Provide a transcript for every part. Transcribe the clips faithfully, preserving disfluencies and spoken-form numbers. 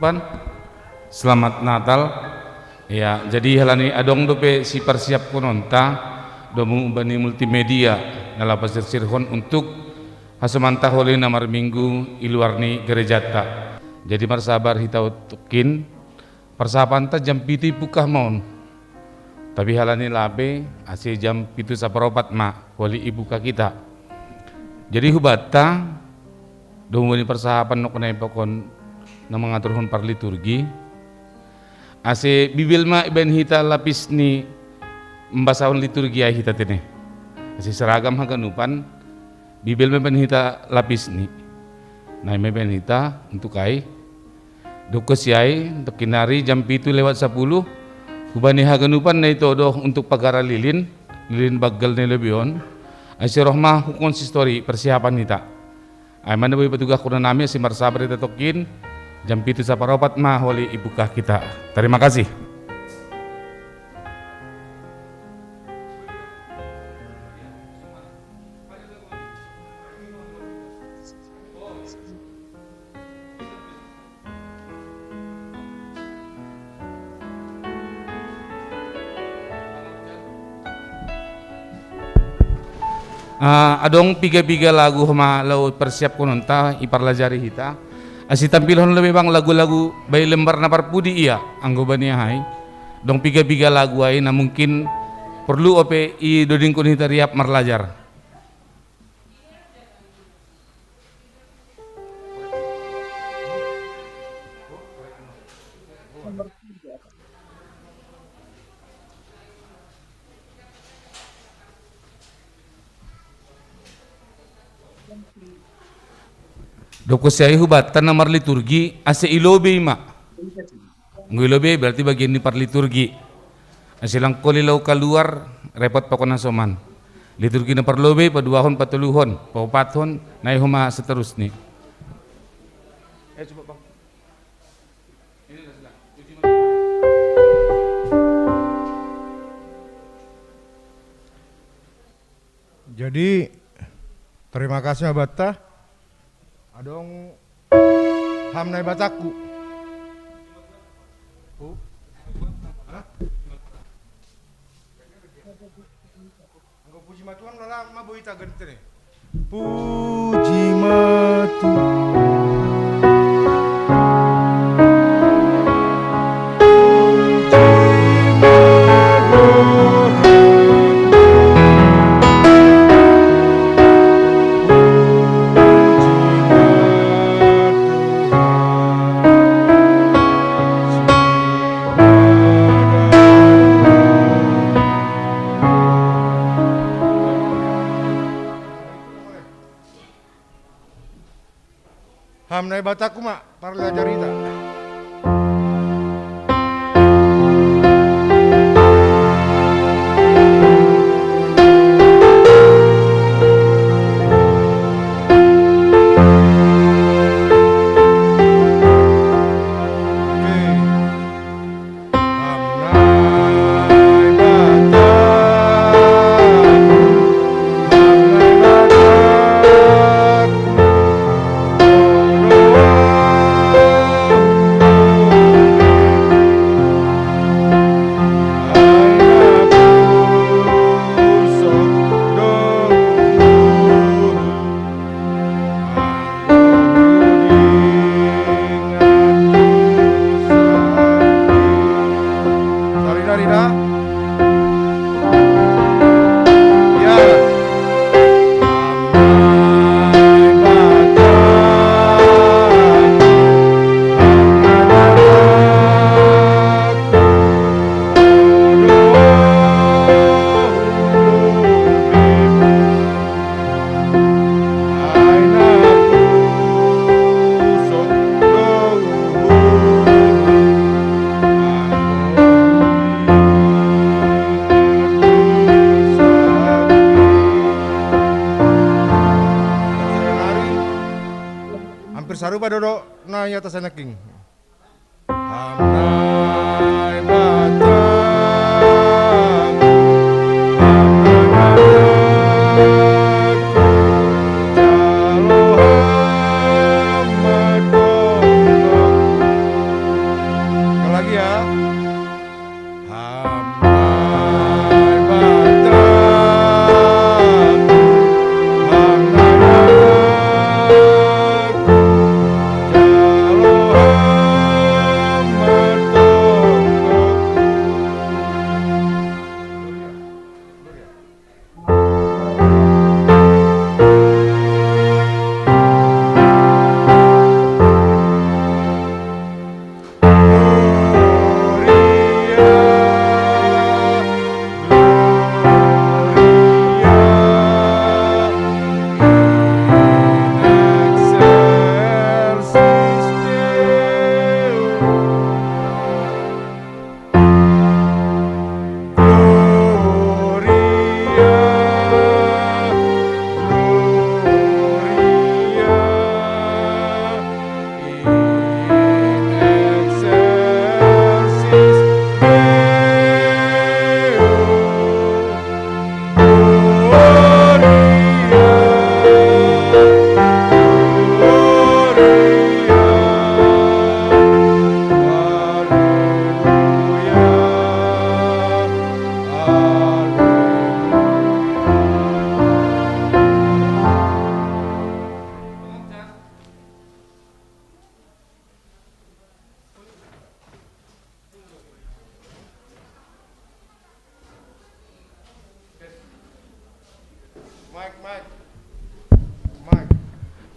Pan, selamat Natal. Ya, jadi halani adong dope siparsiapkononta domu bani multimedia na laho pasirsirhon untuk hasomanta holi na marminggu i luar ni gerejanta. Jadi marsabar hita tokkin, parsahapanta jam pitu ipungkah ma on. Tapi halani labe, ase jam pitu saparopat ma holi ipungkah hita. Jadi hubanta, domu bani parsahapan nongkon na ipakon na mangaturhon parliturgi, ase Bibel ma ibaen hita lapis ni mambasahon liturgi ai hita tene. Ase seragam haganupan, Bibel ma ibaen hita lapis ni. Na i ma ibaen hita untuk ai. Dokkon si ai, tokkin nari jam pitu lewat sapuluh, hubani haganupan na ito do untuk pagara lilin, lilin banggal na i lobei on. Ase roh ma hu konsistori parsiapan hita. Ai ma na boi patugahkon nami, ase marsabar hita tokkin, jam pitu saparopat ma holi ipungkah hita. Terima kasih. Ah, adong piga-piga lagu ma laho parsiapkononta, iparlajari hita. Ase tampilhon do memang lagu-lagu bahen lembar na parpudi ia, anggo bani ahai. Adong piga-piga lagu ai na mungkin porlu ope idodingkon hita riap marlajar. Dokkon si ai hubanta na marliturgi, ase i lobei ma. Anggo i lobei berarti bagian ni parliturgi. Ase lang holi laho kaluar, repot pakon hasoman. Liturgi na parlobei, paduahon, patoluhon, paopathon, na i homa seterusni. Jadi, terima kasih ma banta. Adong Ham Naibatangku. Hu? Hah? Anggo puji ma Tuhan, lola ma boi tagan tene. Puji ma Tuhan. Ham Naibatangku ma, parlajari hita. Sarina, rina. Ya. Hampir sarupa dohot na i atas nangkin.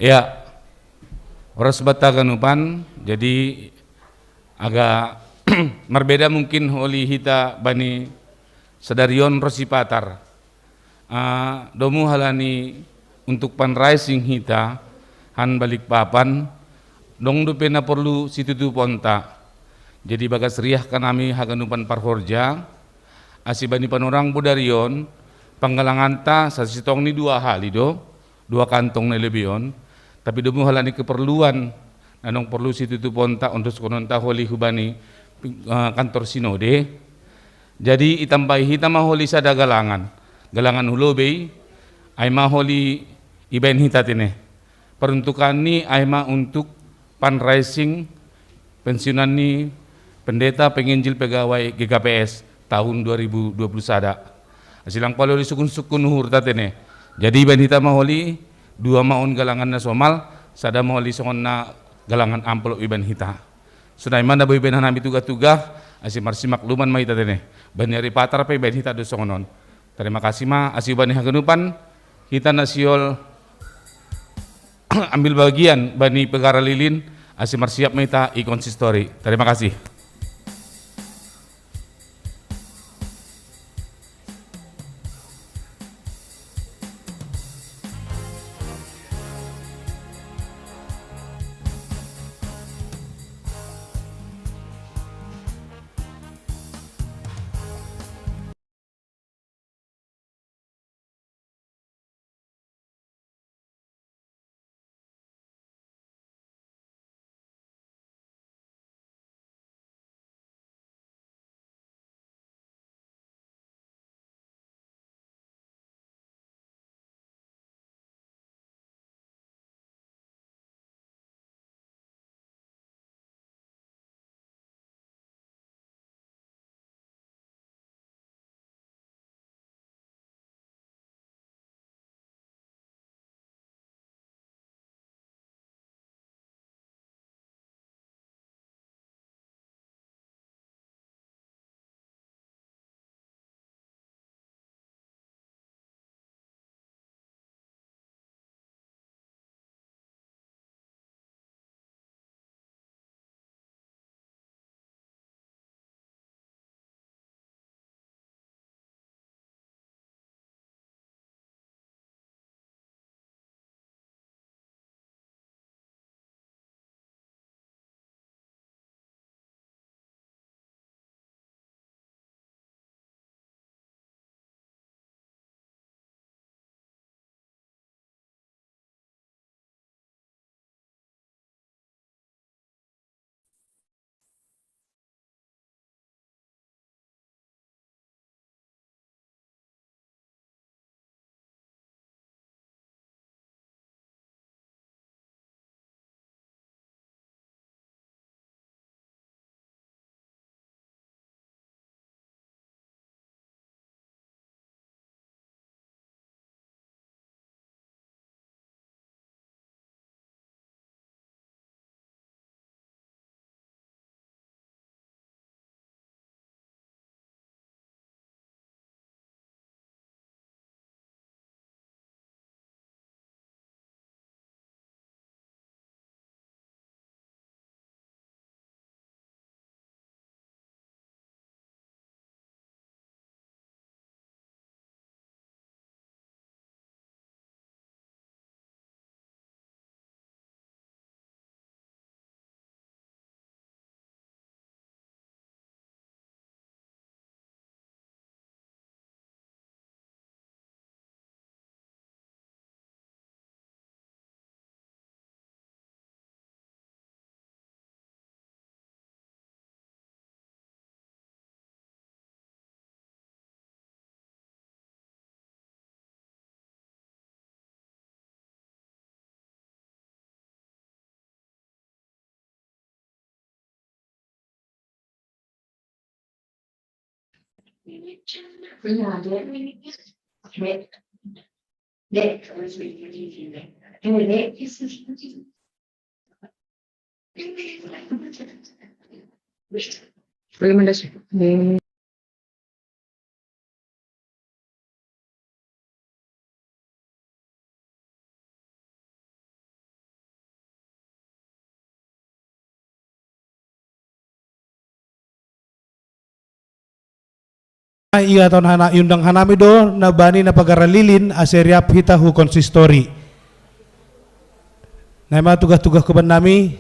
Ya, horas banta haganupan. Jadi agak marbeda mungkin holi hita bani sadari on ro si Patar. Ah, domu halani untuk fundraising hita han Balikpapan, dong dope na porlu situtuponta. Jadi bagas riah hanami haganupan parhorja, asi bani panorang bodari on, panggalanganta sasintong ni dua hali do, dua kantong na lebih on, tapi domu halani keperluan, na dong porlu situtuponta, ondoskononta holi hubani, eh, kantor sinode. Jadi itambai hita ma holi sada galangan, galangan hu lobei, ai ma holi ibaen hita tene. Peruntukan ni ai ma untuk fundraising pensiunan ni pendeta penginjil pegawai G K P S tahun dua ribu dua puluh sada. Asi lang palo di sukun-sukun uhur ta tene. Jadi ibaen hita ma holi dua ma on galangan na somal, sada ma holi songon na galangan amplop ibaen hita. Sonai ma na boi ibaen hanami tuga-tuga, asi marsimakluman ma hita tene. Bani ari Patar pe ibaen hita do songon on. Terima kasih ma, asi bani haganupan, hita na sihol ambil bagian bani pegara lilin, asi marsiap ma hita i konsistori. Terima kasih. Ia taon hana, iundang hanami do na bani na pagara lilin ase riap hita hu konsistori. Na ima tugah-tugah ku bannami.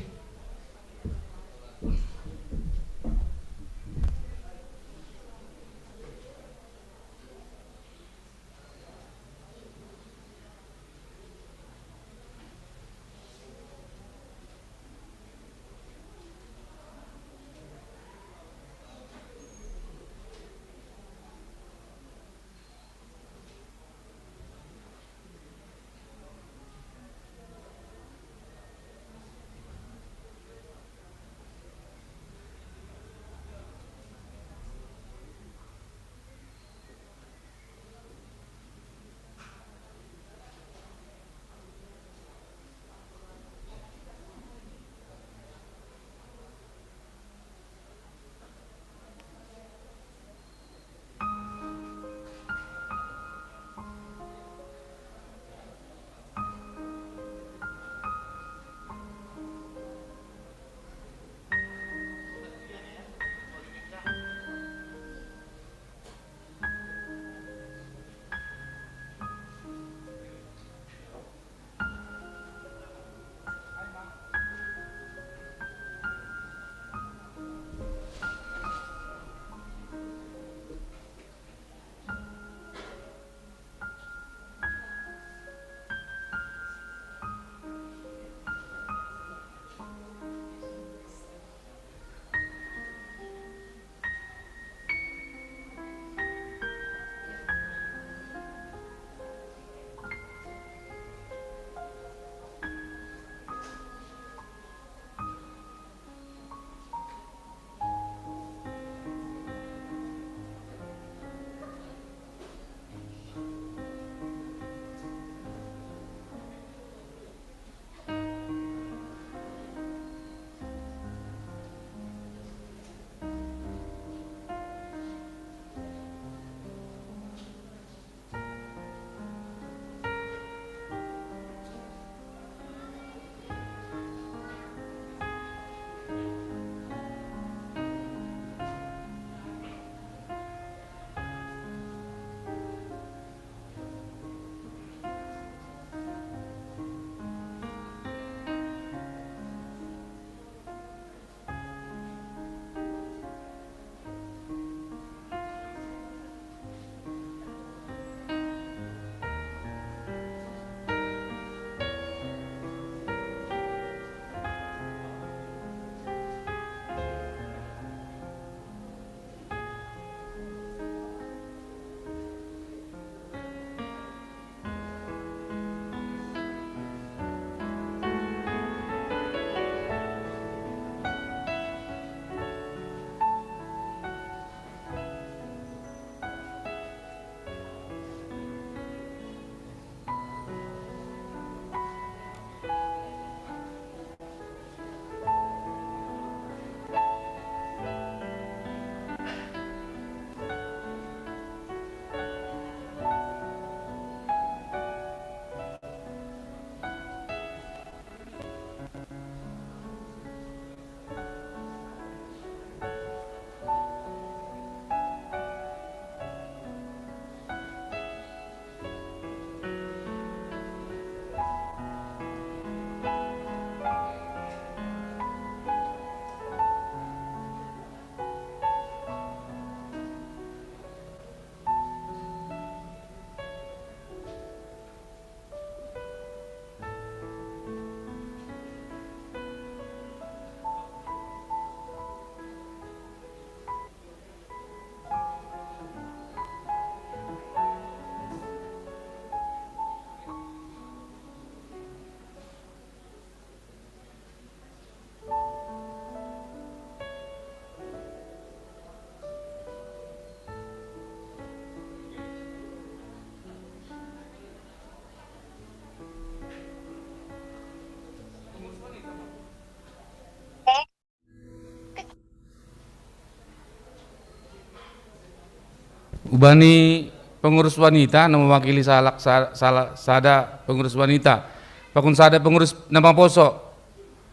Ubani pengurus wanita na mewakili salak sa-, sala-, sada pengurus wanita. Pakun sada pengurus na maposo.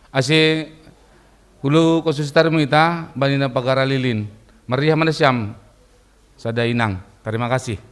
Ase hulu konsistori mita bani na pagara lilin. Mariah mana siam. Sada inang. Tarima kasih.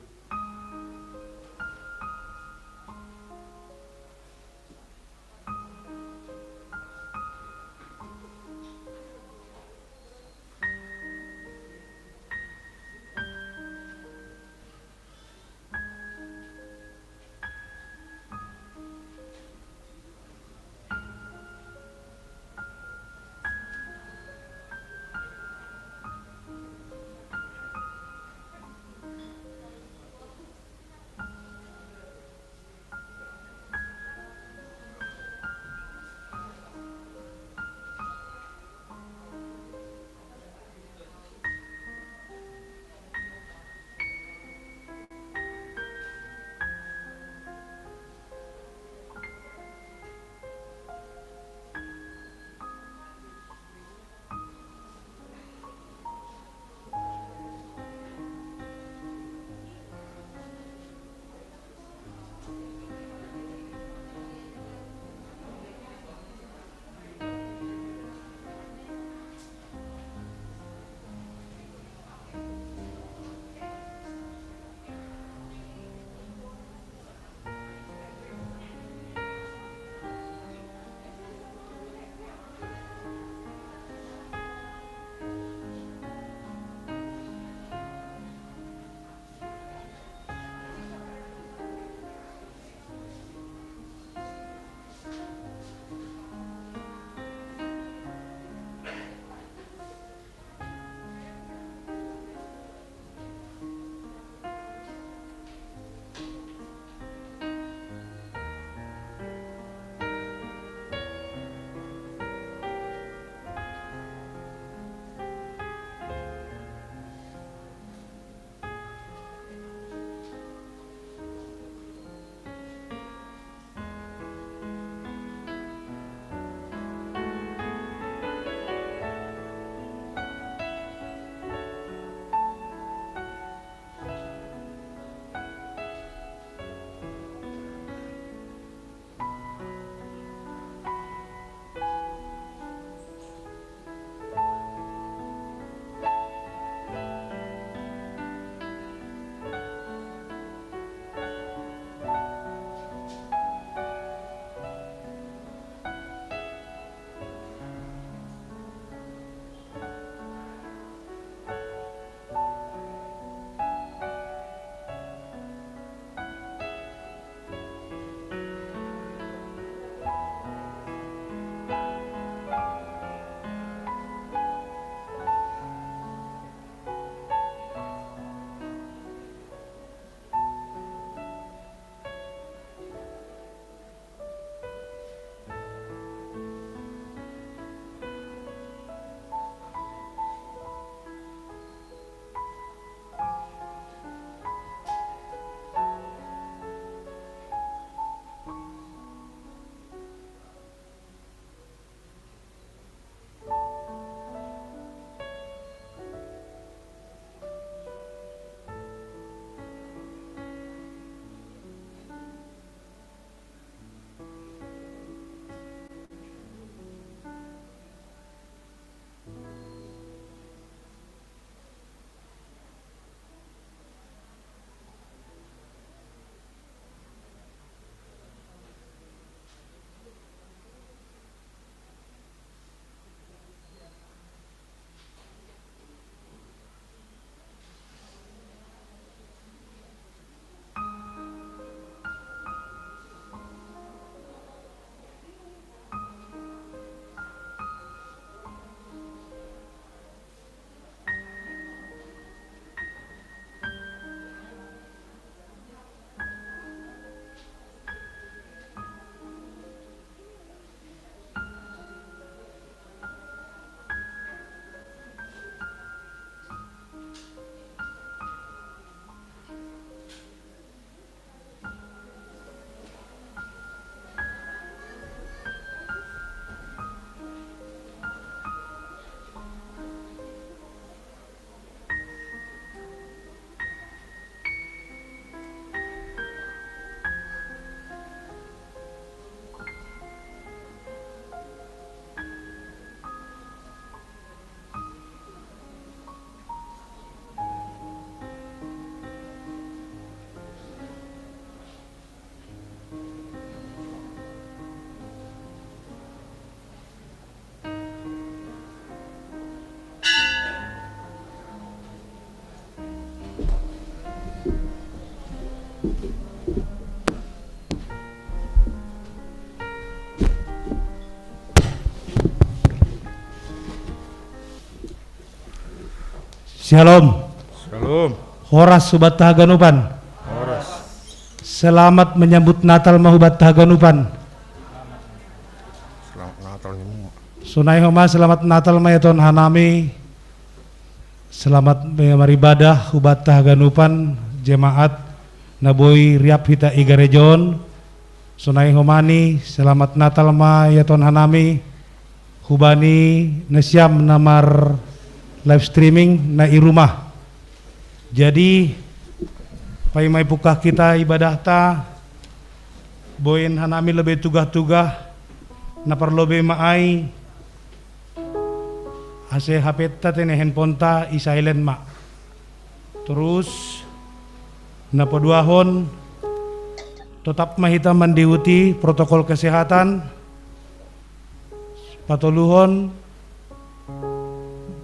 Shalom. Shalom. Horas hubatta haganupan. Horas. Selamat menyambut Natal ma hubatta haganupan. Selamat Natal ni mu. Sonai homa selamat Natal ma iaton hanami. Selamat me-, maribadah hubatta haganupan jemaat na boi riap hita i gareja on. Sonai homa ni selamat Natal ma iaton hanami hubani nasiam na mar live streaming na i rumah. Jadi, paima ipungkah hita ibadahta, boin hanami lobei tugah-tugah, na parlobei ma ai, ase H P-ta te ne handphone-ta i silent ma. Torus, na paduahon, totap ma hita mandihuti protokol kesehatan, patoluhon,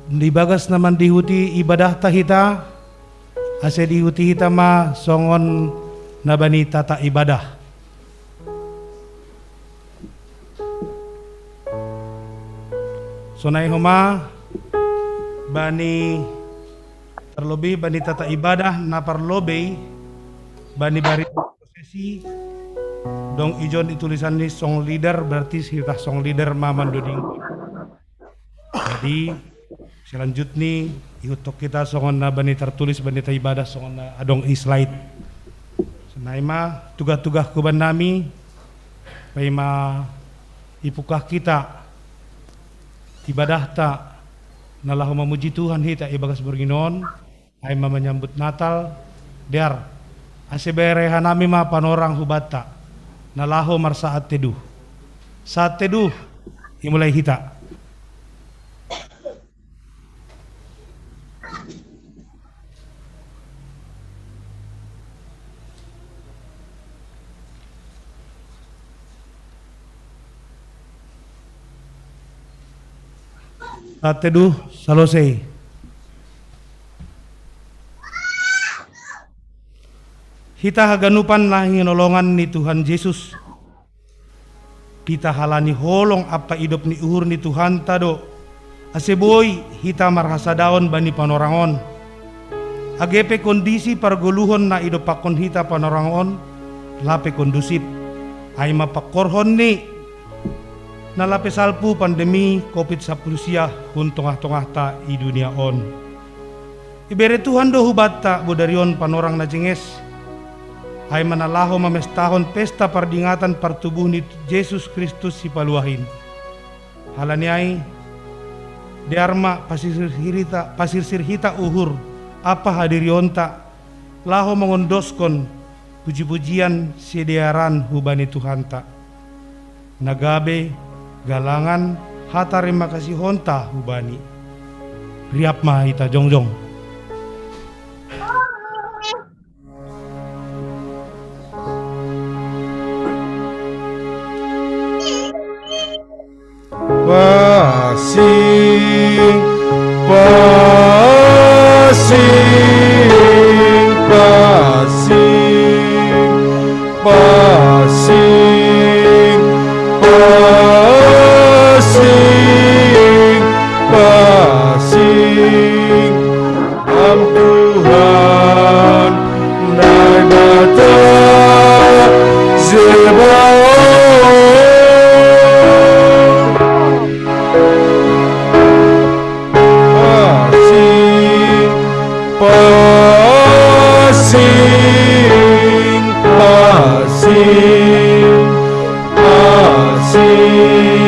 di bagas na mandihuti ibadahta hita, ase dihuti hita ma songon na bani tata ibadah. Sonai homa bani, terlebih bani tata ibadah na parlobei bani bari prosesi, dong ijon i tulisan ni song leader, berarti sitah song leader ma mandodingkon. Jadi, selanjutni ihuthon hita songon na bani tertulis bani tata ibadah songon na adong i slide. Sonai ma tugah-tugahku bannami, paima ipungkah hita ibadahta na laho mamuji Tuhan hita ibagas borngin on, ai ma manyambut Natal, dear, ase bere hanami ma panorang hubanta, na laho marsaat teduh. Saat teduh, imulai hita. Saat teduh, salosei. Hita haganupan na hinolongan ni Tuhan Jesus. Hita halani holong ampa idop ni uhur ni Tuhanta do, ase boi hita marhasadaon bani panorang on. Age pe kondisi pargoluhon na idompakkon hita panorang on, lape kondusip, ai ma pangkorhon ni na lape salpu pandemi covid sampulu sia hun tongah-tongahta i dunia on. Ibere Tuhan do hubanta bodari on panorang na jenges, ai ma na laho mamestahon pesta pardingatan partubuh ni Jesus Kristus Sipaluah in. Halani ai, dear ma pasirsir hita, pasirsir hita uhur ampa hadirionta, laho mangondoskon puji-pujian sidearan hubani Tuhanta, na gabe galangan hatarima kasihonta hu Bani. Riap ma hita jongjong. Passing, passing, passing, passing, passing, passing. Am Tuhan Naibata Zebaot. Passing, passing, passing, passing.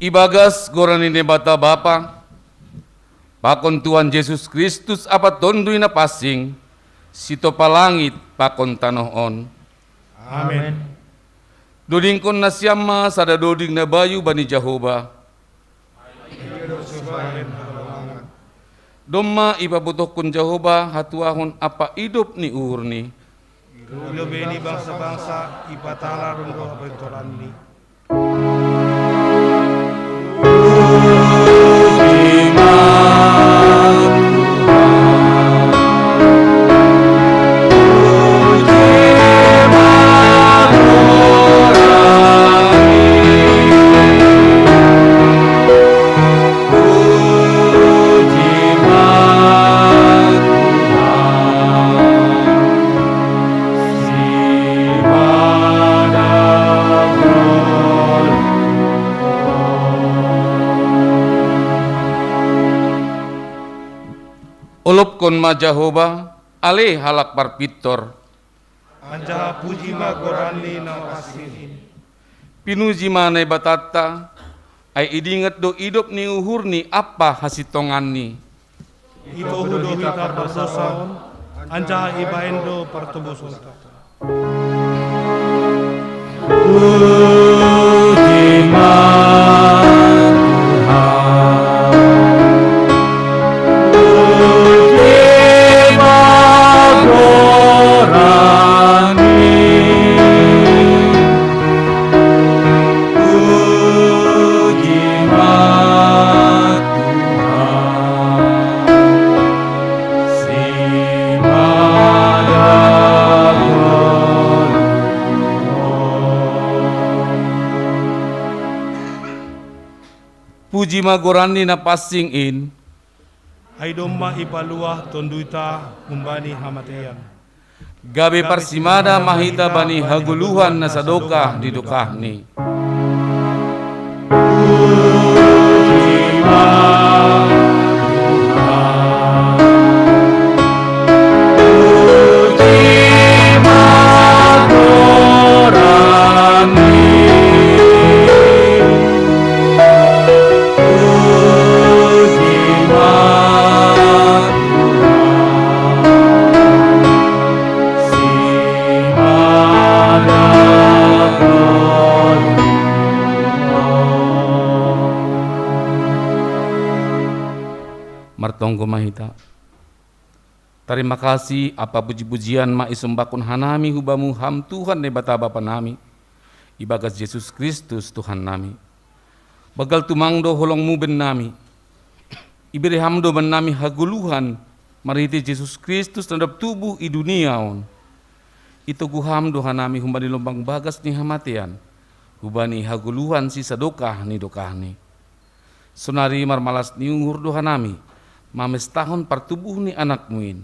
Ibagas goran ni Naibata Bapa, pakon Tuhan Jesus Kristus Amanta Tonduy Napansing, sitopa langit pakon tanoh on. Amen. Dodingkon nasiam ma sada doding na bayu bani Jahowa. Domma ipabotohkon Jahowa hatuahon ampa idop ni uhurni. Lobei ni bangsa-bangsa ipatalar do hapointoranni. Olopkon ma Jahowa, ale halak parpintor. Anjaha puji ma goranni na mapansing in. Pinuji ma Naibatanta, ai idingat do idop ni uhurni ampa hasintonganni. Ipohu do hita pardosa on, anjaha ibahen do partobusonta. Puji ma Tuhan. Puji ma goranni. Puji ma Tuhan. Puji ma goranni na pansing in. Ai domma ipaluah tonduyta humbani hamateian. Gabe parsimada ma hita bani hagoluhan na sadokah ni dokahni. Martonggo ma hita. Tarima kasih ampa puji-pujian ma isombahkon hanami hu Bamu Ham Tuhan Naibata Bapa nami, ibagas Jesus Kristus Tuhan nami. Banggal tumang do holong-Mu bennami. Ibere Ham do bannami hagoluhan marhitei Jesus Kristus na dob tubuh i dunia on. Itogu Ham do hanami humbani lombang bagas ni hamateian, hubani hagoluhan sisadokah ni dokahni. Sonari marmalas ni uhur do hanami mamestahon partubuh ni Anak-Mu in.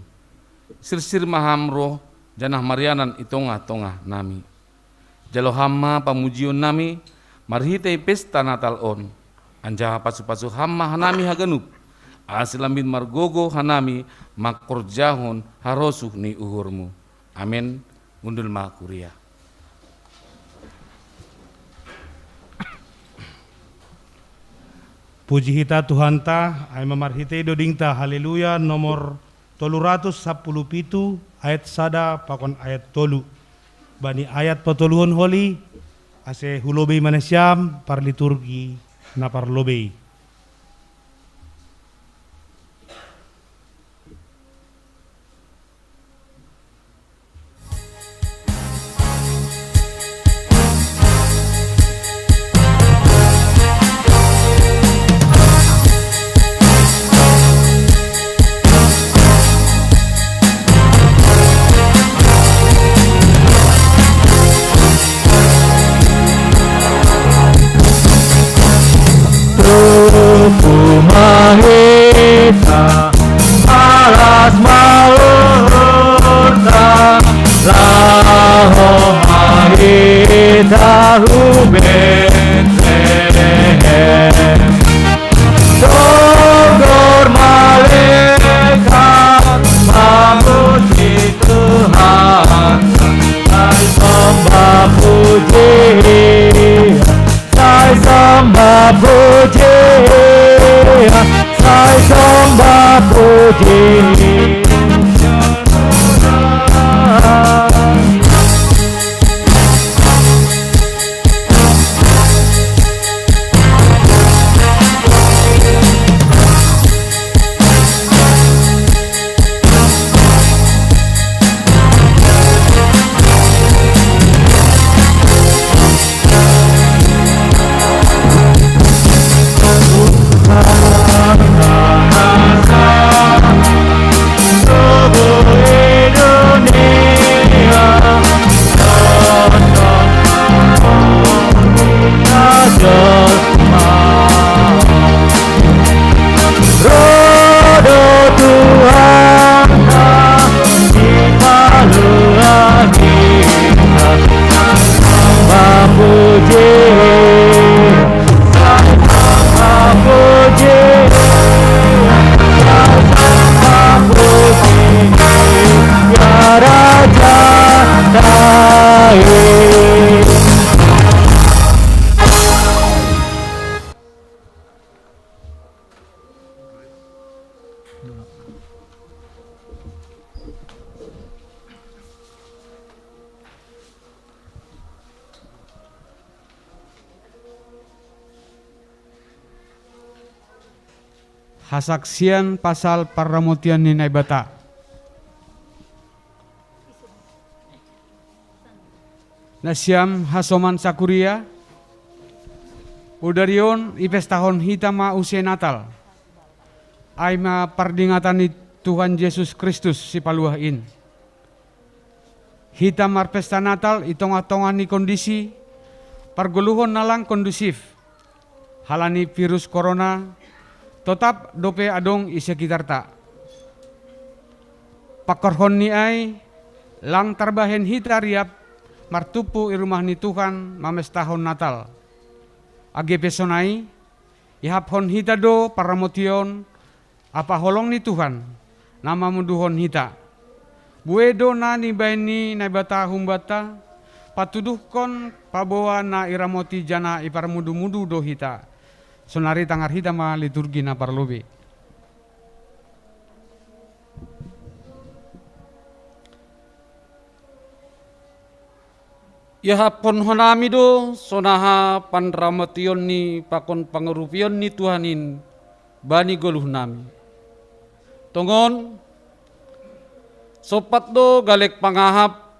Sirsir ma Ham roh janah marianan i tongah-tongah nami. Jalo Ham ma pamujion nami marhitei pesta Natal on, anjaha pasu-pasu Ham ma hanami haganup, ase lambin margogoh hanami mangkorjahon harosuh ni uhur-Mu. Amen. Hundul ma kuria. Puji hita Tuhanta, ai ma marhitei dodingta Haleluya nomor tolu ratus sapuluh pitu, ayat sada pakon ayat tolu. Bani ayat patoluhon holi, ase hulobei ma nasiam parliturgi na parlobei. Puji. Rodo Tuhan, dipaluahi, sambah puji, sambah puji, sambah puji, ya Raja Daud. Hasaksian pasal parramotion ni Naibata. Nasiam hasoman sakuria, udarion ipestahon hita ma use Natal, ai ma pardingatan ni Tuhan Jesus Kristus Sipaluah in. Hita marpesta Natal i tongah-tongah ni kondisi pargoluhon na lang kondusif, halani virus korona totap dope adong i sekitarta. Pangkorhonni ai, lang tarbahen hita riap martumpu i rumah ni Tuhan mamestahon Natal. Age pe sonai, ihaphon hita do parramotion ampa holong ni Tuhan, na mamuduhon hita. Buei do na nibahen ni Naibata humbanta, patuduhkon paboa na iramoti janah iparmudu-mudu do hita. Sonari tangar hita ma liturgi na parlobei. Ihaphon hanami do sonaha panramotion ni pakon pangurupion ni Tuhan in bani goluhnami. Tongon, sompat do galek pangahap,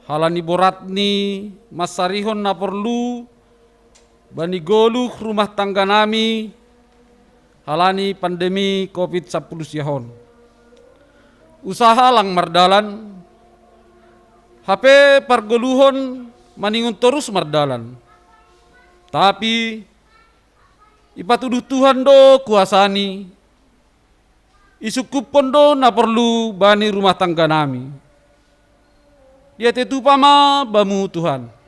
halani borat ni mansarihon na porlu bani goluh rumah tangganami, halani pandemi covid sampulu siahon. Usaha lang mardalan, hape pargoluhon maningon torus mardalan. Tapi ipatuduh Tuhan do kuasani, isungkuphon do na porlu bani rumah tangganami. Diatei tupa ma bamu Tuhan.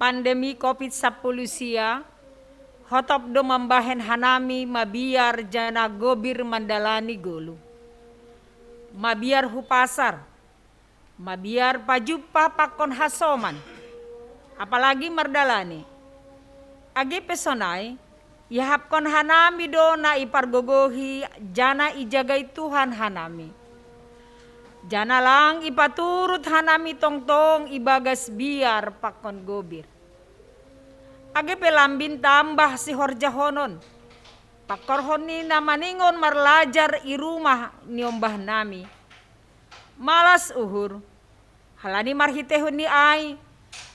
Pandemi covid sampulu sia, hotop do mambahen hanami mabiar janah gobir mandalani goluh. Mabiar hu pasar, mabiar pajumpah pakon hasoman, apalagi mardalani. Age pe sonai, iahapkon hanami do na ipargogohi janah ijagai Tuhan hanami. Janah lang ipaturut hanami tongtong ibagas biar pakon gobir. Age pe lambin tambah sihorjahonon, pangkorhon ni na maningon marlajar i rumah niombahnami. Malas uhur, halani marhiteihon ni ai,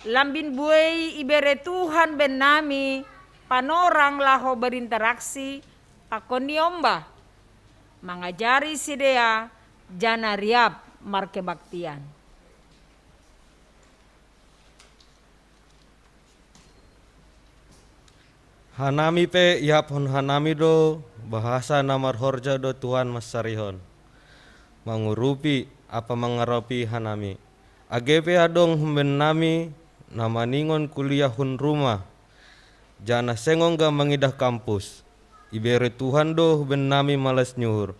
lambin buei ibere Tuhan bennami panorang laho berinteraksi pakon niombah, mangajari sidea janah riap markebaktian. Hanami pe ihaphon hanami do bahasa na marhorja do Tuhan mansarihon, mangurupi ampa mangaropi hanami. Age pe adong humbennami na maningon kuliah hun rumah, janah seng ongga mangidah kampus, ibere Tuhan do humbennami malas ni uhur,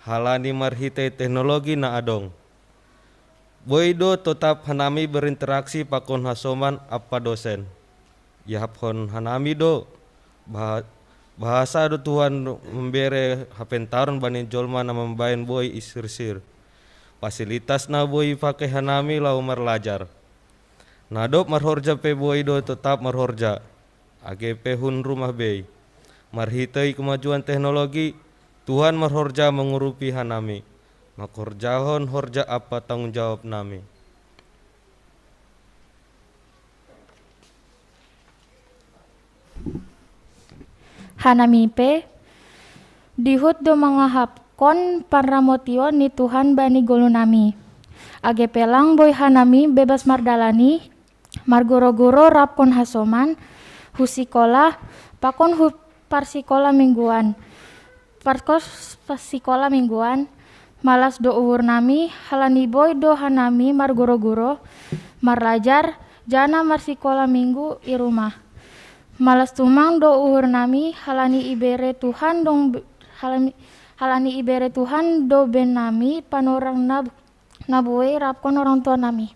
halani marhitei teknologi na adong. Boi do totap hanami berinteraksi pakon hasoman ampa dosen. Iyahaphon hanami do, bah-, bahasa do Tuhan mambere hapentaron bani jolma na mambahen boi i sirsir. Fasilitas na boi ipake hanami laho marlajar. Na dob marhorja pe boi do totap marhorja, age pe hun rumah bei. Marhitei kemajuan teknologi, Tuhan marhorja mangurupi hanami, mangkorjahon horja ampa tanggung jawab nami. Hanami pe, dihut do mangahapkon panramotion ni Tuhan bani golu nami. Age pe lang boi hanami bebas mardalani, marguroguro rapkon hasoman, hu sikola, pakon hu parsikola mingguan. Parkos parsikola mingguan, malas do uhur nami, halani boi do hanami marguroguro, marlajar, jana marsikola minggu i rumah. Malas tumang do uhur nami, halani ibere Tuhan dong be-, halani, halani ibere Tuhan do ben nami panorang na, na buei rapkon orang tua nami.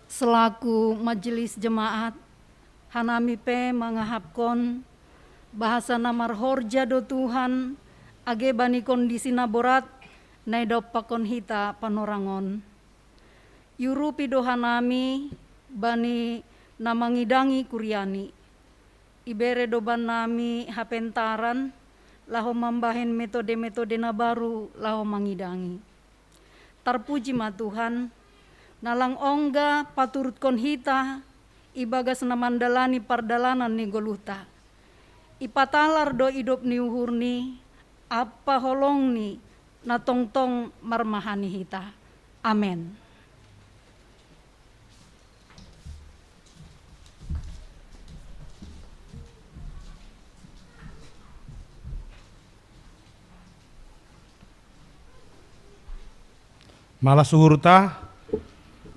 Selaku majelis jemaat, hanami pe mangahapkon bahasa na marhorja do Tuhan, age bani kondisi na borat, na idop pakon hita panorang on. Iurupi do hanami bani na mangidangi kuriani. Ibere do bannami hapentaran laho mambahen metode-metode na baru laho mangidangi. Tarpuji ma Tuhan, na lang ongga paturutkon hita ibagas na mandalani pardalanan ni goluhta. Ipatalar do idop ni uhurni ampa holongni na tongtong marmahani hita. Amen. Malas uhurta,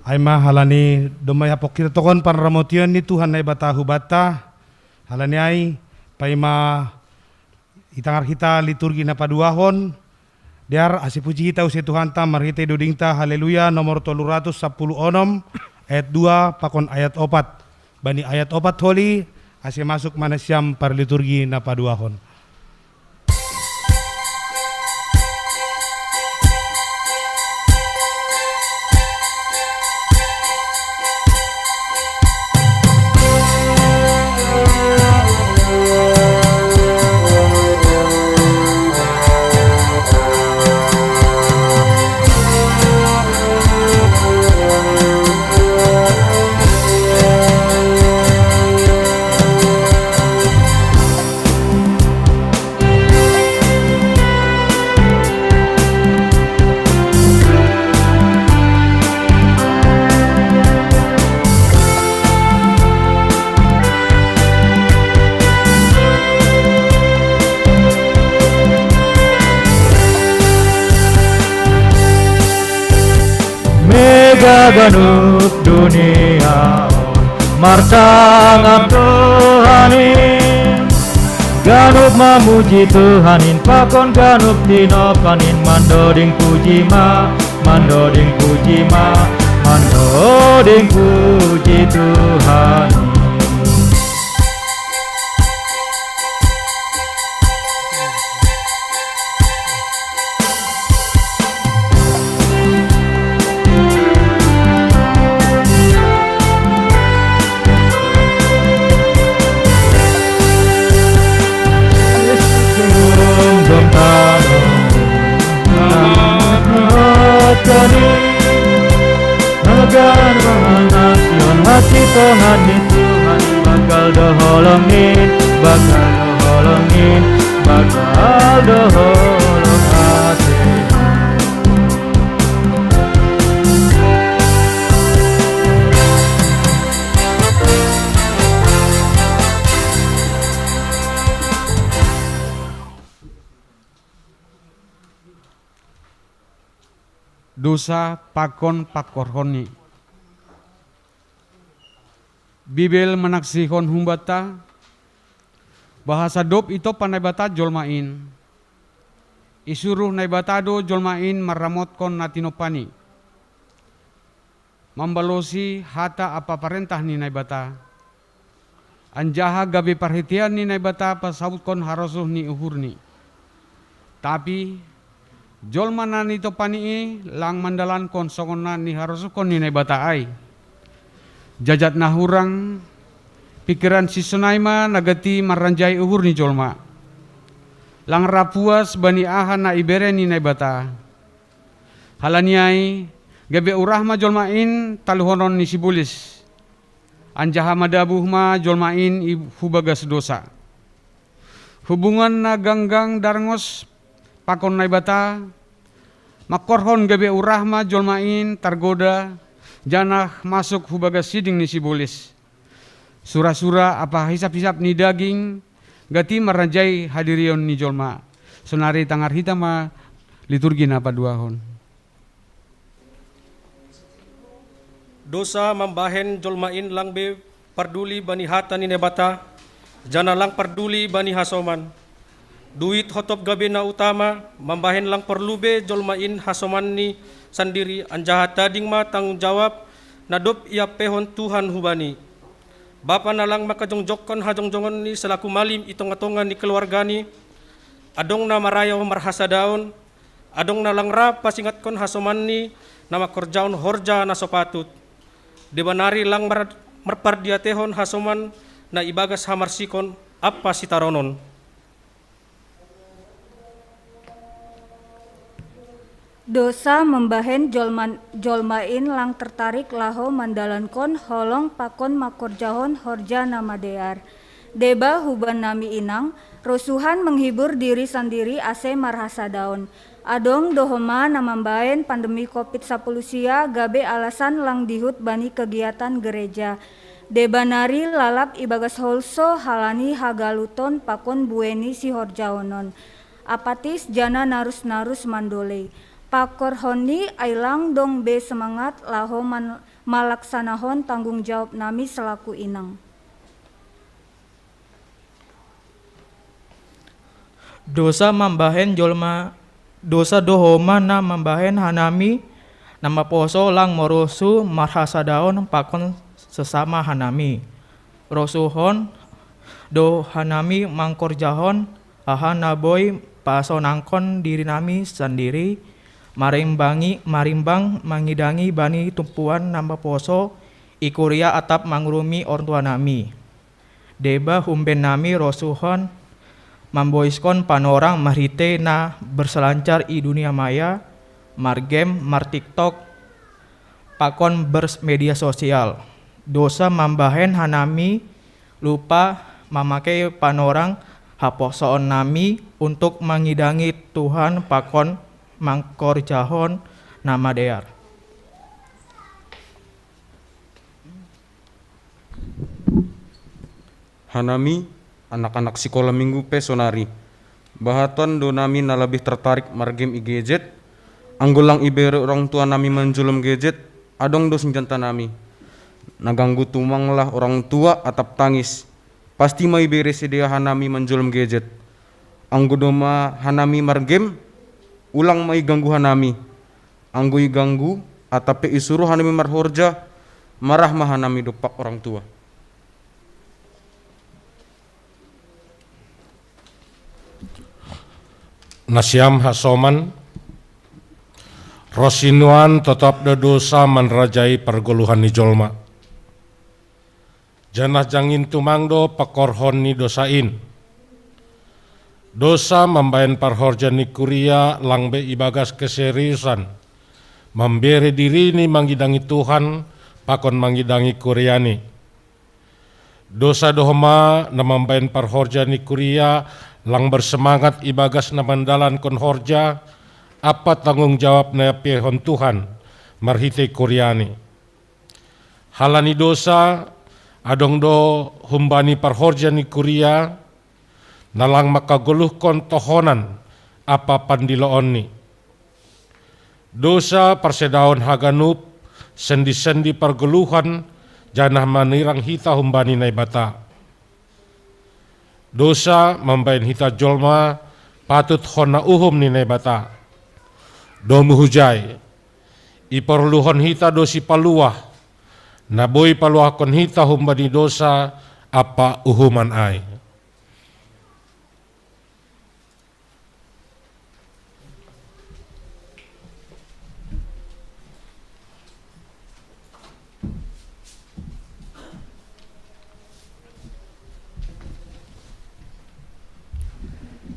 ai ma halani domma ihapokhon hita tongon panramotion ni Tuhan Naibata hubanta, halani ai paima itangar hita liturgi na paduahon, dear ase puji hita use Tuhanta marhitei dodingta Haleluya nomor tolu ratus sampulu onom, ayat dua pakon ayat opat. Bani ayat opat holi, ase masuk ma nasiam parliturgi na paduahon. Mega ganup dunia on martangap Tuhan in. Ganup mamuji Tuhan in, pakon ganup tinopan in, mandoding puji ma, mandoding puji ma, mandoding puji Tuhan in. Hagar mangasion hati Tuhan ni Tuhan, bakal doholongin, bakal doholongin, bakal doholong hati. Dosa pakon pangkorhonni. Bibel manaksihon humbanta, bahasa dob itompa Naibata jolma in, Isuruh Naibata do jolma in marramotkon na tinompani, mambalosi hata ampa parentah ni Naibata, anjaha gabe parhitean ni Naibata pasautkon harosuh ni uhurni. Tapi jolma na nitompani i lang mandalankon songon na niharosuhkon ni Naibata ai. Jajat na hurang, pingkiran sisonai ma na gati marranjai uhur ni jolma. Lang ra puas bani aha na ibere ni Naibata. Halani ai, gabe urah ma jolma in taluhonon ni sibolis. Anjaha madabuh ma jolma in i-, hu bagas dosa. Hubungan na ganggang darngos pakon Naibata, mangkorhon gabe urah ma jolma in targoda, janah masuk hu bagas siding ni sibolis. Sura-sura ampa hisap-hisap ni daging, gati marranjai hadirion ni jolma. Sonari tangar hita ma liturgi na paduahon. Dosa mambahen jolma in lang be parduli bani hata ni Naibata, janah lang parduli bani hasoman. Duit hotop gabe na utama, mambahen lang porlu be jolma in hasomanni sandiri, anjaha tading ma tanggung jawab na dob iampehon Tuhan hubani. Bapa na lang mangkajongjongkon hajongjongonni selaku malim i tonga-tonga ni keluargani, adong na marayo marhasadaon, adong na lang ra pasingatkon hasomanni na mangkorjahon horja na so patut. Deba nari lang mar-, marpardiatehon hasoman na ibagas hamarsikon ampa sitaronon. Dosa mambahen jolma, jolma in lang tertarik laho mandalankon holong pakon mangkorjahon horja na madear. Deba huban nami inang, rosuhan menghibur diri sandiri ase marhasadaon. Adong do homa na mambahen pandemi covid sapuluh sia gabe alasan lang dihut bani kegiatan gereja. Deba nari lalap ibagas holso halani hagaluton pakon buei ni sihorjaonon. Apatis janah narus-narus mandolei. Pakorhonni ai lang dong be semangat laho man-, malaksanahon tanggung jawab nami selaku inang. Dosa mambahen jolma, dosa do homa na mambahen hanami na maposo lang marosuh marhasadaon pakon sesama hanami. Rosuhon do hanami mangkorjahon aha na boi pasonangkon dirinami sandiri, marimbangi, marimbang mangidangi bani tumpuan na maposo i kuria atap mangurumi ortuanami. Deba humbennami rosuhon mamboiskon panorang marhitei na berselancar i dunia maya, margame, martiktok, pakon bermedia sosial. Dosa mambahen hanami lupa mamake panorang haposoonnami untuk mangidangi Tuhan pakon mangkorjahon na madear. Hanami, anak-anak sikola minggu pe sonari. Bahaton do nami na labih tertarik margame i gadget. Anggo lang ibere orang tua nami manjolom gadget, adong do sinjanta nami. Na ganggu tumanglah orang tua atap tangis. Pasti ma ibere sidea hanami manjolom gadget. Anggo domma hanami margame, ulang ma iganggu hanami. Anggo iganggu, atap pe isuruh hanami marhorja, marah ma hanami dompak orang tua. Nasiam hasoman, ro sinuan totap do dosa manrajai pargoluhan ni jolma. Janah jangin tumang do pakorhon ni dosa in. Dosa mambahen parhorja ni kuria lang be ibagas keseriusan, mambere dirini mangidangi Tuhan pakon mangidangi kuriani. Dosa do homa na mambahen parhorja ni kuria lang bersemangat ibagas na mandalankon horja ampa tanggung jawab na iampeihon Tuhan marhitei kuriani. Halani dosa, adong do humbani parhorja ni kuria, na lang mangkagoluhkon tohonan ampa pandiloonni. Dosa parsedaon haganup sendi-sendi pargoluhan janah manirang hita humbani Naibata. Dosa mambahen hita jolma Patut hona uhum ni Naibata. Domu hujai, iporluhon hita do sipaluah, na boi paluahkon hita humbani dosa ampa uhuman ai.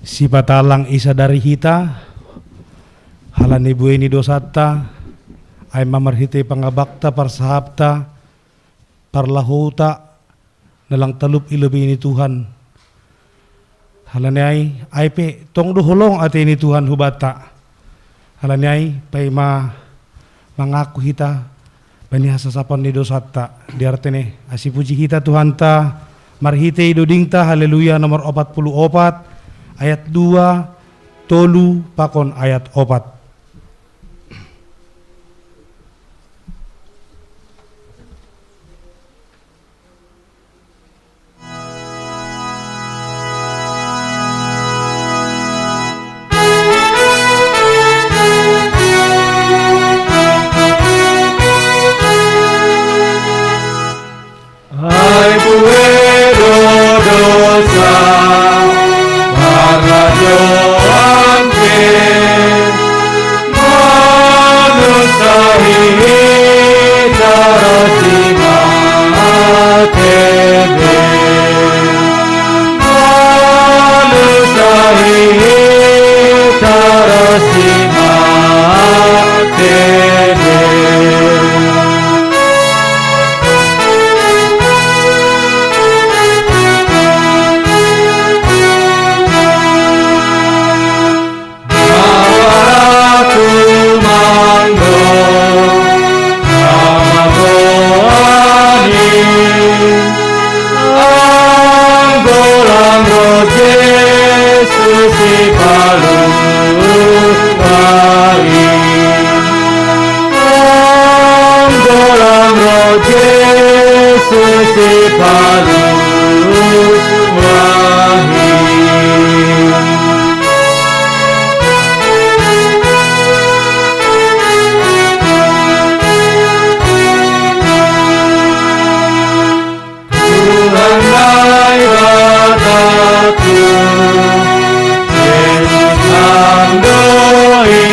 Sipatalang isadari hita, halani buei ni dosanta, ai ma marhitei pangabakta, parsahapta, parlahouta, na lang talup i lobei ni Tuhan. Halani ai, ai pe tong do holong atei ni Tuhan hubanta. Halani ai, paima mangaku hita bani hasasapon ni dosanta. Di artini, asi puji hita Tuhanta marhitei dodingta, Haleluya nomor opat puluh opat, ayat dua, tolu, pakon ayat opat. Ai buei do dosa, parrajoan pe, manusa hita ro si mate be, manusa hita ro si mate be. Jesus si paluahi. Ambolang ro Jesus si paluahi. Tuhan Naibataku, Yesus nang do i,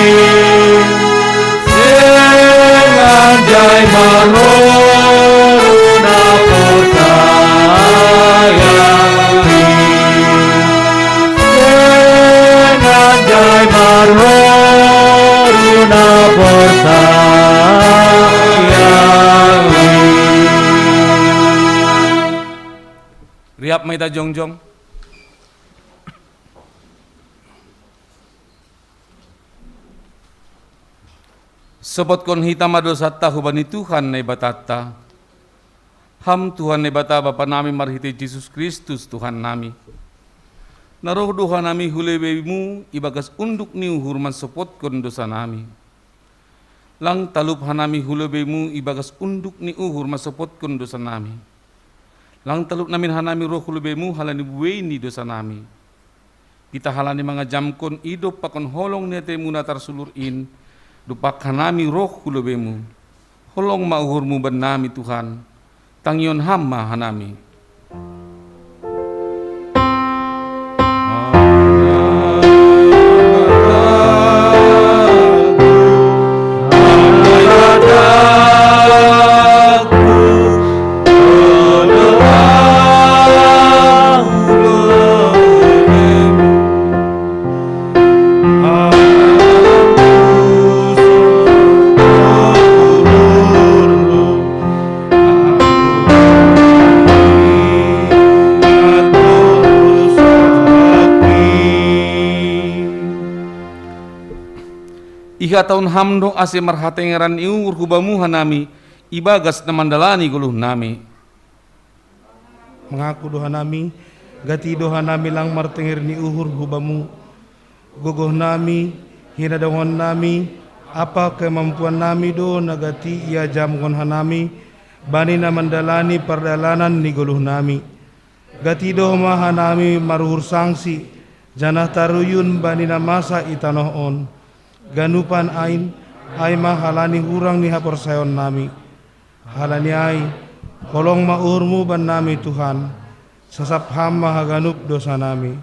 seng anjai marhoruna porsaya i, seng anjai marhoruna porsaya i. Riap ma hita jongjong. Sopotkon hita ma dosanta hubani Tuhan Naibatanta. Ham Tuhan Naibata Bapa nami marhitei Jesus Kristus Tuhan nami. Na roh do hanami hu lobeimu ibagas unduk ni uhur mansopotkon dosa nami. Lang talup hanami hu lobeimu ibagas unduk ni uhur mansopotkon dosa nami. Lang talup namin hanami roh hu lobeimu halani buei ni dosa nami. Kita halani mangajamkon idop pakon holong ni ateimu na tarsulur in, dompak hanami roh hu lobeimu. Holong ma uhurmu bannami Tuhan, tangihon ham ma hanami. Ihatahon ham do ase marhatengeran ni uhur hu bamu hanami, ibagas na mandalani goluh nami. Mangaku do hanami, gati do hanami lang martenger ni uhur hu bamu. Gogoh nami, hinadongon nami, ampa kemampuan nami do na gati iajamkon hanami, bani na mandalani pardalanan ni goluh nami. Gati do ma hanami maruhur sangsi, Janah taruyun bani na masa i tanoh on, ganupan ain, ai ma halani hurang ni haporsayaonnami. Halani ai, holong ma uhurmu bannami, Tuhan, sasap Ham ma haganup dousanami.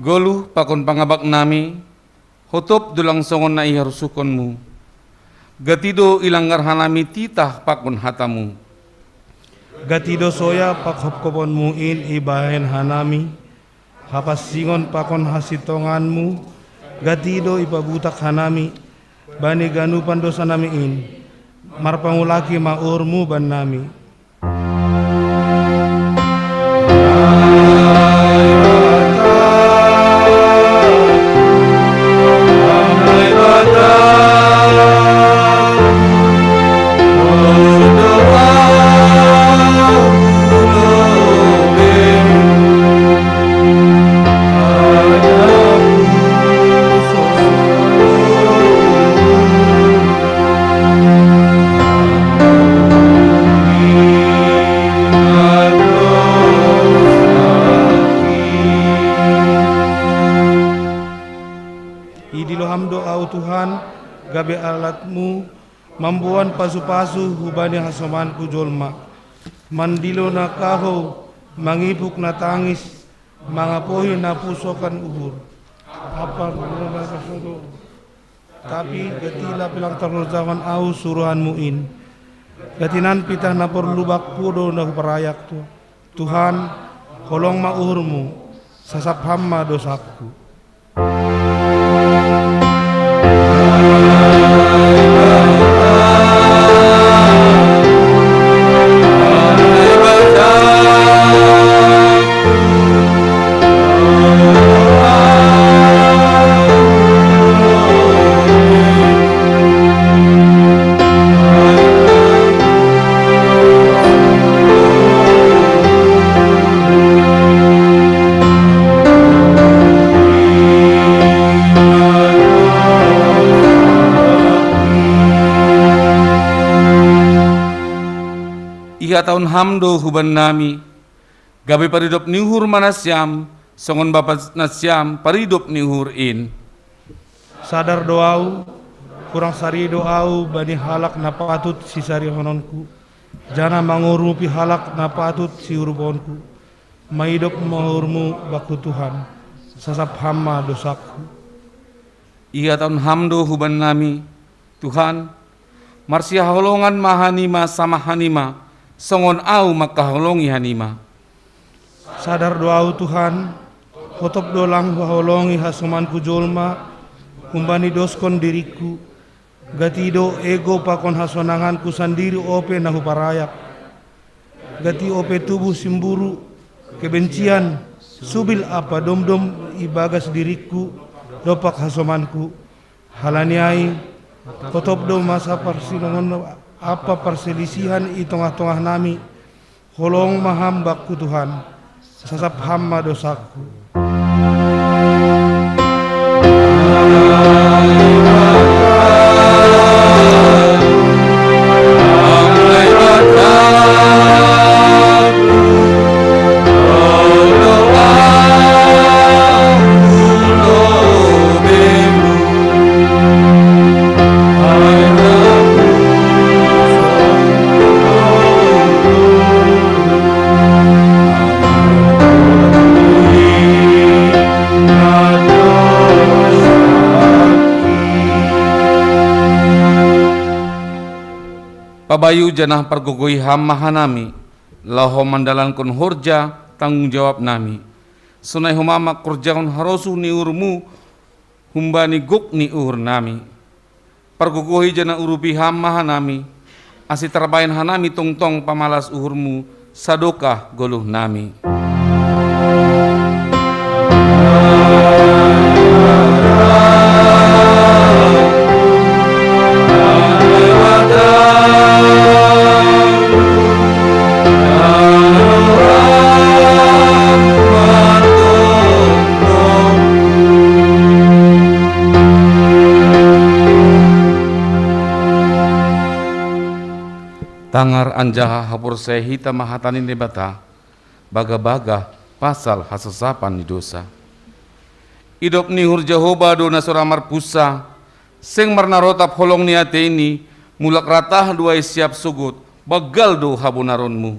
Goluh pakon pangabaknami, hotop do lang songon na iharusuhonmu. Gati do ilanggar hanami titah pakon hatamu. Gati do soya pakhophoponmu in ibahen hanami, hapansingon pakon hasintonganmu, gati do ipabutak hanami, bani ganupan dousanami in, marpangulaki ma uhurmu bannami. Idilo Ham do ahu, Tuhan, gabe alatmu, mamboan pasupasu hubani hasomanku jolma, mandilo na kahou, mangipuk na tangis, mangapohi na pusokan uhur. Apa tapi gati lape lang tarhorjahon ahu suruhanmu in. Gati nan pitah na porlu bakku do na huparayak tu. Tuhan, holong ma uhurmu, sasap Ham ma dousangku. Ihatahon Ham do hubannami, gabe paridop ni uhur ma nasiam, songon Bapa nasiam paridop ni uhur in. Sadar do ahu, hurang sari do ahu bani halak na patut sisarihononku, janah mangurupi halak na patut siuruponku. Maidop ma uhurmu bakku, Tuhan, sasap Ham ma dousangku. Ihatahon Ham do hubannami, Tuhan, marsihaholongan ma hanima samah hanima, songon ahu mangkaholongi hanima. Sadar do ahu, Tuhan, hotop do lang huhaholongi hasomanku jolma, humbani doskon diringku. Gati do ego pakon hasonanganku sandiri ope na huparayak. Gati ope tubuh simburu, kebencian, subil ampa domdom ibagas diringku dompak hasomanku. Halani ai, hotop do masa parsinongon ampa parselisihan i tongah-tongahnami. Holong ma Ham bakku, Tuhan, sasap Ham ma dousangku. Pabayu janah pargogohi Ham ma hanami, laho mandalankon horja tanggung jawabnami. Sonai homa mangkorjahon harosuh ni uhurmu humbani gok ni uhurnami. Pargogohi janah urupi Ham ma hanami, Ase tarbaen hanami tongtong pamalas uhurmu, sadokah goluhnami. Tangar anjaha haporsaya hita ma hata ni Naibata, bagabaga pasal hasasapan ni dosa. Idop ni uhur Jahowa do na so ra marpunsa, seng marnarotap holong ni ateini, mulak ratah do ai siap sogot, banggal do habonaronmu.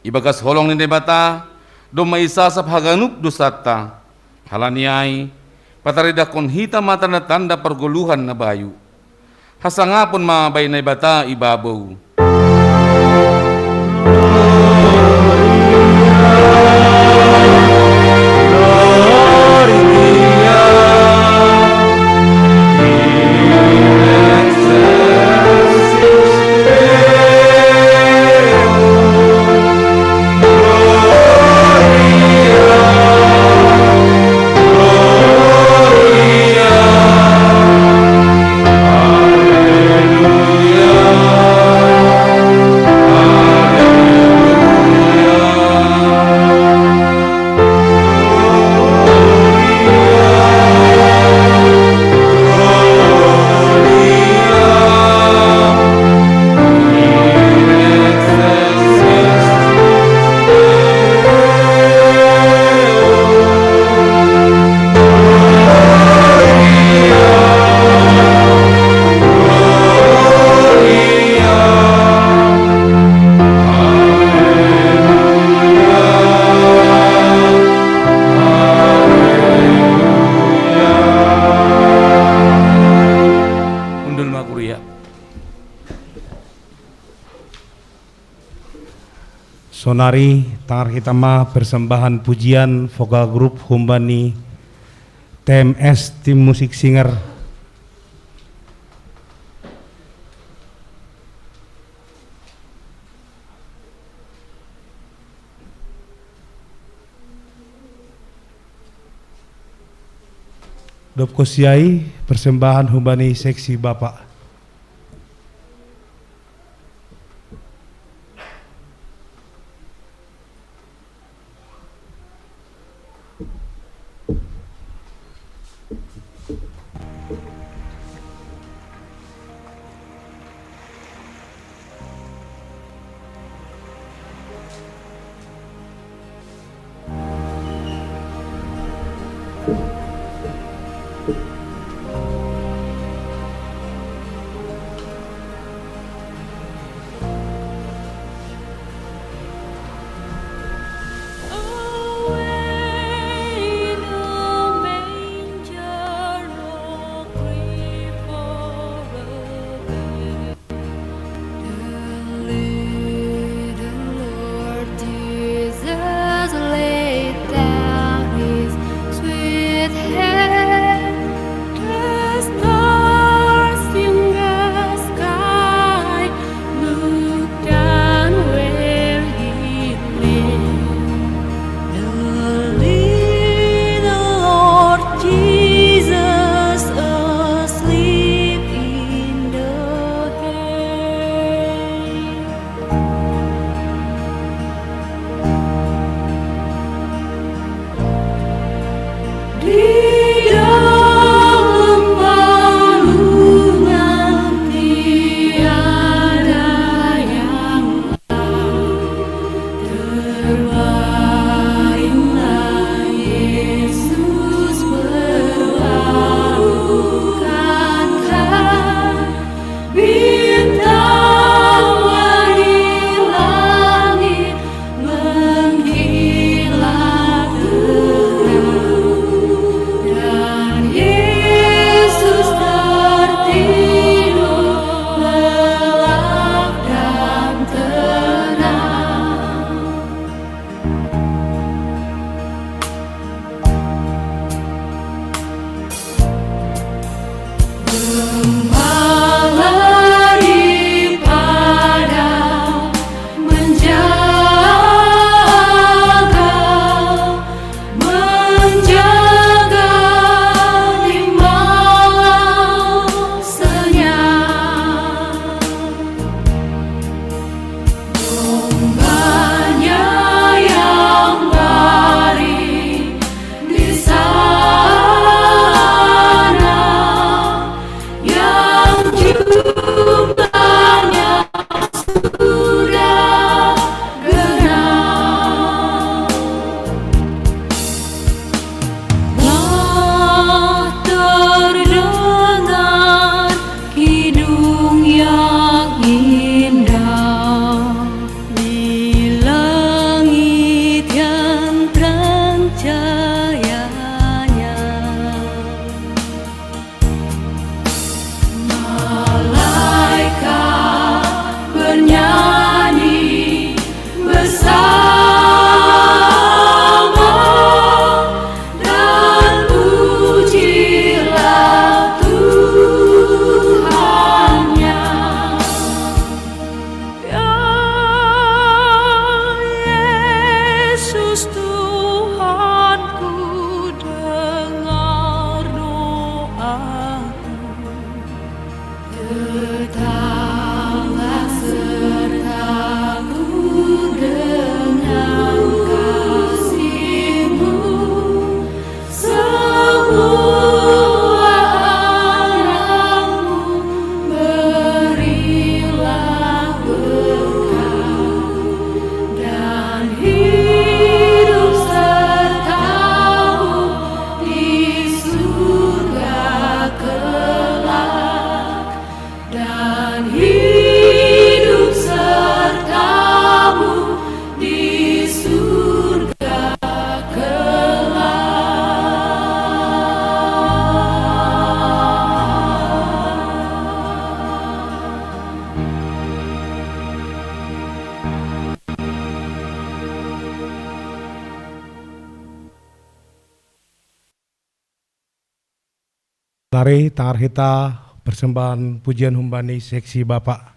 Ibagas holong ni Naibata, domma isasap haganup dosanta. Halani ai, pataridahkon hita ma tanda-tanda pargoluhan na bayu. Hasangapon ma bahen Naibata i babou. Hundul ma kuria. Sonari tangar hita ma persembahan pujian vokal grup humbani T M S, Tim Musik Singer. Dob konsi ai persembahan humbani seksi Bapak. Lari tangar hita persembahan pujian humbani seksi Bapak.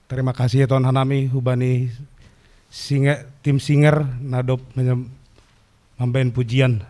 Terima kasih ya Tuhan hanami humbani singe, tim singer nadop menyem, mambain pujian.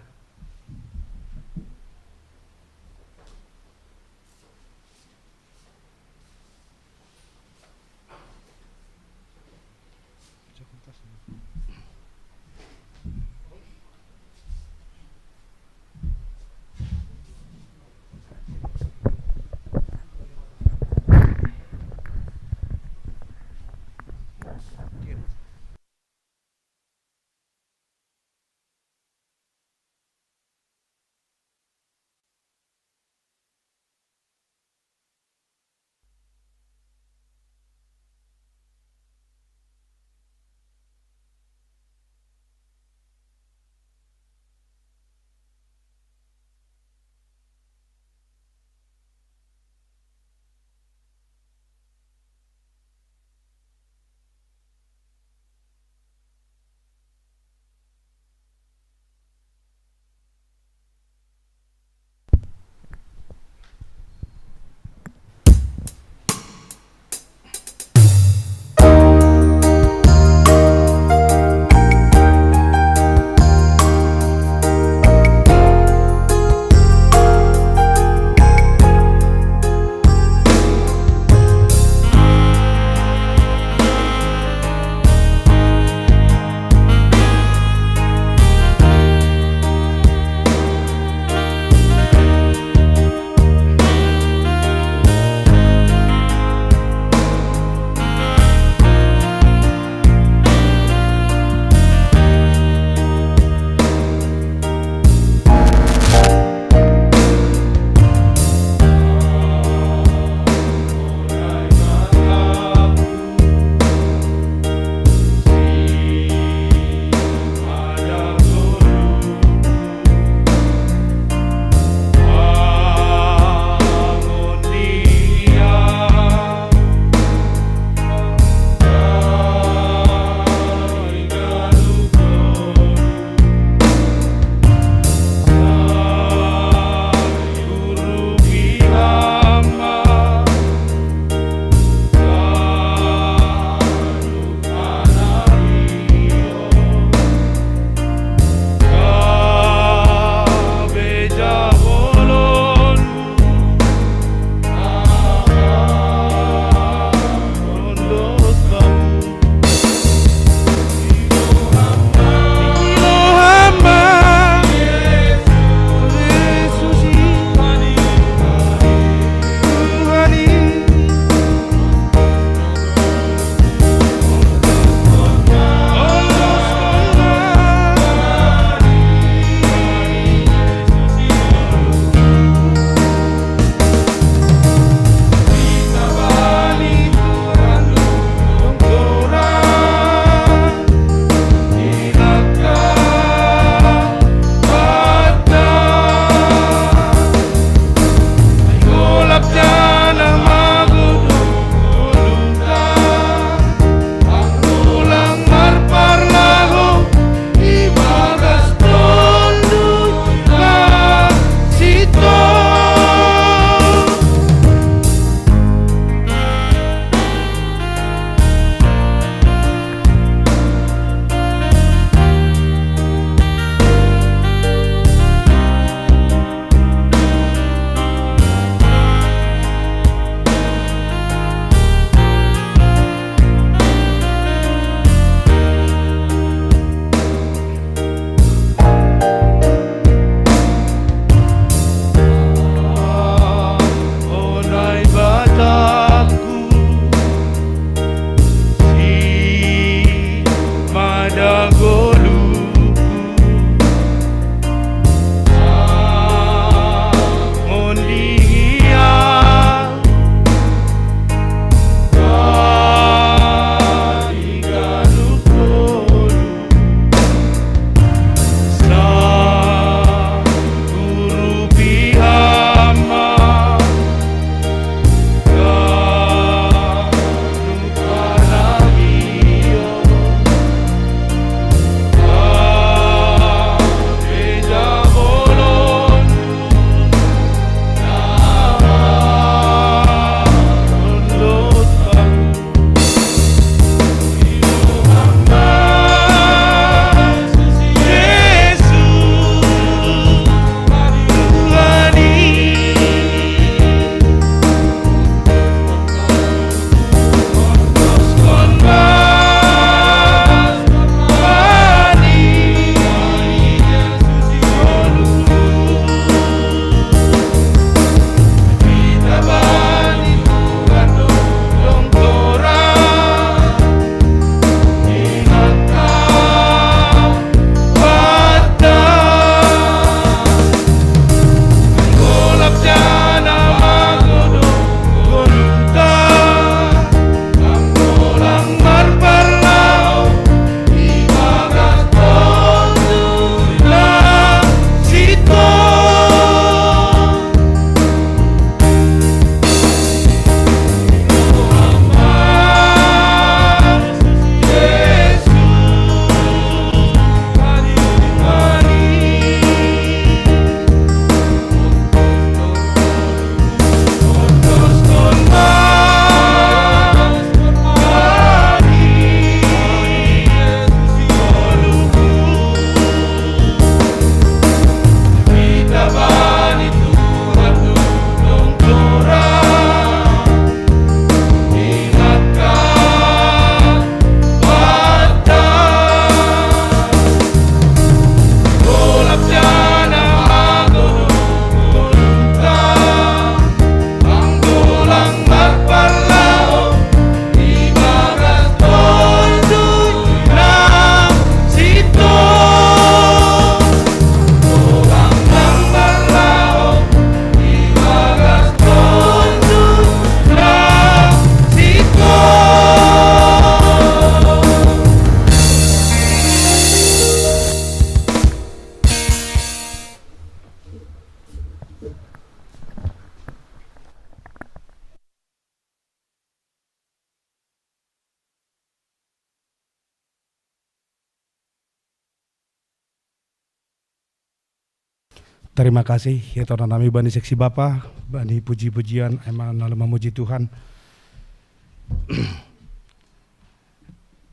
Tarima kasih, ya Tuhan nami, bani seksi Bapa, bani puji-pujian, ai ma na laho mamuji Tuhan.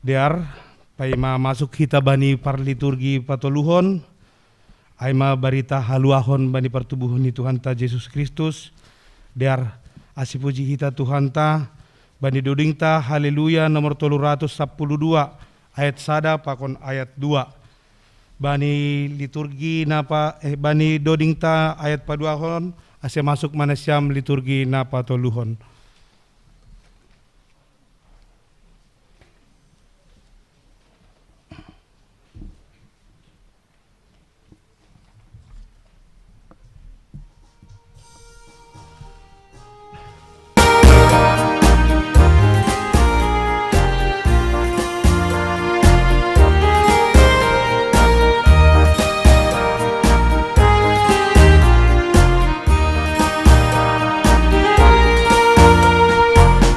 Dear, paima masuk hita bani parliturgi patoluhon, ai ma barita haluahon bani partubuhon ni Tuhanta Jesus Kristus. Dear, asi puji hita Tuhanta, bani dodingta Haleluya nomor tolu ratus sapuluh dua, ayat sada pakon ayat dua. Bani liturgi napa, eh, bani dodingta ayat paduahon, asi masuk ma nasiam liturgi na patoluhon.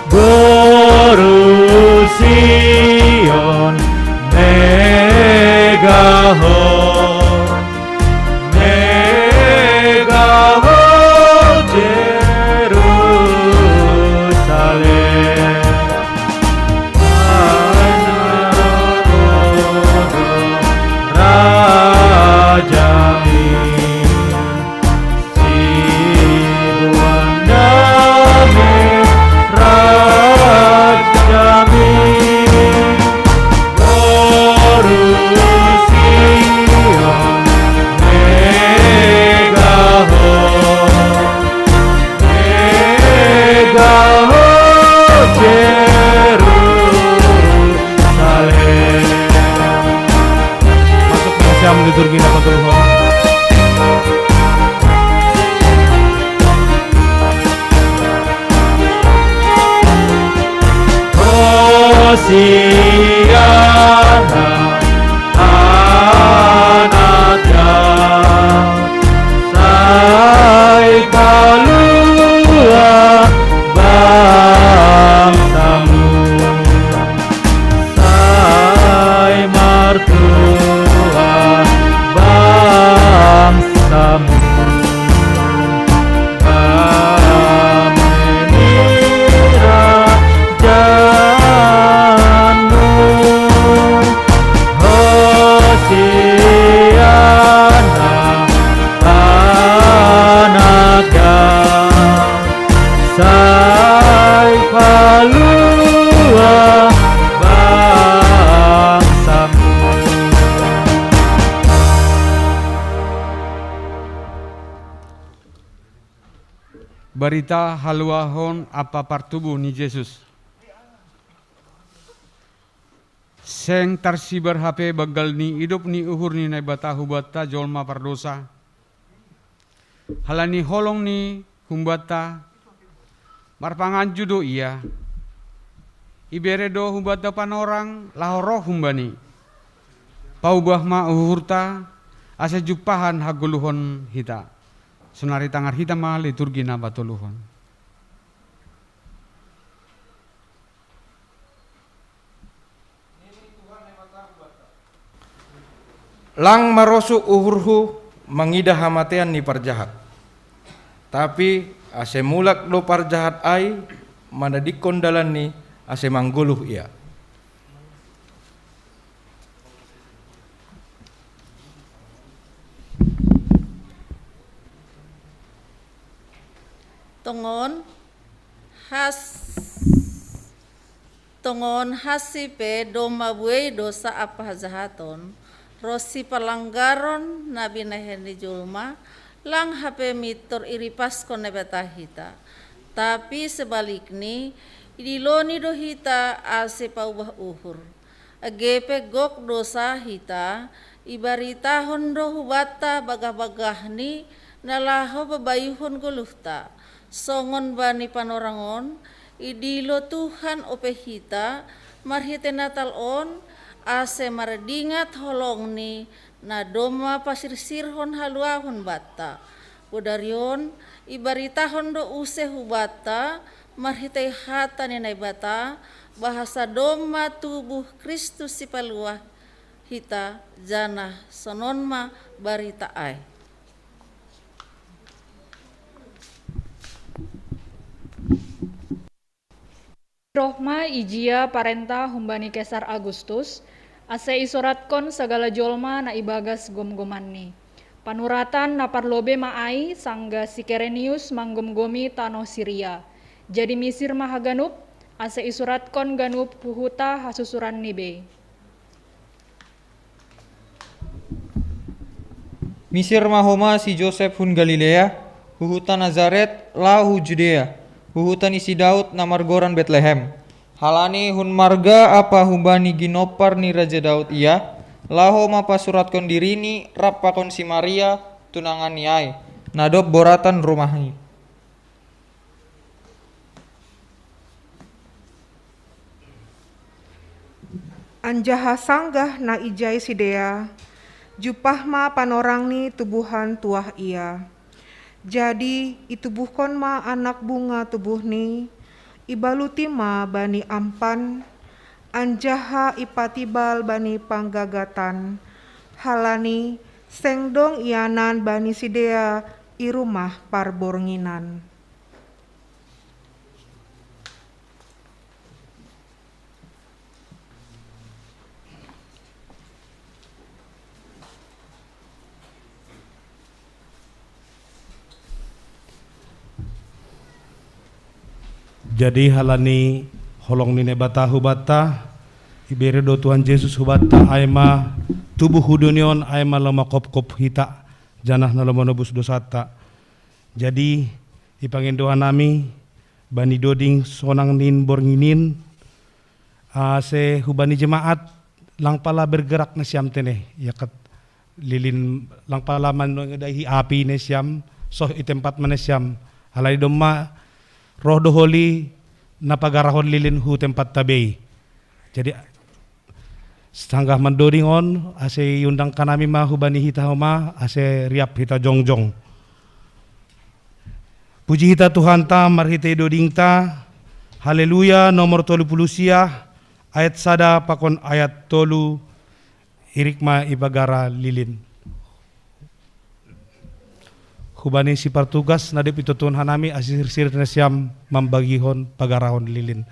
Boru Sion, megaho, megaho Jerusalem. Raja Sibuan dame rajami, boru Sion megaho, megaho Jerusalem. Masuk ke jam liturgi na patoluhon. Hosiana, anaknya sai palua bangsamu, sai martua bangsamu. Amen. Rajanmu Hosiana, anaknya sai palua bangsamu. Barita haluahon ampa partubuh ni Jesus. Seng tarsibar hape banggal ni idop ni uhur ni Naibata hubanta jolma pardosa. Halani holong ni humbanta marpanganju do ia. Ibere do humbanta panorang laho roh humbani. Paubah ma uhurta, ase jumpahan hagoluhon hita. Sonari tangar hita ma liturgi na patoluhon. Lang marosu uhurhu mangidah hamatean ni parjahat. Tapi ase mulak do parjahat ai manadingkon dalanni, ase manggoluh ia. Tongon has, tongon hansi pe domma buei dosa ampa hajahaton, ronsi palanggaron na binahen ni jolma, lang hape mintor iripaskon Naibata hita. Tapi sebalikni, idiloni do hita ase paubah uhur. Age pe gok dosa hita, ibaritahon do hubanta bagah-bagahni na laho pabaihon goluhta. Songon bani panorang on, idilo Tuhan ope hita marhitei Natal on, ase mardingat holongni na domma pasirsirhon haluahon banta. Bodari on, ibaritahon do use hubanta marhitei hata ni Naibata, bahasa domma tubuh Kristus Sipalua hita, janah sonon ma barita ai. Roh ma ijia parenta humbani Kesar Agustus, ase isuratkon sagala jolma na ibagas gomgomanni. Panuratan na parlobei ma ai, sanggah si Kirenius manggomgomi tanoh Siria. Jadi misir ma haganup, ase isuratkon ganup huhuta hasusuranni bei. Misir ma homa si Josep hun Galilea, huhuta Nazaret, laho hu Judea, huhuta ni si Daud na margoran Betlehem. Halani hun marga apa humbani ginompar ni Raja Daud ia, laho ma pasuratkon dirini rap pakon si Maria, tunanganni ai, na dob boratan rumahni. Anjaha sanggah na ijai sidea, jumpah ma panorangni tubuhan tuah ia. Jadi itubuhkon ma anak bunga tubuhni, ibaluti ma bani ampan, anjaha ipatibal bani panggagatan, halani seng dong ianan bani sidea i rumah parbornginan. Jadi halani holong ni Naibata hubanta, ibere do Tuhan Jesus hubanta ai ma tubuh hu dunion ai ma lam mangkopkop hita, janah na lam manobus dosanta. Jadi ipangindo hanami bani doding sonang ni bornginin, ase hubani jemaat lang pala bergerak nasiam tene, ia kat lilin lang pala manongedaihi api nasiam, soh i tempat ma nasiam. Halani domma roh do holi na pagarahon lilin hu tempatta bei. Jadi sanggah mandoding on, ase iundangkan nami ma hubani hita homa, ase riap hita jongjong. Puji hita Tuhanta marhitei dodingta. Haleluya nomor tolu puluh sia, ayat sada pakon ayat tolu. Irik ma ipagara lilin. Hubani si partugas na dob itoton hanami, ase sirsir nasiam mambagihon pagarahon lilin.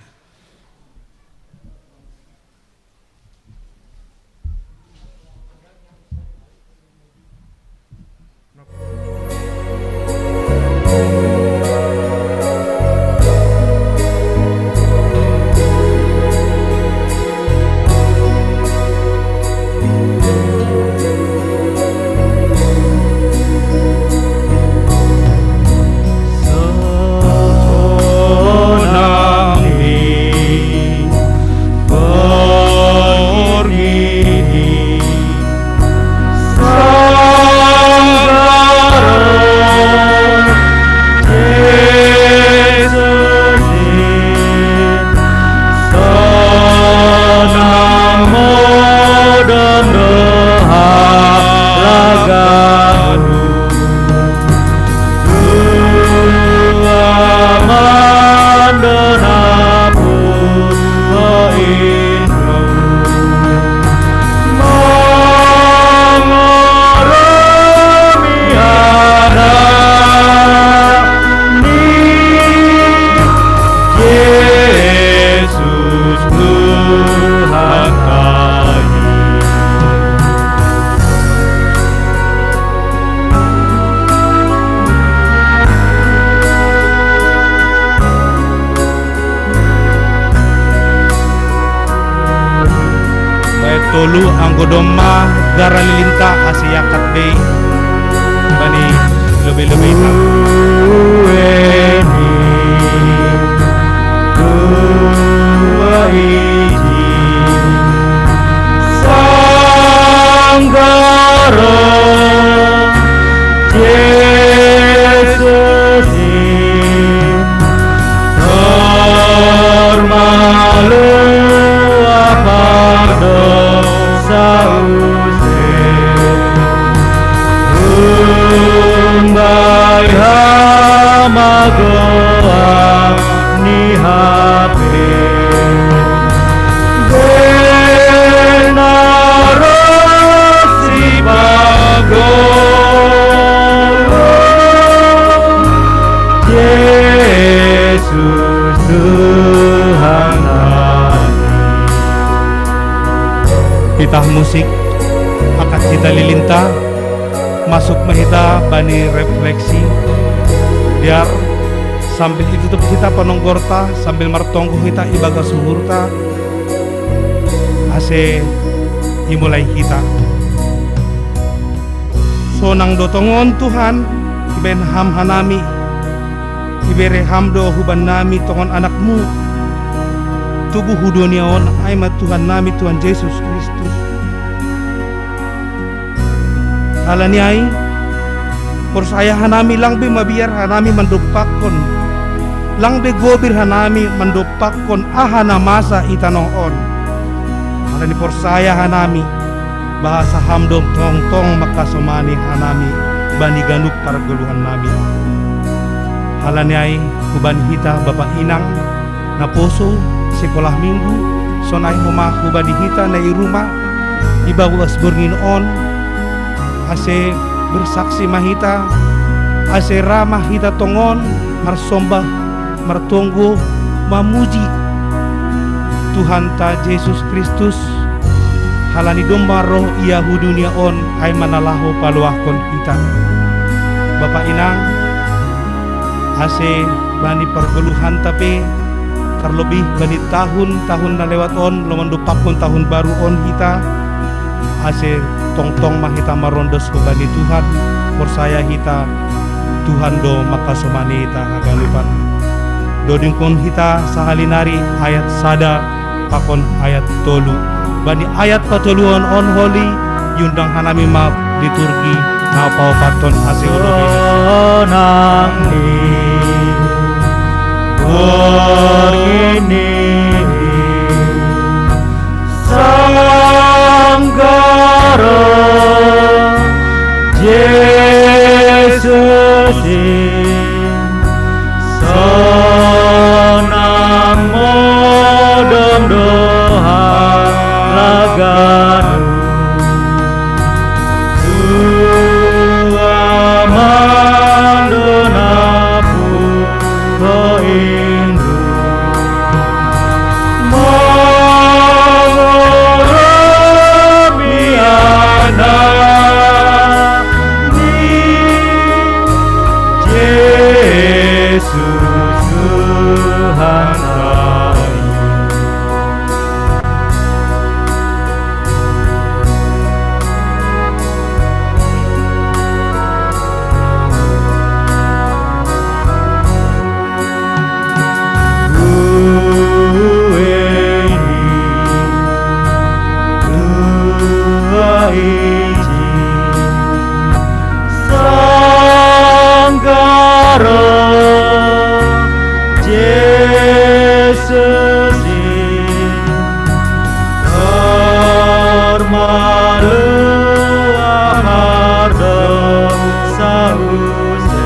Tolu anggo domma gara lilinta ase iangkat bei bani lobei-lobeita. Sanggah Roh Jesus in Tormalu apa dosa use, umbai Pitah musik, angkat hita lilinta, masuk ma hita bani refleksi, biar sambil itutup hita panonggorta, sambil martonggo hita ibagas uhurta, ase imulai hita. Sonang do tongon Tuhan, ibaen Ham hanami, ibere Ham do hubannami tongon Anakmu, tubu hu dunia on, ai ma Tuhannami Tuhan Jesus Kristus. Halani ai, porsaya hanami lang be mabiar hanami mandompakkon, lang be gobir hanami mandompakkon aha na masa i tanoh on. Halani porsaya hanami, bahasa Ham do tongtong mangkasomani hanami bani ganup pargoluhannami. Halani ai, hubani hita bapa inang naposo, sikolah minggu, sonai homa hubani hita na i rumah, ibagas borngin on, ase bersaksi ma hita, ase ra ma hita tongon marsombah, martonggo, mamuji Tuhanta Jesus Kristus, halani domma roh Ia hu dunia on, ai ma na laho paluahkon hita. Bapa inang, ase bani pargoluhanta pe, tarlobih bani tahun-tahun na lewat on, laho mandompakkon tahun baru on hita, ase tongtong ma hita marondos hubani Tuhan, porsaya hita, Tuhan do mangkasomani hita haganupan. Dodingkon hita sahali nari ayat sada pakon ayat tolu. Bani ayat patoluhon on holi, iundang hanami ma liturgi na paopathon ase olobi. Sonang ni borngin i sanggah roh Jesus i, sonang modom do haraga nu. Tua mandona puho induk, mangoromi Anak ni, Jesus Tuhan kami. Buei ni tua ijin, sanggah roh Jesus i, tarmaluah mardosa use.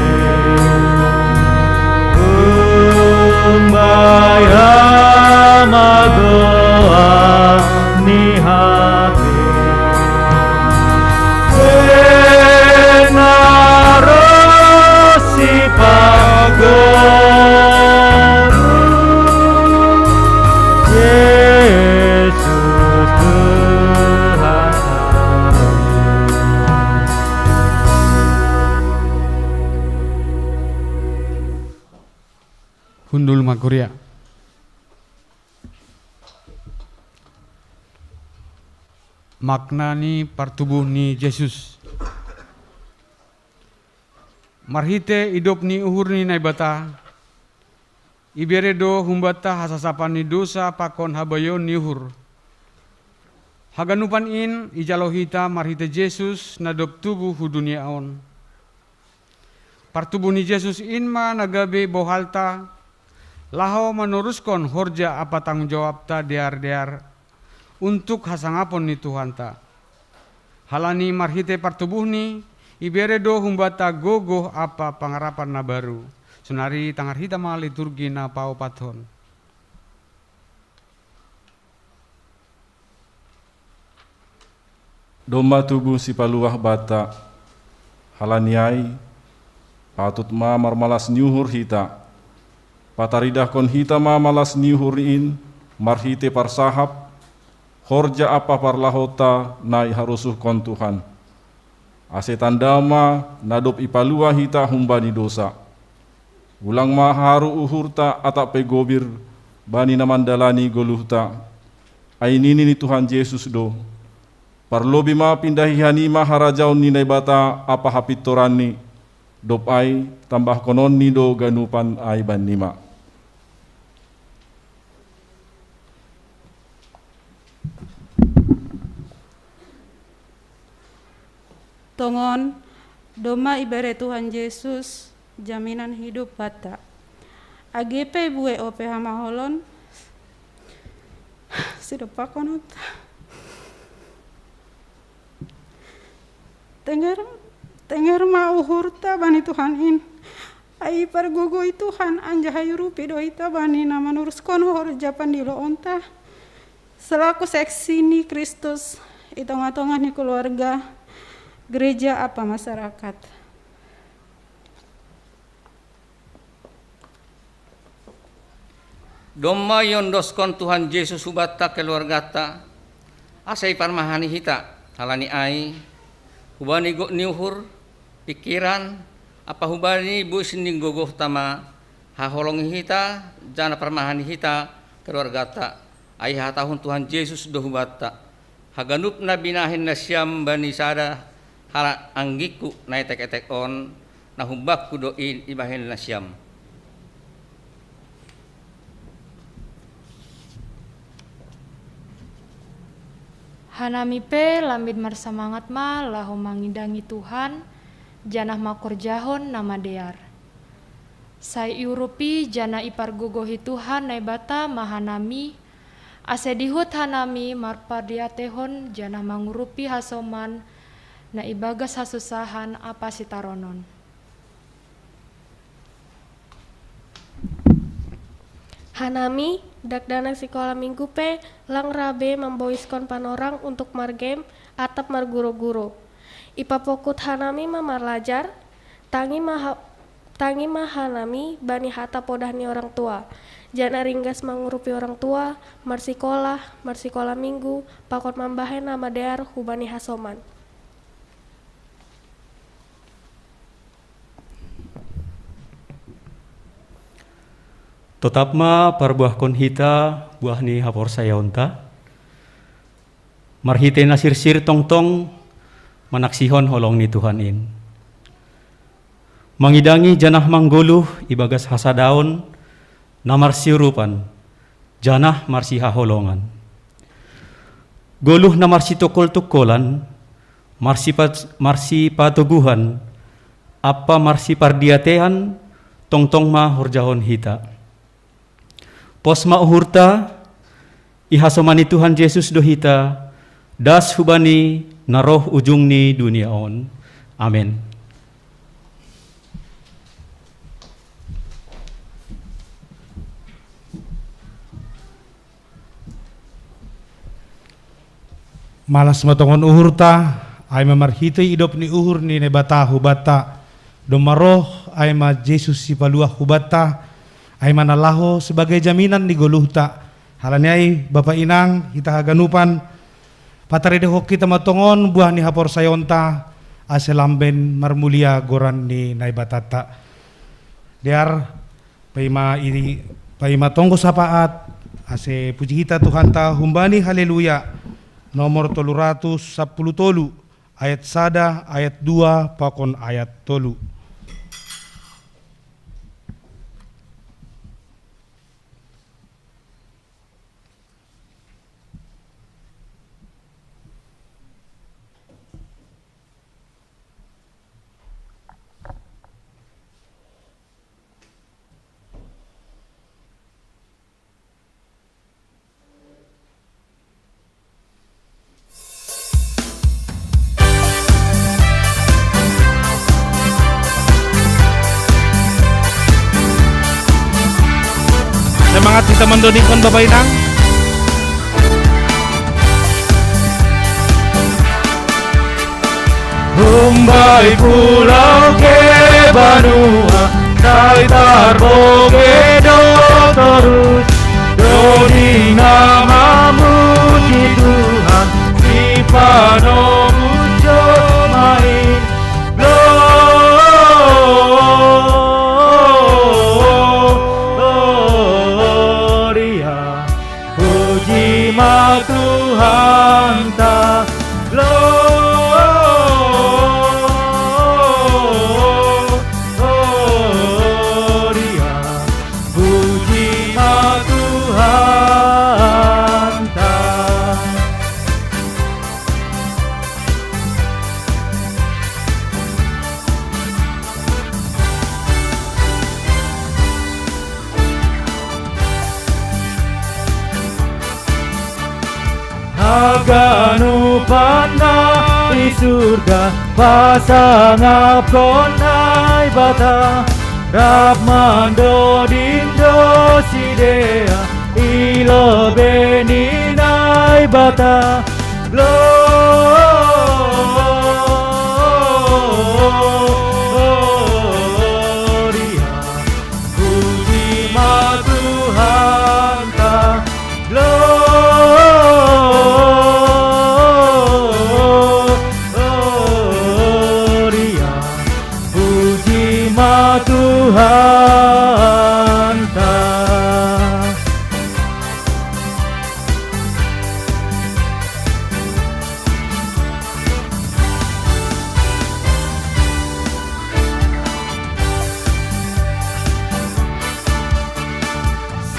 Umbaya magoan ni hape, pengaruh si pagoru Jesus Tuhan kami. Hundul ma kuria. Makna ni partubuh ni Jesus. Marhite idop ni uhur ni Naibata, ibere do humbanta hasasapan ni dousa pakon habayoon ni uhur. Haganupan in ijalo hita marhite Jesus na dob tubuh hu dunia on. Partubuh ni Jesus in ma na gabe bohalta, laho manoruskon horja ampa tanggung jawabta deardear untuk hasangapon ni Tuhanta. Halani marhite partubuhni, ibere do humbanta gogoh ampa pangarapan na baru. Sonari tangar hita ma liturgi na paopathon. Domma tubuh sipaluah banta, halani ai, patut ma marmalas ni uhur hita. Pataridahkon hita ma malas ni uhur in marhite parsahap, horja ampa parlahonta na iharosuhkon Tuhan. Ase tanda ma na dob ipalua hita humbani dousa. Ulang ma haru uhurta atap pe gobir bani na mandalani goluhta. Ai nini ni Tuhan Jesus do: Parlobei ma pindahi hanima harajaon ni Naibata ampa hapintoranni, dob ai tambahkononni do ganupan ai bannima. Tongon, domma ibere Tuhan Jesus jaminan hidup banta. Age pe bue ope hamaolon, sidompakononta. Tenger, tenger ma uhurta bani Tuhan in. Ai ipargogoi Tuhan anjaha iurupi do hita bani na manuruskon horja pandiloonta selaku seksi ni Kristus i tongah-tongah ni keluarga, gereja ampa masyarakat. Domma iondoskon Tuhan Jesus hubanta keluarganta, asa iparmahani hita. Halani ai, hubani gok ni uhur, pingkiran, ampa hubani bois ni gogohta ma, haholongi hita, janah parmahani hita keluarganta, ai ihatahon Tuhan Jesus do hubanta: Haganup na binahen nasiam bani sada halak anggingku na etek-etek on, na humbakku do in ibahen nasiam. Hanami pe lambin marsamangat ma laho mangidangi Tuhan, janah mangkorjahon na madear. Sai iurupi janah ipargogohi Tuhan Naibata ma hanami, ase dihut hanami marpardiatehon janah mangurupi hasoman na ibagas hasunsahan ampa sitaronon. Hanami, dakdanak sikola minggu pe lang ra be mamboiskon panorang untuk margame atap marguru-guru. Ipapokut hanami ma marlajar, tangi ma ha-, tangi ma hanami bani hata podah ni orang tua. Janah ringgas mangurupi orang tua, marsikola, marsikola minggu, pakon mambahen na madear hubani hasoman. Totap ma parbuahkon hita buah ni haporsayaonta, marhitei na sirsir tongtong manaksihon holong ni Tuhan in. Mangidangi janah manggoluh ibagas hasadaon na marsiurupan, janah marsihaholongan. Goluh na marsitongkol-tongkolan, marsipat-, marsipatoguhan, ampa marsipardiatean, tongtong ma horjahon hita. Pos ma uhurta, ihasomani Tuhan Jesus do hita, das hubani na roh ujung ni dunia on. Amen. Malas ma tongon uhurta, ai ma marhitei idop ni uhur ni Naibata hubanta, domma roh, ai ma Jesus Sipaluah hubanta, ai ma na laho sebagai jaminan ni goluhta. Halani ai, Bapa, Inang, hita haganupan, pataridahon hita ma tongon buah ni haporsayaonta, ase lamben marmulia goran ni Naibatanta. Dear, paima ini, paima tonggo sapaat, ase puji hita Tuhanta humbani Haleluya, nomor tolu ratus sampulu tolu, ayat sada, ayat dua, pakon ayat tolu. Semangat hita mandodingkon, Bapa, Inang. Hombai pulau ke banua, sai tarbogei do torus, doding na mamuji Tuhan. Ano mucho mai gloria, puji ma Tuhan ta gloria, puji ma Tuhan ta. Haganu panna i surga, pasangap konai bata, rap mando dindo sidea, ilo beni nai bata, gloria. Puji ma Tuhan ta, gloria. Puji ma Tuhan ta.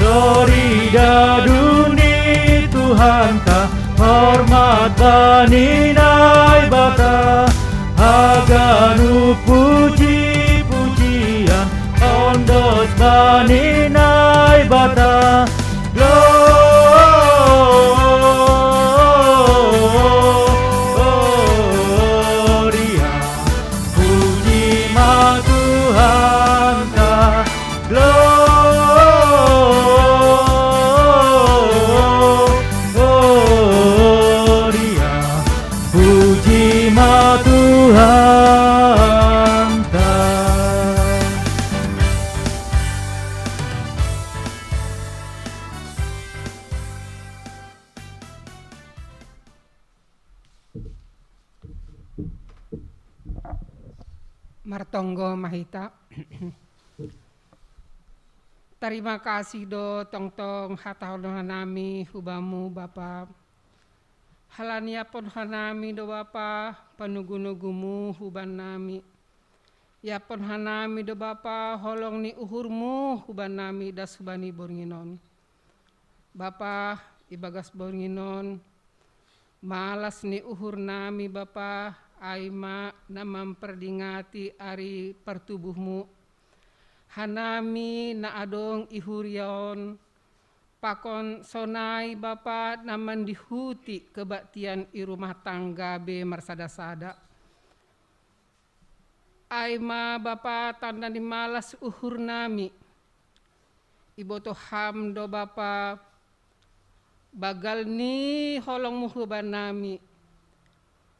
Sori daduni Tuhan ta, hormat bani nai bata, haganu puji-pujian, ondos bani nai bata, gloria. Puji ma Tuhan ta, gloria. Puji ma Tuhan ta. Martonggo ma hita. Tarima kasih do tongtong hatahon hanami hubamu Bapa. Halani iapon hanami do Bapa panugu-nugumu huban nami. Iapon hanami do Bapa holong ni uhurmu huban nami das hubani borngin on. Bapa, ibagas borngin on, malas ni uhur nami Bapa, ai ma na mampardingati ari partubuhmu. Hanami na adong i huria on, pakon sonai Bapa na mandihuti kebaktian i rumah tangga be marsada-sada. Ai ma Bapa tanda ni malas uhur nami. Iboto Ham do Bapa bagal ni holongmu huban nami.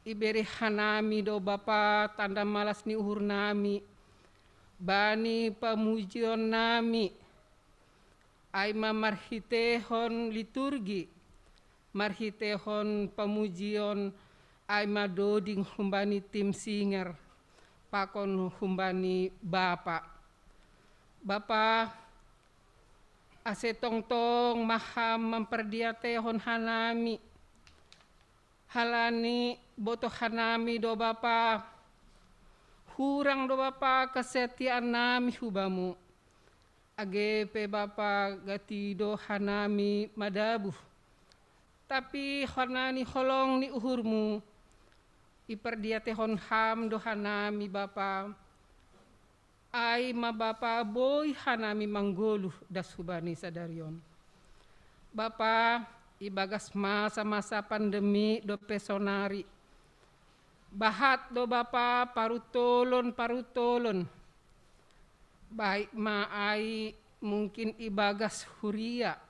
Ibere hanami do Bapa tanda malas ni uhur nami bani pamujion nami. Ai ma marhitehon liturgi, marhitehon pamujion, ai ma doding humbani tim singer, pakon humbani Bapa. Bapa, ase tongtong ma Ham mampardiatehon hanami. Halani boto hanami do Bapa, hurang do Bapa kesetiaan nami hubamu. Age pe Bapa gati do hanami madabuh. Tapi hona ni holong ni uhurmu, ipardiatehon Ham do hanami Bapa. Ai ma Bapa boi hanami manggoluh das hubani sadari on. Bapa, ibagas masa-masa pandemi dope sonari. Bahat do Bapa parutolon-parutolon. Baik ma ai mungkin ibagas huria,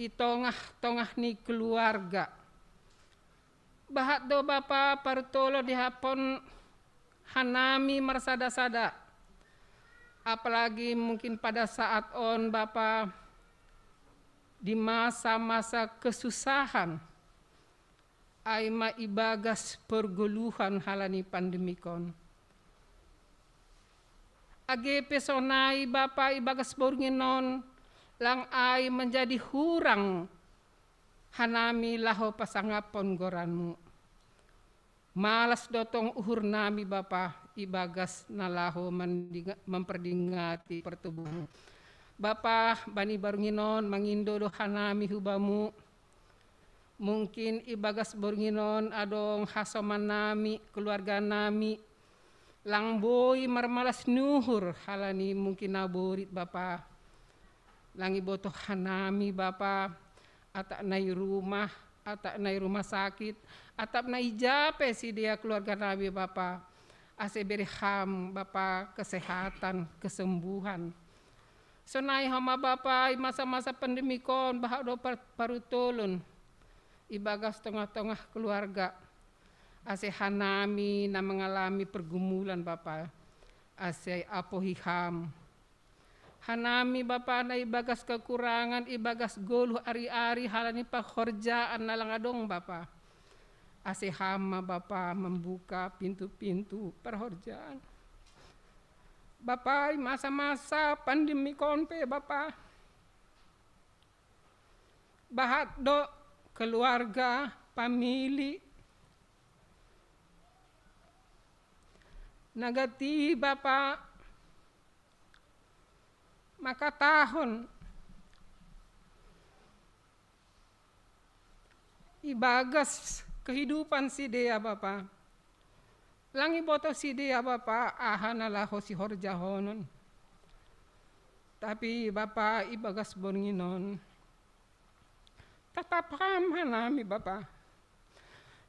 i tongah-tongah ni keluarga. Bahat do Bapa parutolon dihapon hanami marsada-sada. Apalagi mungkin pada saat on Bapa di masa-masa kesusahan. ai ma ibagas pergoluhan halani pandemikon. Age pe sonai Bapa ibagas borngin on, lang ai menjadi hurang hanami laho pasangaphon goranmu. Malas do tong uhur nami Bapa ibagas na laho memperdingati pertubuhmu. Bapa, bani borngin on mangindo do hanami hubamu. Mungkin ibagas borngin on adong hasoman nami, keluarga nami, lang boi marmalas ni uhur halani mungkin na borit Bapa. Lang ibotoh hanami Bapa, atap na i rumah, atap na i rumah sakit, atap na i ja pe sidea keluarga nami Bapa. Ase bere Ham Bapa kesehatan, kesembuhan. Sonai homa Bapa i masa-masa pandemikon bahat do paruntolon ibagas tongah-tongah keluarga. Ase hanami na mengalami pergumulan Bapa, ase apohi Ham. Hanami Bapa na ibagas kekurangan, ibagas goluh ari-ari halani pahorjaan na lang adong Bapa. Ase Ham ma Bapa membuka pintu-pintu parhorjaan. Bapa i masa-masa pandemikon pe Bapa, bahat do keluarga, pamili, na gati Bapa mangkatahon ibagas kehidupan sidea Bapa. Lang ibotoh sidea Bapa aha na laho sihorjahonon. Tapi Bapa ibagas borngin on, tatap Ham hanami Bapa.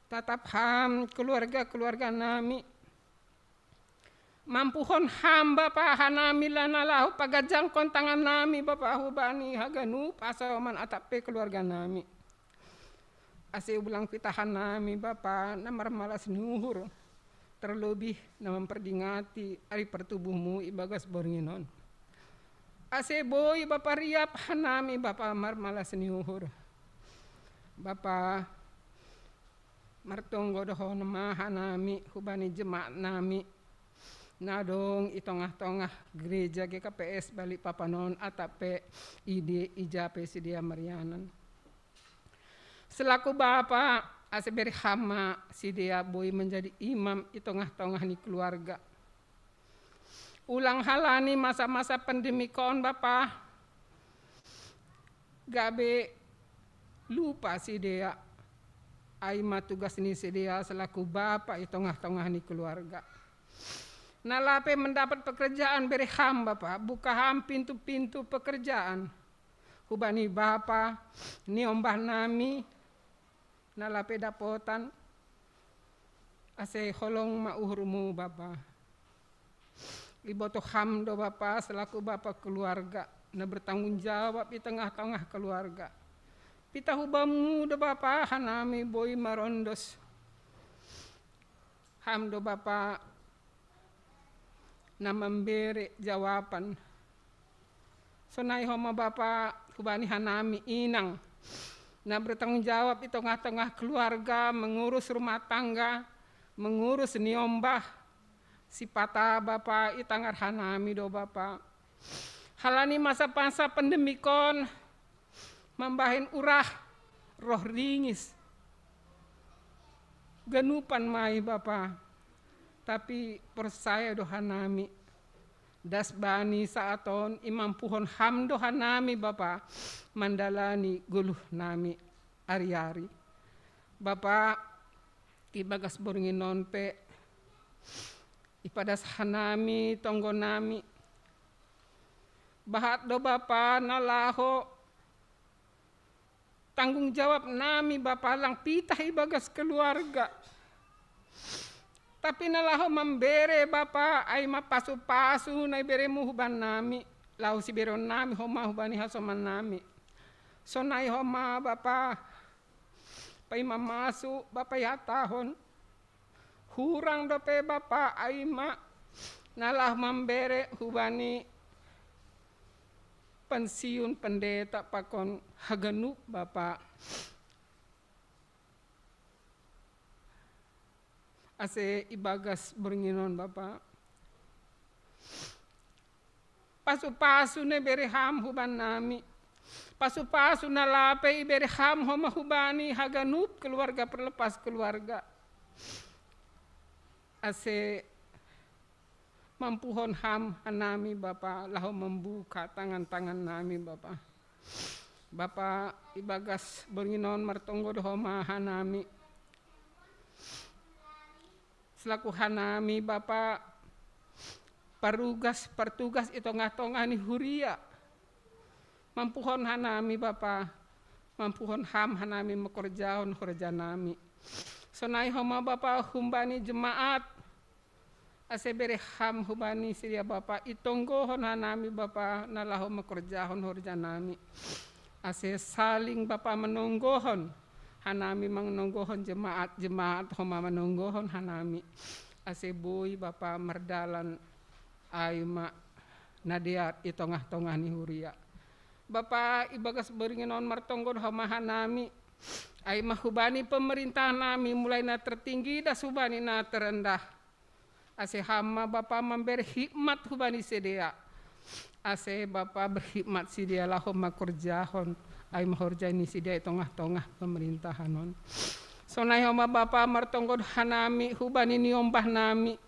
Tatap Ham keluarga-keluarga nami. Mampuhon Ham Bapa hanami lah na laho paganjangkon tangan nami Bapa hubani haganup hasoman atap pe keluarga nami. Ase ulang pitah hanami Bapa na marmalas ni uhur, terlebih na memperdingati ari pertubuhmu ibagas borngin on. Ase boi Bapa riap hanami Bapa marmalas ni uhur. Bapa, martonggo do Ho ma hanami hubani jemaat nami na adong i tongah-tongah gereja G K P S Balikpapan on atap pe i ja pe sidea marianan. Selaku Bapa, ase bere Ham ma sidea boi menjadi imam i tongah-tongah ni keluarga. Ulang halani masa-masa pandemikon Bapa, gabe lupa sidea ai ma tugas ni sidea selaku Bapa i tongah-tongah ni keluarga. Na lape mendapat pekerjaan bere Ham Bapa, buka Ham pintu-pintu pekerjaan hubani Bapa, niombah nami na lape dapotan, ase holong ma uhurmu Bapa. Ibotoh Ham do Bapa selaku Bapa keluarga na bertanggung jawab i tongah-tongah keluarga. Pitah hubamu do Bapa hanami boi marondos. Ham do Bapa na mambere jawaban. Sonai Ho ma Bapa hubani hanami inang na bertanggung jawab i tongah-tongah keluarga, mengurus rumah tangga, mengurus niombah, sipata Bapa i tangar hanami do Bapa. Halani masa-masa pandemikon mambahen urah, roh ringis, ganupan ma i Bapa. Tapi porsaya do hanami, das bani saat on imampuhon Ham do hanami Bapa mandalani goluh nami ari-ari. Bapa, ibagas borngin on pe ipadas hanami tonggo nami. Bahat do Bapa na laho tanggung jawab nami Bapa lang pitah ibagas keluarga. Tapi na laho mambere Bapa ai ma pasu-pasu na iberemu huban nami, laho sibereon nami Ho ma hubani hasoman nami. Sonai Ho ma Bapa, paima masu Bapa ihatahon, hurang dope Bapa ai ma na laho mambere hubani pensiun pendeta pakon haganup Bapa. Ase ibagas borngin on Bapa, pasu-pasu na ibere Ham huban nami, pasu-pasu na lape ibere Ham homa hubani haganup keluarga, perlepas keluarga. Ase mampuhon Ham hanami Bapa, laho mambuka tangan-tangan nami Bapa. Bapa, ibagas borngin on martonggo do homa hanami, selaku hanami Bapa, parugas, partugas i tongah-tongah ni huria. Mampuhon hanami Bapa, mampuhon Ham hanami mangkorjahon horja nami. Sonai homa Bapa humbani jemaat, ase bere Ham hubani sidea Bapa, itonggohon hanami Bapa na laho mangkorjahon horja nami. Ase saling Bapa manonggohon, hanami manonggohon jemaat, jemaat homa manonggohon hanami. Ase boi Bapa mardalan, ai ma na dear i tongah-tongah ni huria. Bapa, ibagas borngin on martonggo do homa hanami, ai ma hubani pemerintah nami, mulai na tertinggi das hubani na terendah. Ase Ham ma Bapa mambere hikmat hubani sidea. Ase Bapa berhikmat sidea laho mangkorjahon, ai ma horja ni sidea i tongah-tongah pemerintahan on. Sonai homa Bapa martonggo do hanami hubani niombah nami,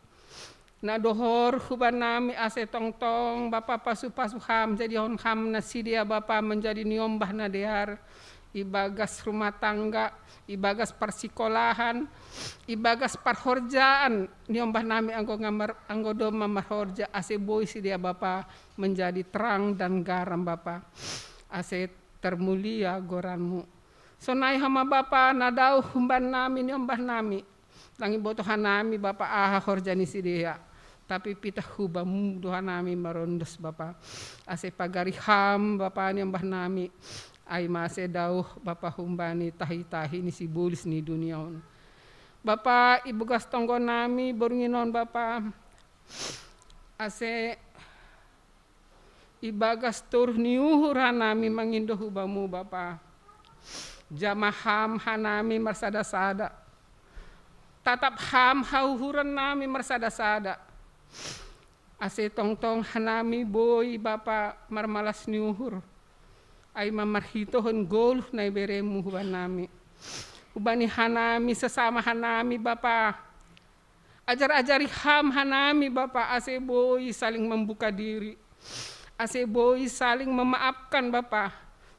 na dohor huban nami, ase tongtong Bapa pasu-pasu Ham, jadihon Ham na sidea Bapa manjadi niombah na dear, ibagas rumah tangga, ibagas parsikolahan, ibagas parhorjaan, niombah nami anggo nga mar-, anggo domma marhorja, ase boi sidea Bapa manjadi terang dan garam Bapa, ase termulia goran-Mu. Sonai homa Bapa na dao humbannami niombah nami, ndang iboto hanami Bapa aha horja ni sidea, tapi pitah huba-Mu do hanami marondos Bapa. Ase pagari Ham Bapa niombah nami, ai ma ase dao Bapa humbani tahi-tahi ni sibolis ni dunia on. Bapa, ibagas tonggo nami borngin on Bapa, ase ibagas toruh ni uhur hanami mangindo huba-Mu Bapa. Jamah Ham hanami marsada-sada. Tatap Ham hauhuran nami marsada-sada. Ase tongtong hanami boi Bapa marmalas ni uhur, ai ma marhitehon goluh na ibere-Mu hubanami. Hubani hanami sesama hanami Bapa. Ajar-ajari Ham hanami Bapa, ase boi saling membuka diri, ase boi saling memaafkan Bapa,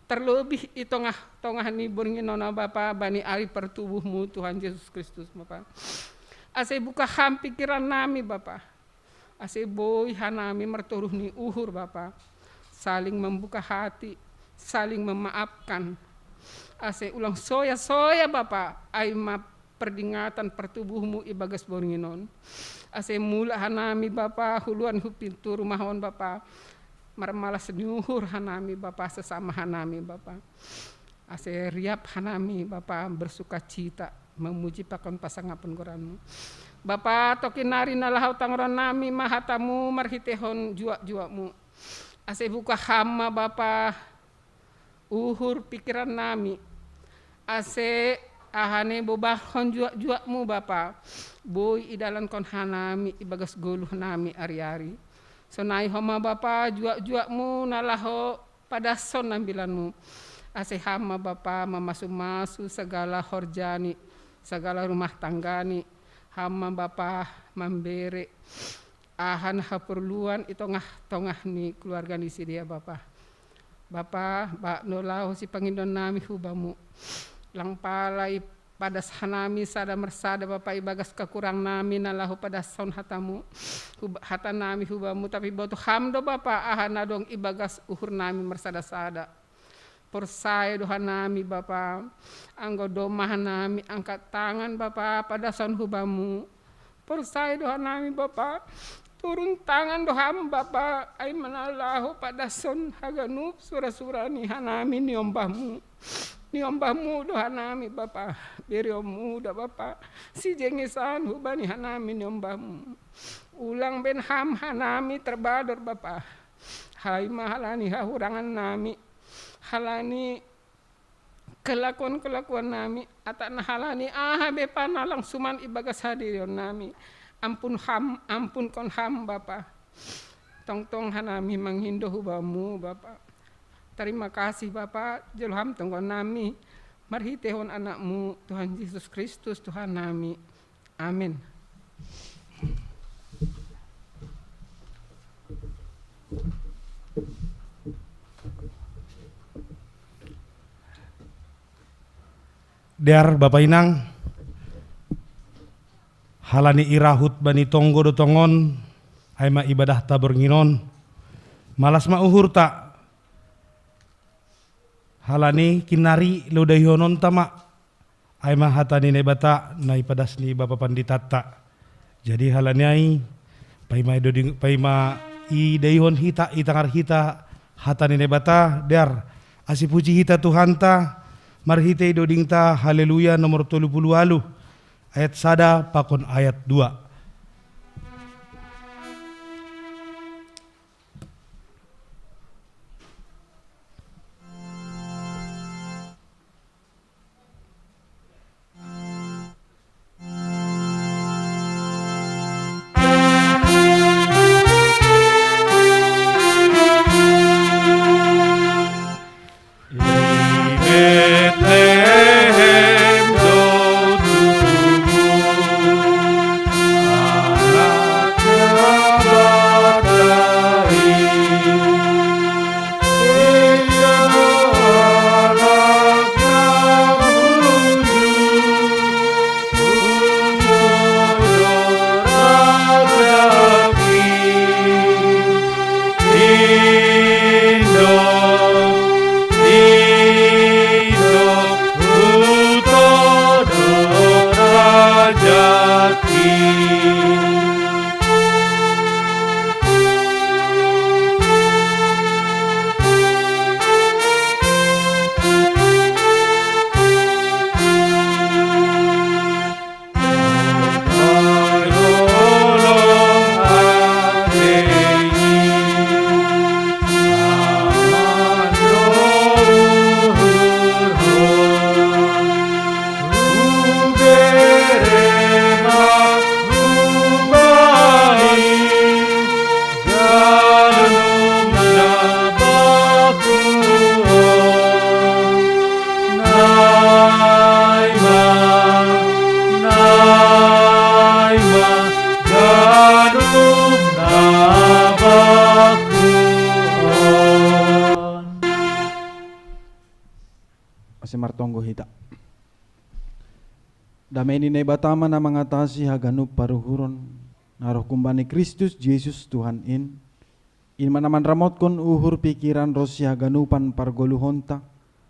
terlebih i tongah-tongah ni borngin on Bapa, bani ari partubuh-Mu Tuhan Jesus Kristus Bapa. Ase buka Ham pikiran nami Bapa, ase boi hanami martoruh ni uhur Bapa, saling membuka hati, saling memaafkan, ase ulang soya-soya Bapa, ai ma perdingatan partubuh-Mu ibagas borngin on. Ase mulak hanami Bapa, huluan hu pintu rumah on Bapa, marmalas ni uhur hanami Bapa, sesama hanami Bapa. Ase riap hanami Bapa bersukacita, memuji pakon pasangapon goran-Mu. Bapa, tokin nari na laho tangoron nami ma hata-Mu marhitehon juak-juak-Mu. Ase buka Ham ma Bapa, uhur pikiran nami. Ase aha ne bobahon juak-juak-Mu Bapa, boi idalankon hanami ibagas goluh nami ari-ari. Sonai homa Bapa juak-juak-Mu na laho padashon ambilan-Mu. Ase Ham ma Bapa mamasu-masu sagala horja ni, sagala rumah tangga ni. Ham ma Bapa mambere aha na haporluan i tongah-tongah ni keluarga ni sidea Bapa. Bapa, bahen do laho sipangindo nami huba-Mu. Lang pala ipadas hanami sada marsada Bapa ibagas kakurang nami na laho padashon hata-Mu, hub-, hata nami huba-Mu, tapi iboto Ham do Bapa aha na adong ibagas uhur nami marsada-sada. Porsaya do hanami Bapa, anggo domma hanami angkat tangan Bapa padashon huba-Mu. Porsaya do hanami Bapa, turun tangan do Ham Bapa, ai ma na laho padashon haganup sura-sura ni hanami niombah-Mu. Niombah-Mu do hanami Bapa, bereon-Mu do Bapa sijengesan hubani hanami niombah-Mu. Ulang baen Ham hanami terbador Bapa, ai ma halani hahurangan nami, halani kelakuan-kelakuan nami, ata nahalani aha be panalang suman ibagas hadirion nami. Ampun ham, ampunkon ham Bapa. Tongtong hanami mangindo hu Bamu Bapa. Terima kasih Bapa, jolo ham tonggon nami marhitehon Anakmu Tuhan Yesus Kristus Tuhan nami. Amin. Dear Bapa Inang, halani irahut bani tonggo do tongon, ai ma ibadahta borngin on, malas ma uhurta, halani kinari lodaihononta ma, ai ma hata ni Naibata na ipadas ni Bapa Panditanta. Jadi halani ai, paima idoding, paima idaihon hita, itangar hita hata ni Naibata, dear, asi puji hita Tuhanta, marhitei dodingta Haleluya nomor tolu puluh alu, ayat sada pakon ayat dua. Ase martonggo hita. Damei ni Naibata ma na mangatasi haganup paruhuron, na roh humbani Kristus Jesus Tuhan in, in ma na manramotkon uhur pikiran ronsi haganupan pargoluhonta,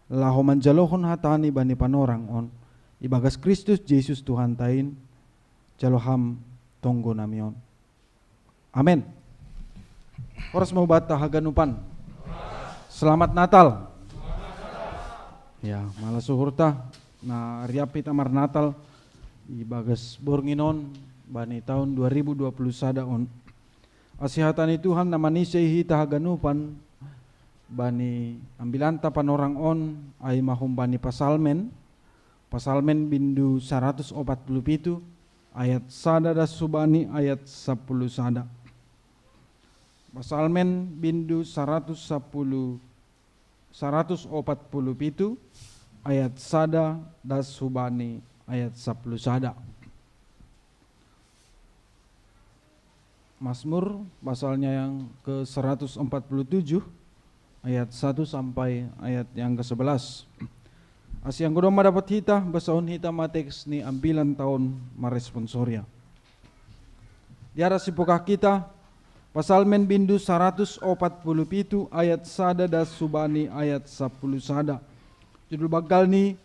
laho manjalohon hatani bani panorang on, ibagas Kristus Jesus Tuhanta in, jalo ham tonggo nami on. Amen. Horas ma hubanta haganupan. Selamat Natal. Ya, malas uhurta, na riap hita marnatal ibagas borngin on, bani taon dua ribu dua puluh sada on. Asi hata ni Tuhan na manisei hita haganupan, bani ambilanta panorang on, ai ma humbani Pasalmen, Pasalmen bindu saratus opat puluh pitu, ayat sada das hubani ayat sapuluh sada. Pasalmen bindu saratus sapuluh, saratus opat puluh pitu, ayat sada das hubani ayat sapuluh sada. Mazmur, pasalnya yang ke seratus empat puluh tujuh, ayat satu sampai ayat yang ke sebelas. Asi anggo domma dapot hita, basahon hita ma teks ni ambilan taon maresponsoria. Di aras sipokah hita, Pasalmen bindu saratus opat puluh pitu ayat sada das hubani ayat sapuluh sada. Judul banggal ni,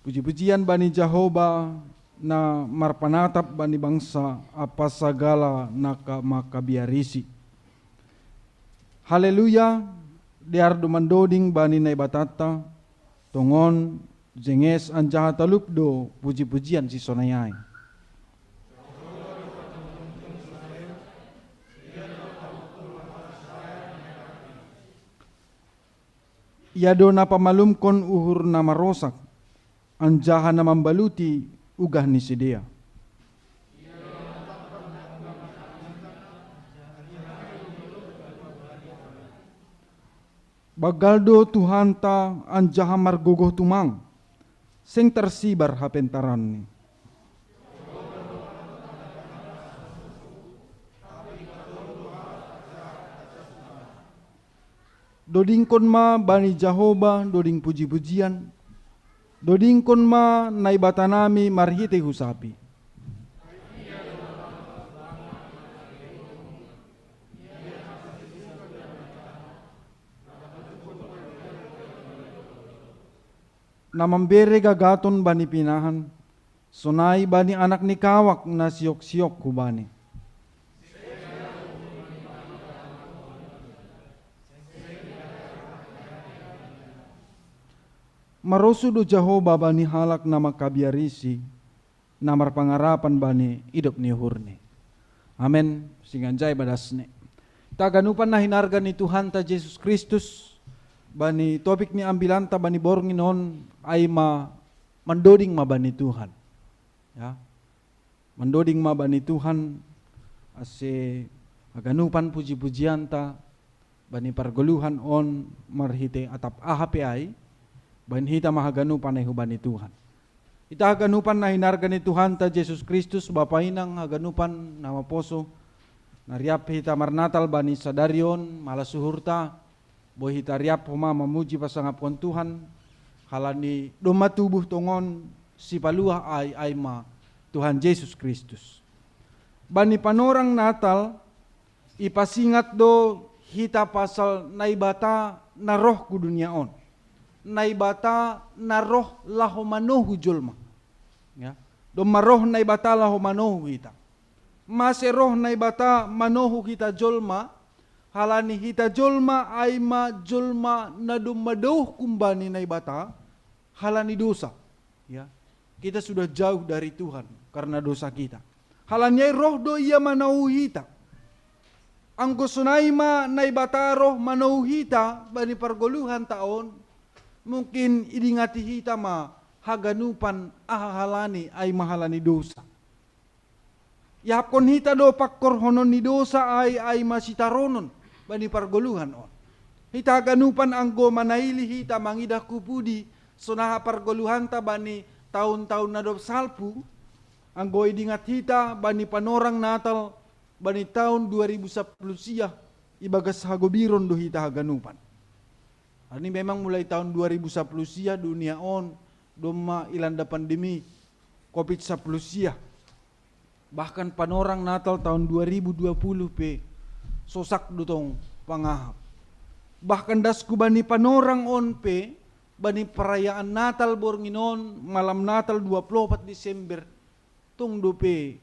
puji-pujian bani Jahowa na marpanatap bani bangsa ampa sagala na ka-, mangkabiarisi. Haleluya, dear do mandoding bani Naibatanta, tongon, jenges anjaha talup do puji-pujian sisonai ai. Ia do na pamalumkon uhur na marosak, anjaha na mambaluti ugah ni sidea. Banggal do Tuhanta anjaha margogoh tumang, seng tarsibar hapentaranni. Dodingkon ma bani Jahowa doding puji-pujian, dodingkon ma Naibatanami marhitei husapi. Na mambere gagaton bani pinahan, sonai bani anak ni kawak na siok-siok hubani. Marosuh do Jahowa bani halak na mangkabiarisi, na marpangarapan bani idop ni uhurni. Amen. Singanjai badasni. Hita haganupan na hinarga ni Tuhanta Jesus Kristus, bani topik ni ambilanta bani borngin on, ai ma mandoding ma bani Tuhan. Ya. Mandoding ma bani Tuhan, ase haganupan puji-pujianta bani pargoluhan on marhitei atap aha pe ai, bahen hita ma haganupan ai hubani Tuhan. Hita haganupan na hinarga ni Tuhanta Jesus Kristus, bapa inang haganupan na maposo, na riap hita marnatal bani sadari on, malas uhurta, boi hita riap homa mamuji pasangapkon Tuhan, halani domma tubuh tongon sipaluah ai, ai ma Tuhan Jesus Kristus. Bani panorang Natal, ipasingat do hita pasal Naibata na roh ku dunia on. Naibata na roh laho manohu jolma. Ya. Domma roh Naibata laho manohu hita. Mase roh Naibata manohu hita jolma, halani hita jolma ai ma jolma na domma douh kumbani Naibata, halani dosa. Ya. Kita sudah jauh dari Tuhan karena dosa kita. Halani ai roh do Ia manohu hita. Anggo sonai ma Naibata roh manohu hita bani pargoluhanta on, mungkin idingati hita ma haganupan aha halani ai ma halani dosa. Iahapkon hita do pangkorhonon ni dosa ai, ai ma sitaronon bani pargoluhan on. Hita haganupan anggo manaili hita mangidah ku pudi sonaha pargoluhanta bani taun-taun na dob salpu, anggo idingat hita bani panorang Natal bani taun dua ribu sapuluh siah, ibagas hagobiron do hita haganupan. Ani memang mulai taun dua ribu sapuluh siah dunia on domma ilanda pandemi covid sapuluh siah. Bahkan panorang Natal taun dua ribu dua puluh pe sosak do tong pangahap. Bahkan das ku bani panorang on pe, bani perayaan Natal borngin on, malam Natal dua puluh opat Desember, tong dope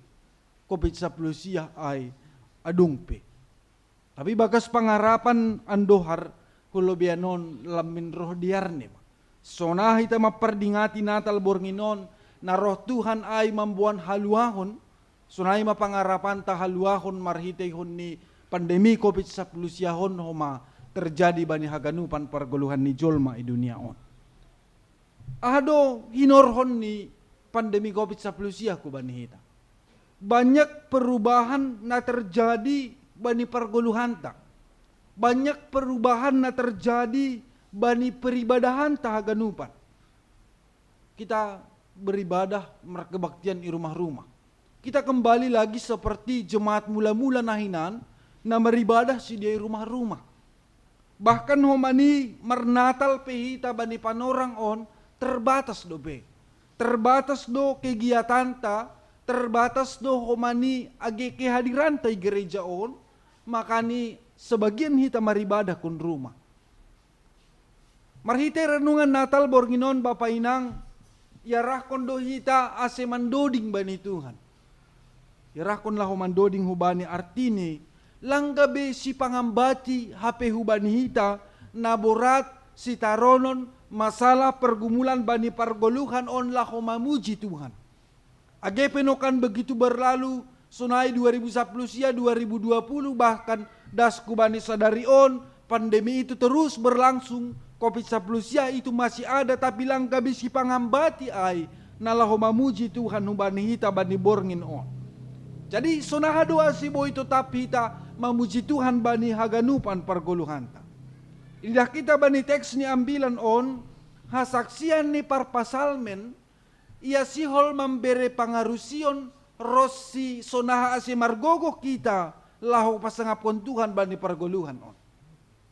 covid sapuluh siah ai adong pe. Tapi bagas pangarapan andohar, hulobean on lam min roh di arne ma. Sonai hita mampardingati Natal borngin on, na roh Tuhan ai mamboan haluahon, sonai ma pangarapanta haluahon marhiteihon ni pandemi covid sapuluh siah on homa terjadi bani haganupan pargoluhan ni jolma i dunia on. Aha do hinorhon ni pandemi covid sapuluh siah ku bani hita? Banyak perubahan na terjadi bani pargoluhanta. Banyak perubahan na terjadi bani peribadahanta haganupan. Kita beribadah markebaktian i rumah-rumah. Kita kembali lagi seperti jemaat mula-mula na hinan, na maribadah sidea i rumah-rumah. Bahkan homa ni marnatal pe hita bani panorang on terbatas dope. Terbatas do kegiatanta, terbatas do homa ni age kehadiranta i gereja on, makani sebagian hita maribadakkon rumah. Marhite renungan Natal borngin on bapa inang, iarahkon do hita ase mandoding bani Tuhan. Iarahkon laho mandoding hubani artini, lang gabe sipangambati hape hubani hita, na borat sitaronon masalah pergumulan bani pargoluhan on laho mamuji Tuhan. Age pe nokan begitu berlalu, sonai dua ribu sapuluh sia dua ribu dua puluh, bahkan das ku bani sadari on, pandemi itu terus berlangsung, Covid sapuluh sia itu masih ada, tapi lang gabe si pangambati ai na laho mamuji Tuhan hubani hita bani borngin on. Jadi sonaha do asi boi totap hita mamuji Tuhan bani haganupan pargoluhanta. Idah kita bani teks ni ambilan on, hasaksian ni parpasalmen, ia sihol mambere pangarusion ros si sonaha asi margogoh kita laho pasangapkon Tuhan bani pargoluhan on.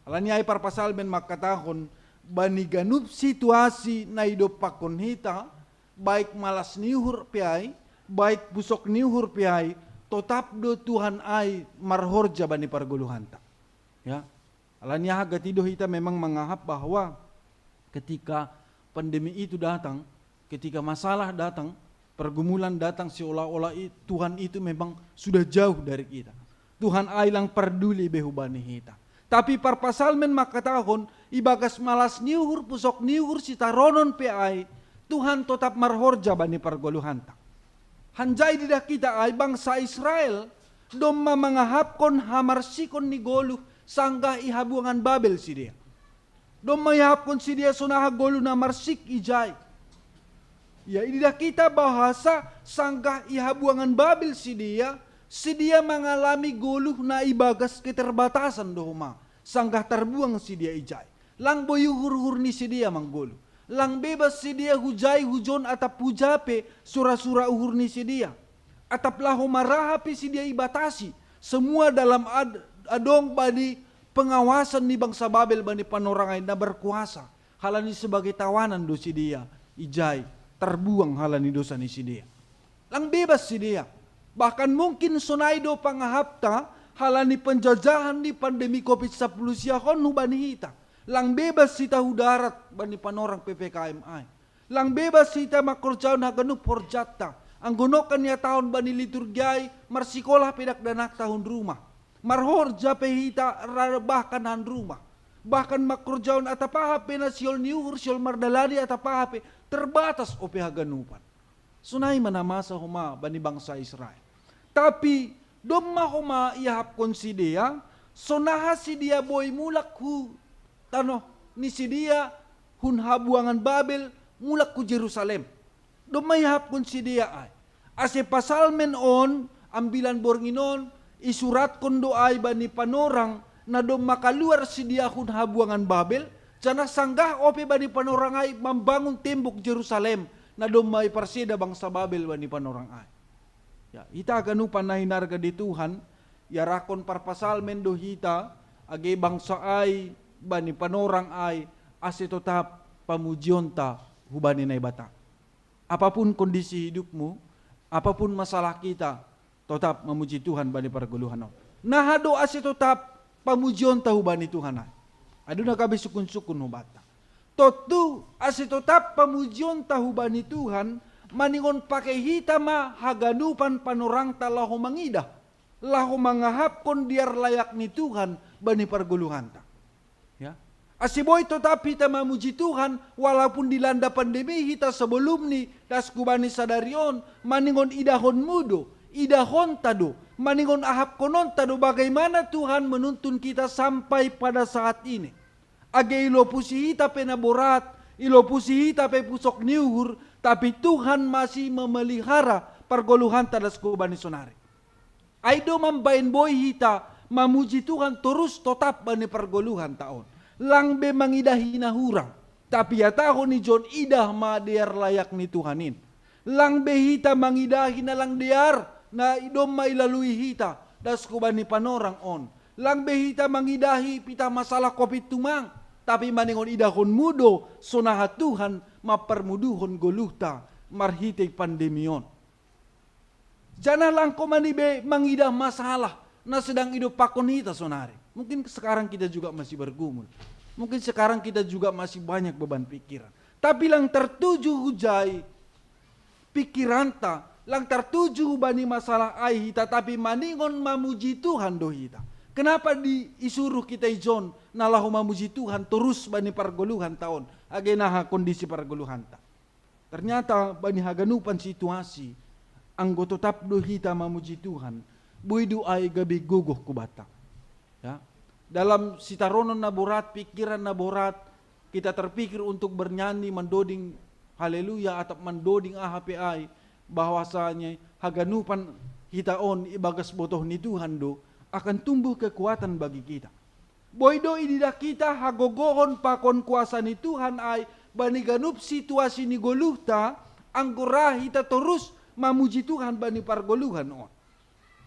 Alani ai parpasalmen mangkatahon, bani ganup situasi na idompakkon hita, baik malas ni uhur pe ai, baik pusok ni uhur pe ai, totap do Tuhan ai marhorja bani pargoluhanta. Ya. Alani aha gati do hita memang mangahap bahwa ketika pandemi itu datang, ketika masalah datang, pergumulan datang, seolah-olah Tuhan itu memang sudah jauh dari kita. Tuhan ai lang parduli be hubani hita. Tapi parpasalmen mangkatahon, ibagas malas ni uhur, pusok ni uhur, sitaronon pe ai, Tuhan totap marhorja bani pargoluhanta. Hanjai didah kita ai, bangsa Israel domma mangahapkon hamarsikon ni goluh sanggah i habuangan Babel sidea. Domma ihapkon sidea sonaha goluh na marsik ijai. Ya, idah kita bahasa sanggah i habuangan Babel sidea, sidea mangalami goluh na ibagas keterbatasan do homa, sanggah tarbuang sidea ijai. Lang boi uhur-uhur ni sidea manggoluh. Lang bebas sidea hujai hujon atap huja pe sura-sura uhur ni sidea. Atap laho maraha pe sidea ibatasi, semua dalam ad, adong bani pengawasan ni bangsa Babel bani panorang ai na berkuasa. Halani sebagai tawanan do sidea ijai, tarbuang halani dosa ni sidea. Lang bebas sidea. Bahkan mungkin sonai do pangahapta halani penjajahan ni pandemi Covid sapuluh sia on hubani hita. Lang bebas hita hu darat bani panorang P P K M ai. Lang bebas hita mangkorjahon haganup horjanta. Anggo nongkan nihatahon bani liturgi ai, marsikolah pe dakdanakta hun rumah. Marhorja pe hita ra bahkan han rumah. Bahkan mangkorjahon atap aha pe na sihol ni uhur, sihol mardalani atap aha pe, terbatas ope haganupan. Sonai ma na masa homa bani bangsa Israel. Tapi domma homa iahapkon sidea, sonaha sidea boi mulak hu tanoh ni sidea, hun habuangan Babel, mulak hu Jerusalem. Domma iahapkon sidea ai. Ase pasalmen on, ambilan borngin on, isuratkon do ai bani panorang, na domma kaluar sidea hun habuangan Babel, janah sanggah ope bani panorang ai mambangun tembok Jerusalem, na domma iparseda bangsa Babel bani panorang ai. Ya, hita haganupan na hinarga di Tuhan, iarahkon parpasalmen do hita, age bangsa ai, bani panorang ai, ase totap pamujionta hubani Naibata. Apapun kondisi hidupmu, apapun masalah kita, totap mamuji Tuhan bani pargoluhan on. Naha do ase totap pamujionta hubani Tuhan ai. Aduna gabe sukun-sukun hubanta. Tontu ase totap pamujionta hubani Tuhan, maningon pake hita ma haganupan panorangta laho mangidah, laho mangahapkon dear layak ni Tuhan bani pargoluhanta. Ya. Ase boi totap hita mamuji Tuhan, walaupun dilanda pandemi hita sebelum ni das hubani sadari on, maningon idahonmu do, idahonta do, maningon ahapkononta do bagaimana Tuhan menuntun kita sampai pada saat ini. Age ilopusi hita pe na borat, ilopusi hita pe pusok ni uhur, tapi Tuhan masih memelihara pargoluhanta das hubani sonari. Ai do mambaen boi hita mamuji Tuhan torus totap bani pargoluhanta on. Lang be mangidahi na hurang. Tapi ihatahon ijon idah ma dear layak ni Tuhan in. Lang be hita mangidahi na lang dear na domma ilalui hita das hubani panorang on. Lang be hita mangidahi pitah masalah Covid tumang. Tapi maningon idahonmu do sonaha Tuhan mamparmuduhon goluhta marhitei pandemi on. Janah lang komani be mangidah masalah na sedang idompakkon hita sonari. Mungkin sekarang kita juga masih bergumul. Mungkin sekarang kita juga masih banyak beban pikiran. Tapi lang tartuju hujai pikiranta, lang tartuju hubani masalah ai hita, tapi maningon mamuji Tuhan do hita. Kenapa di, isuruh kita ijon na laho mamuji Tuhan torus bani pargoluhanta on, age naha kondisi pargoluhanta? Ternyata bani haganupan situasi, anggo totap do hita mamuji Tuhan, boi do ai gabe gogoh hubanta. Ya. Dalam sitaronon na borat, pikiran na borat, kita terpikir untuk bernyanyi mandoding haleluya atau mandoding aha pe ai, bahwasanya haganupan hita on ibagas botoh ni Tuhan do, akan tumbuh kekuatan bagi kita. Boi do ididah kita hagogohon pakon kuasa ni Tuhan ai bani ganup situasi ni goluhta, anggo ra hita torus mamuji Tuhan bani pargoluhan on.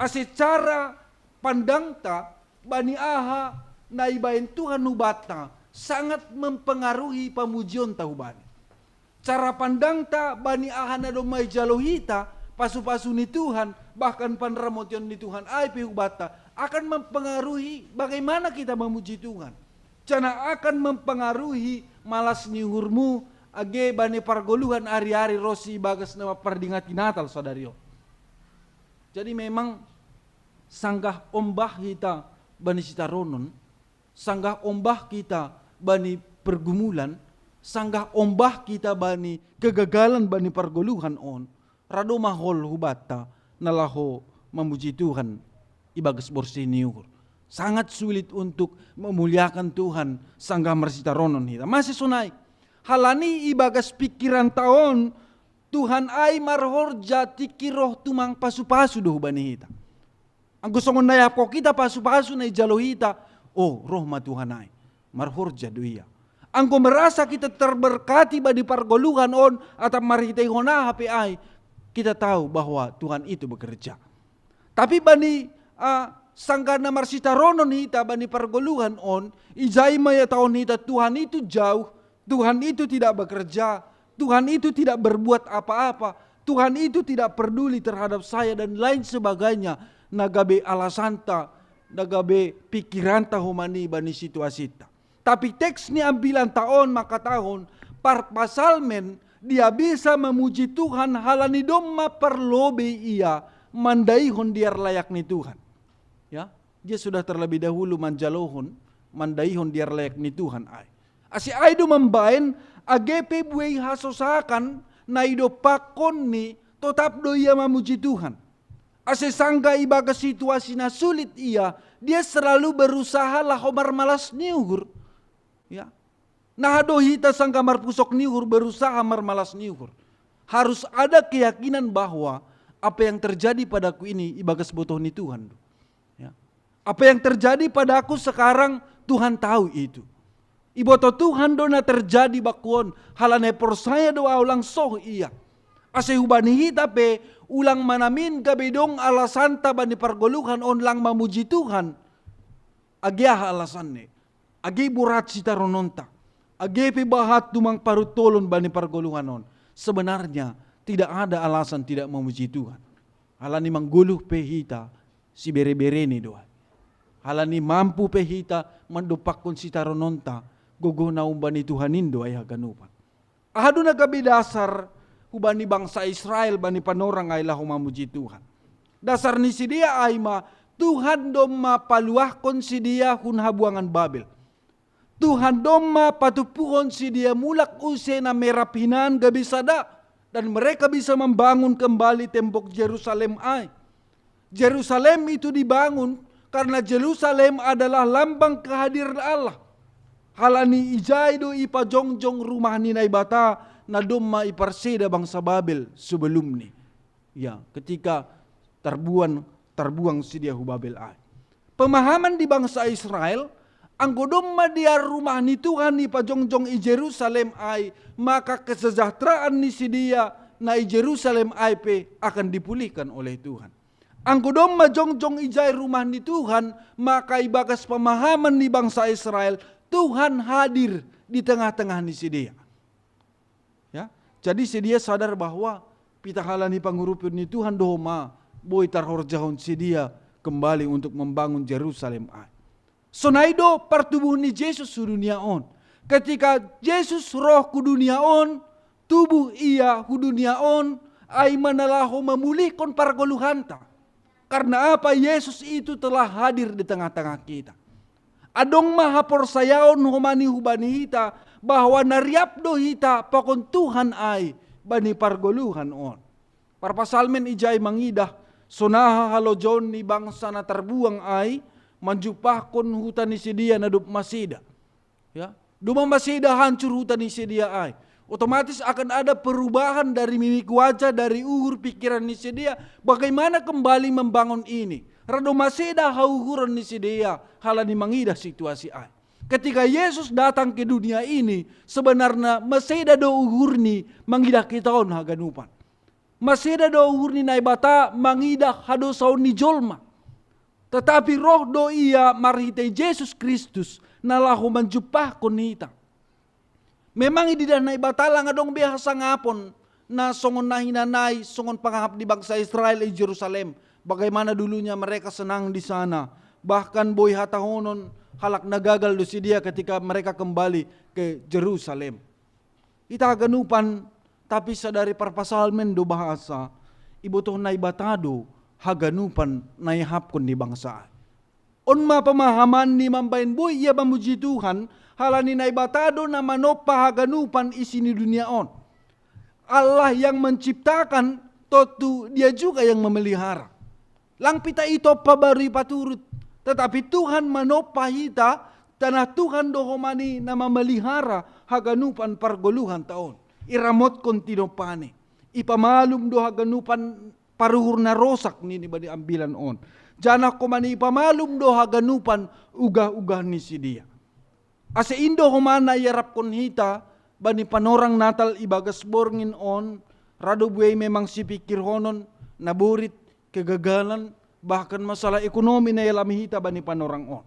Ase cara pandangta bani aha na ibaen Tuhan hubanta sangat mempengaruhi pamujionta hubani. Cara pandangta bani aha na domma ijalo hita, pasu-pasu ni Tuhan, bahkan panramotion ni Tuhan ai pe hubanta, akan mempengaruhi bagaimana kita memuji Tuhan. Janah akan mempengaruhi malas ni uhurmu, age bani pargoluhan ari-ari ro si ibagas na mampardingati Natal sadari on. Jadi memang sanggah ombah hita bani sitaronon, sanggah ombah kita bani pergumulan, sanggah ombah kita bani kegagalan bani pargoluhan on, ra do mahol hubanta na laho mamuji Tuhan ibagas borsih ni uhur. Sangat sulit untuk memuliakan Tuhan sanggah marsitaronon hita. Mase sonai? Halani ibagas pikiranta on, Tuhan ai marhorja tingki roh tumang pasu-pasu do hubani hita. Anggo songon na iahapkon hita pasu-pasu na ijalo hita, oh, roh ma Tuhan ai, marhorja do Ia. Anggo merasa kita terberkati bani pargoluhan on atap marhiteihon aha pe ai, kita tahu bahwa Tuhan itu bekerja. Tapi bani uh, sanggah na marsitaronon hita bani pargoluhan on, ijai ma ihatahon hita Tuhan itu jauh, Tuhan itu tidak bekerja, Tuhan itu tidak berbuat apa-apa, Tuhan itu tidak peduli terhadap saya dan lain sebagainya. Na gabe alasanta, na gabe pikiranta homani bani situasinta. Tapi teks ni ambilanta on mangkatahon, parpasalmen dia bisa memuji Tuhan halani domma parlobei ia mandaihon diar layak ni Tuhan. Ya, dia sudah terlebih dahulu manjalohon, mandaihon diar layak ni Tuhan ai. Ase ai do mambaen age pe buei hasosakan na idompakkon ni, totap do ia mamuji Tuhan. Ase sanggah ibagas situasi na sulit ia, dia selalu berusaha laho marmalas ni uhur. Ya. Nah do hita sanggah marpusok ni uhur berusaha marmalas ni uhur. Harus ada keyakinan bahwa apa yang terjadi padaku ini ibagas botoh ni Tuhan. Ya. Apa yang terjadi padaku sekarang, Tuhan tahu itu. Iboto Tuhan do na terjadi bakuon, halani porsaya do au lang soh ia. Ase hubani hita pe, ulang manamin gabe dong alasanta bani pargoluhan on lang mamuji Tuhan. Age aha alasanni? Age borat sitarononta, age pe bahat tumang paruntolon bani pargoluhan on, sebenarnya tidak ada alasan tidak memuji Tuhan. Halani manggoluh pe hita, sibere-bereni do ai. Halani mampu pe hita mandompakkon sitarononta, gogoh na umbani Tuhan in do ai haganupan. Aha do na gabe dasar hubani bangsa Israel bani panorang ai laho mamuji Tuhan? Dasar ni sidea ai ma, Tuhan domma paluahkon sidea hun habuangan Babel. Tuhan domma patumpuhon sidea mulak use na merap hinan gabe sada, dan mereka bisa membangun kembali tembok Jerusalem ai. Jerusalem itu dibangun karena Jerusalem adalah lambang kehadiran Allah. Halani ijai do ipajongjong rumah ni Naibata na domma iparseda bangsa Babel sebelumni. Ya, ketika tarbuan tarbuang sidea hu Babel ai. Pemahaman di bangsa Israel, anggo domma diar rumah ni Tuhan ipajongjong i Jerusalem ai, maka kesejahteraan ni sidea na i Jerusalem ai pe akan dipulihkan oleh Tuhan. Anggo domma jongjong ijai rumah ni Tuhan, maka ibagas pemahaman ni bangsa Israel, Tuhan hadir di tengah-tengah ni sidea. Ya, jadi sidea sadar bahwa pitahala ni pangurupon ni Tuhan do homa boi tarhorjahon sidea kembali untuk membangun Jerusalem ai. Sonai do partubuh ni Jesus hu dunia on. Ketika Jesus roh ku dunia on, tubuh ia hu dunia on, ai ma na laho mamulihkon pargoluhanta. Karena apa? Yesus itu telah hadir di tengah-tengah kita. Adong ma haporsayaon homa ni hubani hita bahwa na riap do hita pakon Tuhan ai bani pargoluhan on. Parpasalmen ijai mangidah sonaha halojaon ni bangsa na tarbuang ai manjumpahkon huta ni sidea na dob masida. Ya, Doma maseda hancur huta ni si dia ai. Otomatis akan ada perubahan dari mimik wajah, dari uhur pikiran ni si dia. Bagaimana kembali membangun ini? Rado maseda hauhuron ni si dia, halani mangidah situasi ai. Ketika Yesus datang ke dunia ini, sebenarnya maseda do uhurni mangidah kita on haganupan. Maseda do uhurni Naibata mangidah hadosaon ni jolma. Tetapi roh do ia marhitei Jesus Kristus, na laho manjumpahkon hita. Memang ididah Naibata lang adong be hasangapon, na songon na hinan ai, songon pangahap di bangsa Israel i Jerusalem. Bagaimana dulunya mereka senang di sana. Bahkan boi hatahonon halak na gagal do si dia ketika mereka kembali ke Jerusalem. Ita haganupan, tapi sadari parpasalmen do bahasa, ibotoh Naibata do haganupan na ihapkon ni bangsa. On ma pemahaman ni mambaen boi ia mamuji Tuhan, halani Naibata do na manompa haganupan isi ni dunia on. Allah yang menciptakan, tontu dia juga yang memelihara. Lang pita itompa baru ipaturut, tetapi Tuhan manompa hita, tanah Tuhan do homani na mamelihara haganupan pargoluhan ta on. Iramotkon tinompani, ipamalum do haganupan paruhur na rosak nini bani ambilan on. Janah homani ipamalum do haganupan ugah-ugah ni si dia. Ase indo homa na iarapkon hita bani panorang Natal ibagas borngin on, rado buei memang sipikirhonon, na borit, kegagalan, bahkan masalah ekonomi na ialami hita bani panorang on.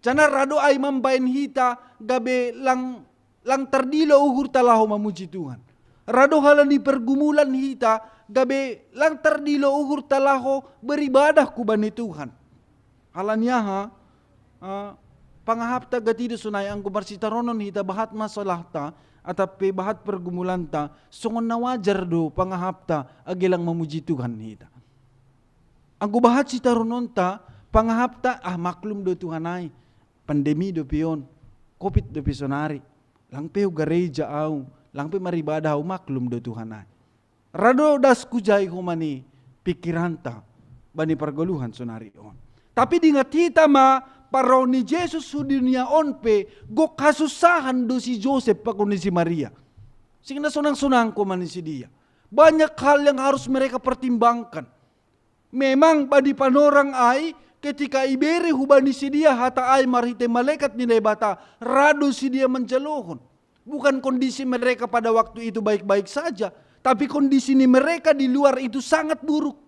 Janah rado ai mambaen hita gabe lang, lang tardilo uhurta laho mamuji Tuhan. Rado halani pergumulan hita gabe lang tardilo uhurta laho beribadah hubani Tuhan. Halani aha? Ah, pangahapta gati do sonai anggo marsitaronon hita bahat masalahta, atap pe bahat pergumulanta, songon na wajar do pangahapta age lang mamuji Tuhan hita. Anggo bahat sitarononta, pangahapta, ah, maklum do Tuhan ai, pandemi dope on, covid dope sonari, lang pe hugareja au, lang pe maribadah au, maklum do Tuhan ai. Rado das hujai homa ni pikiranta bani pargoluhan sonari on. Tapi dingat hita ma, parroh ni Jesus hu dunia on pe gok hasusahan do si Josep pakon ni si Maria. Sing na sonang-sonang homa ni si dia. Banyak hal yang harus mereka pertimbangkan. Memang bani panorang ai, ketika ibere hubani si dia hata ai marhite malekat ni Naibata, rado si dia manjalohon. Bukan kondisi mereka pada waktu itu baik-baik saja, tapi kondisi ni mereka di luar itu sangat buruk.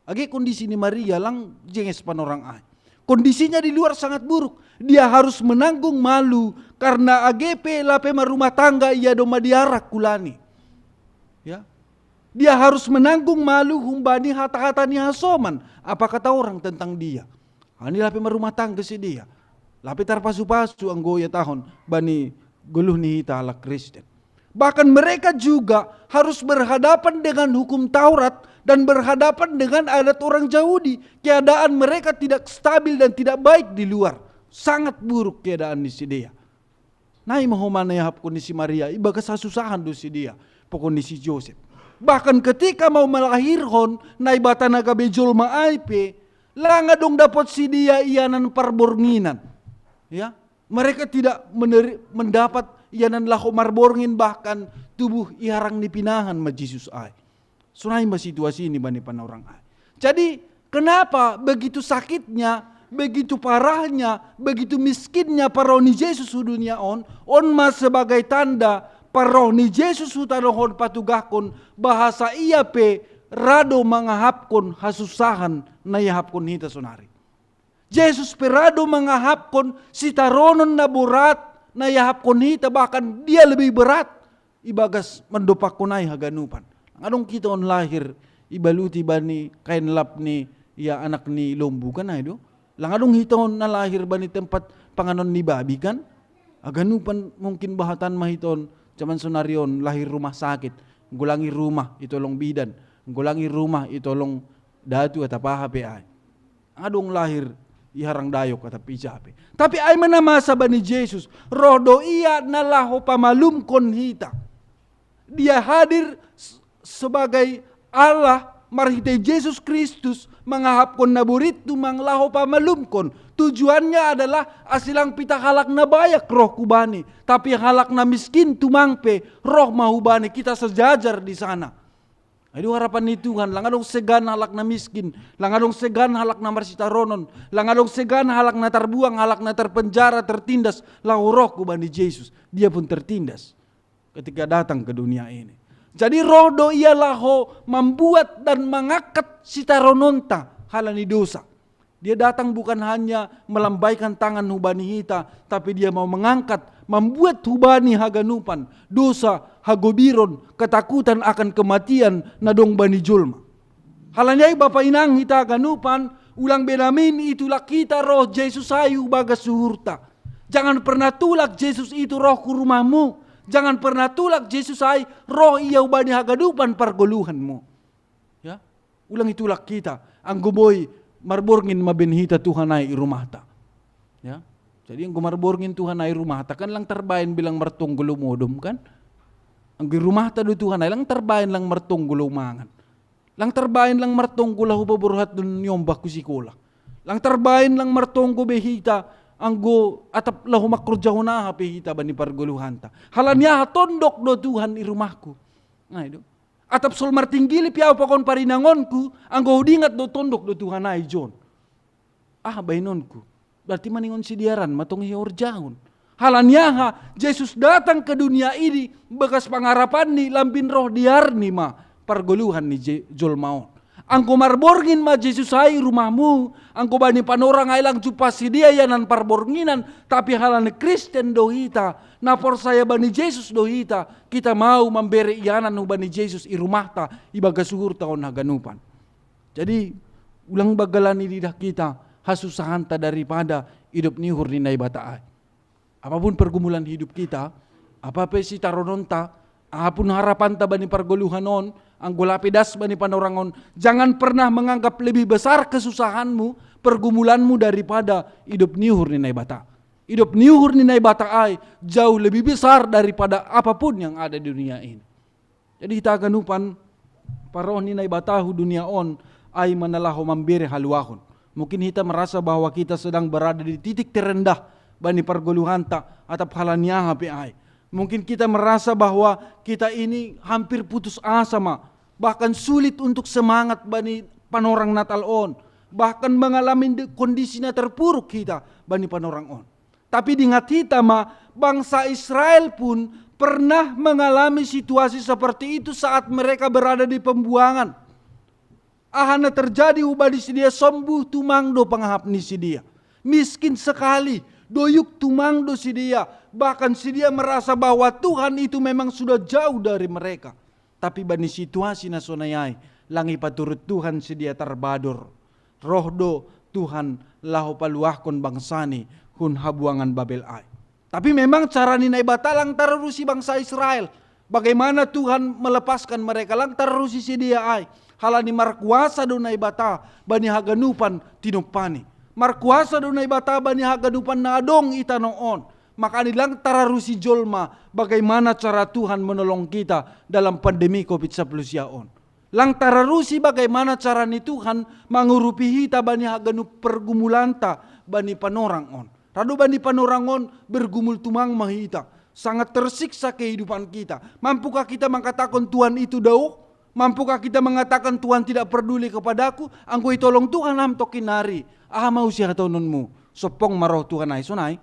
Age kondisi ni Maria lang jenges panorang ai. Kondisinya di luar sangat buruk. Dia harus menanggung malu karena age pe lape marumah tangga ia domma diarak hulani. Ya. Dia harus menanggung malu humbani hata-hata ni hasoman, apa kata orang tentang dia. Ani lape marumah tangga si dia. Lape tarpasu-pasu anggo ihatahon bani goluh ni hita halak Kristen. Bahkan mereka juga harus berhadapan dengan hukum Taurat dan berhadapan dengan adat orang Yahudi. Keadaan mereka tidak stabil dan tidak baik di luar. Sangat buruk keadaan di si dia. Nai ma homa na iahapkon ni si Maria, ibagas hasusahan do si dia, pakon ni si Josep. Bahkan ketika mau melahirhon, Naibata na gabe jolma ai pe, lang adong dapot si dia ianan parbornginan. Ya, mereka tidak meneri-, mendapat ianan laho marborngin, bahkan tubuh iharang ni pinahan ma Jesus ai. Sonai ma situasi ni bani panorang ai. Jadi, kenapa begitu sakitnya, begitu parahnya, begitu miskinnya parroh ni Jesus hu dunia on, on ma sebagai tanda parroh ni Jesus hu tanoh on patugahkon bahasa ia pe rado mangahapkon hasusahan na iahapkon hita sonari. Jesus pe rado mangahapkon sitaronon na borat na iahapkon hita, bahkan dia lebih berat ibagas mandompakkon ai haganupan. Lang adong hita on lahir ibaluti bani kain lap ni, ya, anak ni lombu kan ai do. Lang adong hita on na lahir bani tempat panganon ni babi kan. Haganupan mungkin bahatan ma hita on, zaman sonari on lahir rumah sakit, nggolangi rumah itolong bidan, nggolangi rumah itolong datu atap aha pe ai. Adong lahir iharang dayok atap ija pe. Tapi ai ma na masa bani Jesus, roh do ia na laho pamalumkon hita. Dia hadir s-, sebagai Allah marhitei Jesus Kristus mangahapkon na borit tumang laho pamalumkon. Tujuannya adalah asa lang pita halak na bayak roh hu Bani, tapi halak na miskin tumang pe roh ma hu Bani, kita sejajar di sana. Ai do harapan ni Tuhan, lang adong segan halak na miskin, lang adong segan halak na marsitaronon, lang adong segan halak na tarbuang, halak na terpenjara, tertindas, laho roh hu Bani Jesus. Dia pun tertindas ketika datang ke dunia ini. Jadi roh do Ia laho mambuat dan mangangkat sitarononta halani dosa. Dia datang bukan hanya melambaikan tangan hu Bani hita, tapi Dia mau mangangkat, mambuat hu Bani haganupan dosa, hagobiron, ketakutan akan kematian na dong bani jolma. Halani ai, bapa inang hita haganupan, ulang be namin itulak hita roh Jesus ai hu bagas uhurta. Jangan pernah tulak Jesus itu roh hu rumahmu. Jangan pernah tulak Jesus ai roh Ia hu bani haganupan pargoluhanmu. Ya, ulang itulak hita. Anggo boi marborngin ma ben hita Tuhan ai i rumahta. Ya. Jadi anggo marborngin Tuhan ai i rumahta, kan lang tarbaen be lang martonggo laho modom, kan? Anggo i rumahta do Tuhan ai, lang tarbaen lang martonggo laho mangan. Lang tarbaen lang martonggo laho paborhathon niombah hu sikola. Lang tarbaen lang martonggo be hita anggo atap laho mangkorjahon aha pe hita bani pargoluhanta. Halani aha? Tondok do Tuhan i rumahku. Nah, itu. Atap sol martinggili pe ahu pakon parinangonku, anggo hudingat do tondok do Tuhan ai, John. Aha baenonku? Berarti maningon sidiaran ma tong ihorjahon. Halani aha? Jesus datang ke dunia ini, bagas pangarapanni, lambin roh diarni ma pargoluhan ni je-, jolma on. Anggo marborngin ma Jesus ai i rumahmu, anggo bani panorang ai lang jumpang sidia ianan parbornginan, tapi halani Kristen do hita, na porsaya bani Jesus do hita, kita mau mambere ianan hu bani Jesus i rumahta, i bagas uhurta on haganupan. Jadi, ulang banggalani lidah kita hasusahanta daripada idop ni uhur ni Naibata ai. Apapun pergumulan hidup kita, apa pe sitarononta, apapun harapanta bani pargoluhan on, anggo lape das bani panorang on, jangan pernah menganggap lebih besar kesusahanmu, pergumulanmu daripada idop ni uhur ni Naibata. Idop ni uhur ni Naibata ai jauh lebih besar daripada apapun yang ada di dunia ini. Jadi hita haganupan, paroh ni Naibata hu dunia on, ai ma na laho mambere haluahon. Mungkin hita merasa bahwa kita sedang berada di titik terendah bani pargoluhanta, atap halani aha pe ai. Mungkin kita merasa bahwa kita ini hampir putus asa ma, bahkan sulit untuk semangat bani panorang Natal on, bahkan mengalami de-, kondisi na terpuruk hita bani panorang on. Tapi dingat hita ma, bangsa Israel pun pernah mengalami situasi seperti itu saat mereka berada di pembuangan. Aha na terjadi hu bani sidia? Sombu tumang do pangahap ni sidia. Miskin sekali, doyuk tumang do sidia. Bahkan sidia merasa bahwa Tuhan itu memang sudah jauh dari mereka. Tapi bani situasi na sonai ai, lang ipaturut Tuhan sidia tarbador. Roh do Tuhan laho paluahkon bangsani hun habuangan Babel ai. Tapi memang cara ni Naibata lang tararusi bangsa Israel. Bagaimana Tuhan melepaskan mereka, lang tararusi sidia ai. Halani markuasa do Naibata bani haganupan tinompani. Markuasa do Naibata bani haganupan na adong i tano on. Makani lang tararusi jolma bagaimana cara Tuhan menolong kita dalam pandemi covid sapuluh sia on. Lang tararusi bagaimana cara ni Tuhan mangurupi hita bani haganup pergumulanta bani panorang on. Rado bani panorang on bergumul tumang ma hita. Sangat tersiksa kehidupan kita. Mampukah kita mengatakan Tuhan itu daoh? Mampukah kita mengatakan Tuhan tidak peduli kepadaku? Anggo itolong Tuhan am tokin ari, aha ma use hataononmu? Sompong ma roh Tuhan ai sonai.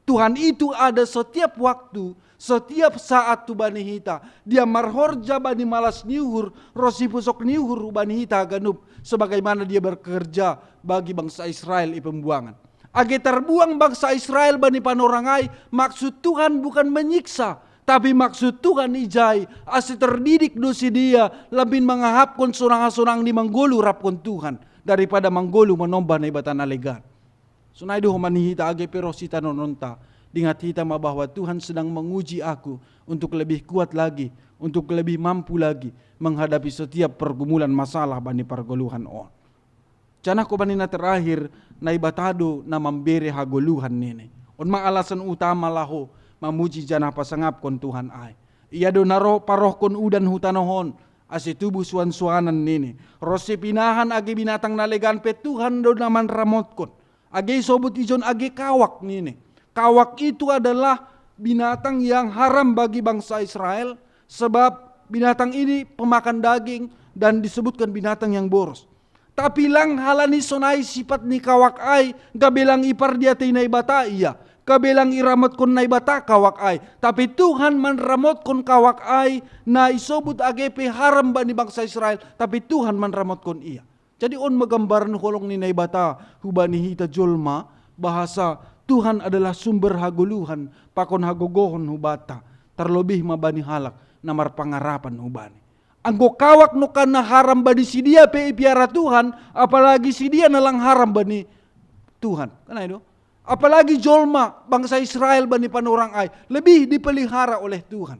Tuhan itu ada setiap waktu, setiap saat tu bani hita. Dia marhorja bani malas ni uhur ro sipusok ni uhur bani hita haganup, sebagaimana Dia bekerja bagi bangsa Israel i pembuangan. Age tarbuang bangsa Israel bani panorang ai, maksud Tuhan bukan menyiksa, tapi maksud Tuhan ijai ase terdidik do sidia lambin mangahapkon sonang-sonang ni manggolu rapkon Tuhan daripada manggolu manombah Naibata na legan. Sonai do homa ni hita age pe roh sitanononta, dingat hita ma bahwa Tuhan sedang menguji aku untuk lebih kuat lagi, untuk lebih mampu lagi menghadapi setiap pergumulan masalah bani pargoluhan on. Janah homa ni na terakhir, Naibata do na mambere hagoluhan nini. On ma alasan utama laho mamuji janah pasangapkon Tuhan ai. Ia do na ro parohkon udan hu tanoh on, Ase tubuh suan-suanan nini. Ro si pinahan age binatang na legan pe Tuhan do na manramotkon. Age isobut ijon age kawak nini. Kawak itu adalah binatang yang haram bagi bangsa Israel, sebab binatang ini pemakan daging dan disebutkan binatang yang boros. Tapi lang halani sonai sipat ni kawak ai, gabe lang ipardiatei Naibata ia, gabe lang iramotkon Naibata kawak ai. Tapi Tuhan manramotkon kawak ai, na isobut age pe haram bani bangsa Israel, tapi Tuhan manramotkon ia. Jadi on ma gambaran holong ni Naibata hubani hita jolma, bahasa Tuhan adalah sumber hagoluhan pakon hagogohon hubata, terlebih ma bani halak na marpangarapan hubani. Anggo kawak nongkan na haram bani sidia pe ipiara Tuhan, apalagi sidia na lang haram bani Tuhan. Kan ai do? Apalagi jolma bangsa Israel bani panorang ai, lebih dipelihara oleh Tuhan.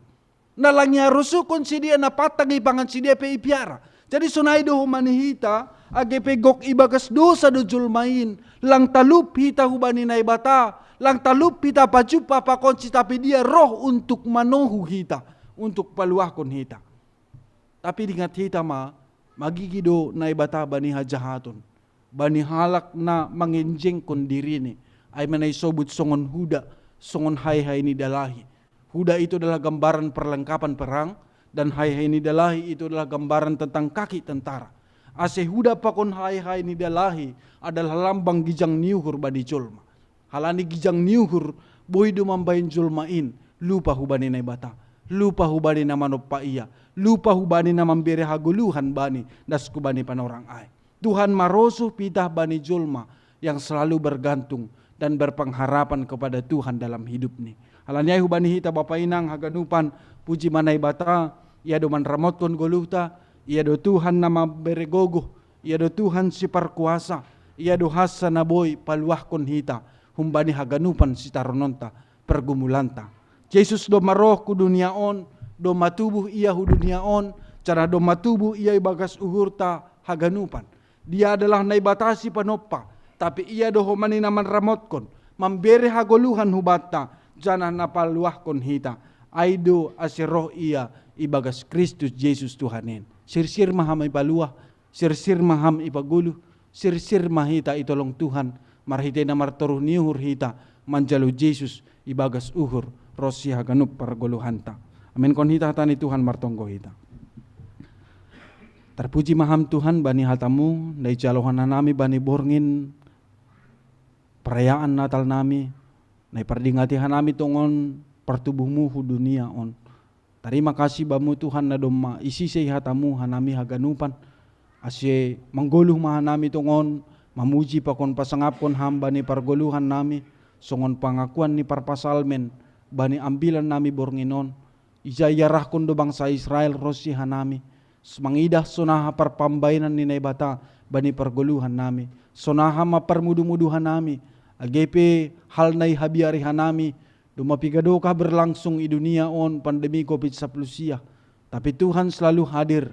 Na lang iarusukon sidia, na pantang ipangan sidia pe ipiara. Jadi sonai do homa ni hita, age pe gok ibagas dosa do jolma in, lang talup hita hubani Naibata, lang talup hita pajumpa pakonsi, tapi dia roh untuk manohu hita, untuk paluahkon hita. Tapi dingat hita ma, magigi do Naibata bani hajahaton, bani halak na mangenjengkon dirini, ai ma na isobut songon huda, songon haihai ni dalahi. Huda itu adalah gambaran perlengkapan perang, dan haihai ni dalahi itu adalah gambaran tentang kaki tentara. Ase huda pakon haihai ni dalahi adalah lambang gijang ni uhur bani jolma. Halani gijang ni uhur boi do mambahen jolma in lupa hubani Naibata, lupa hubani na manompa ia, lupa hubani na mambere hagoluhan bani, das hubani panorang ai. Tuhan marosuh pitah bani jolma yang selalu bergantung dan berpengharapan kepada Tuhan dalam hidupni. Halani ai hubani hita bapa inang haganupan, puji ma Naibata, ia do manramotkon goluhta, ia do Tuhan na mambere gogoh, ia do Tuhan siparkuasa, ia do hansa na boi paluahkon hita humbani haganupan sitarononta, pergumulanta. Jesus domma roh hu dunia on, domma tubuh ia hu dunia on, janah domma tubuh ia ibagas uhurta haganupan. Dia adalah Naibata sipanompa, tapi ia do homa ni na manramotkon, mambere hagoluhan hubanta, janah na paluahkon hita. Ai do ase roh ia ibagas Kristus Jesus Tuhan in. Sirsir ma ham ipaluah, sirsir ma ham ipagoluh, sirsir ma hita itolong Tuhan, marhitei na martoruh ni uhur hita manjalo Jesus ibagas uhur ronsi haganup pargoluhanta. Amenkon hita hata ni Tuhan, martonggo hita. Tarpuji ma ham Tuhan bani hatamu, na ijalohan hanami bani borngin perayaan Natal nami, na ipardingati hanami tongon partubuhmu hu dunia on. Tarima kasih bamu Tuhan na domma isisei hatamu hanami haganupan, ase manggoluh ma hanami tongon mamuji pakon pasangapkon ham bani pargoluhan nami, songon pangakuan ni parpasalmen bani ambilan nami borngin on. Ija iarahkon do bangsa Israel ronsi hanami, mangidah sonaha parpambaenan ni Naibata bani pargoluhan nami, sonaha ma parmudu-mudu hanami, age pe hal na ihabiari hanami, domma piga dokah berlangsung i dunia on pandemi covid sapuluh sia. Tapi Tuhan selalu hadir,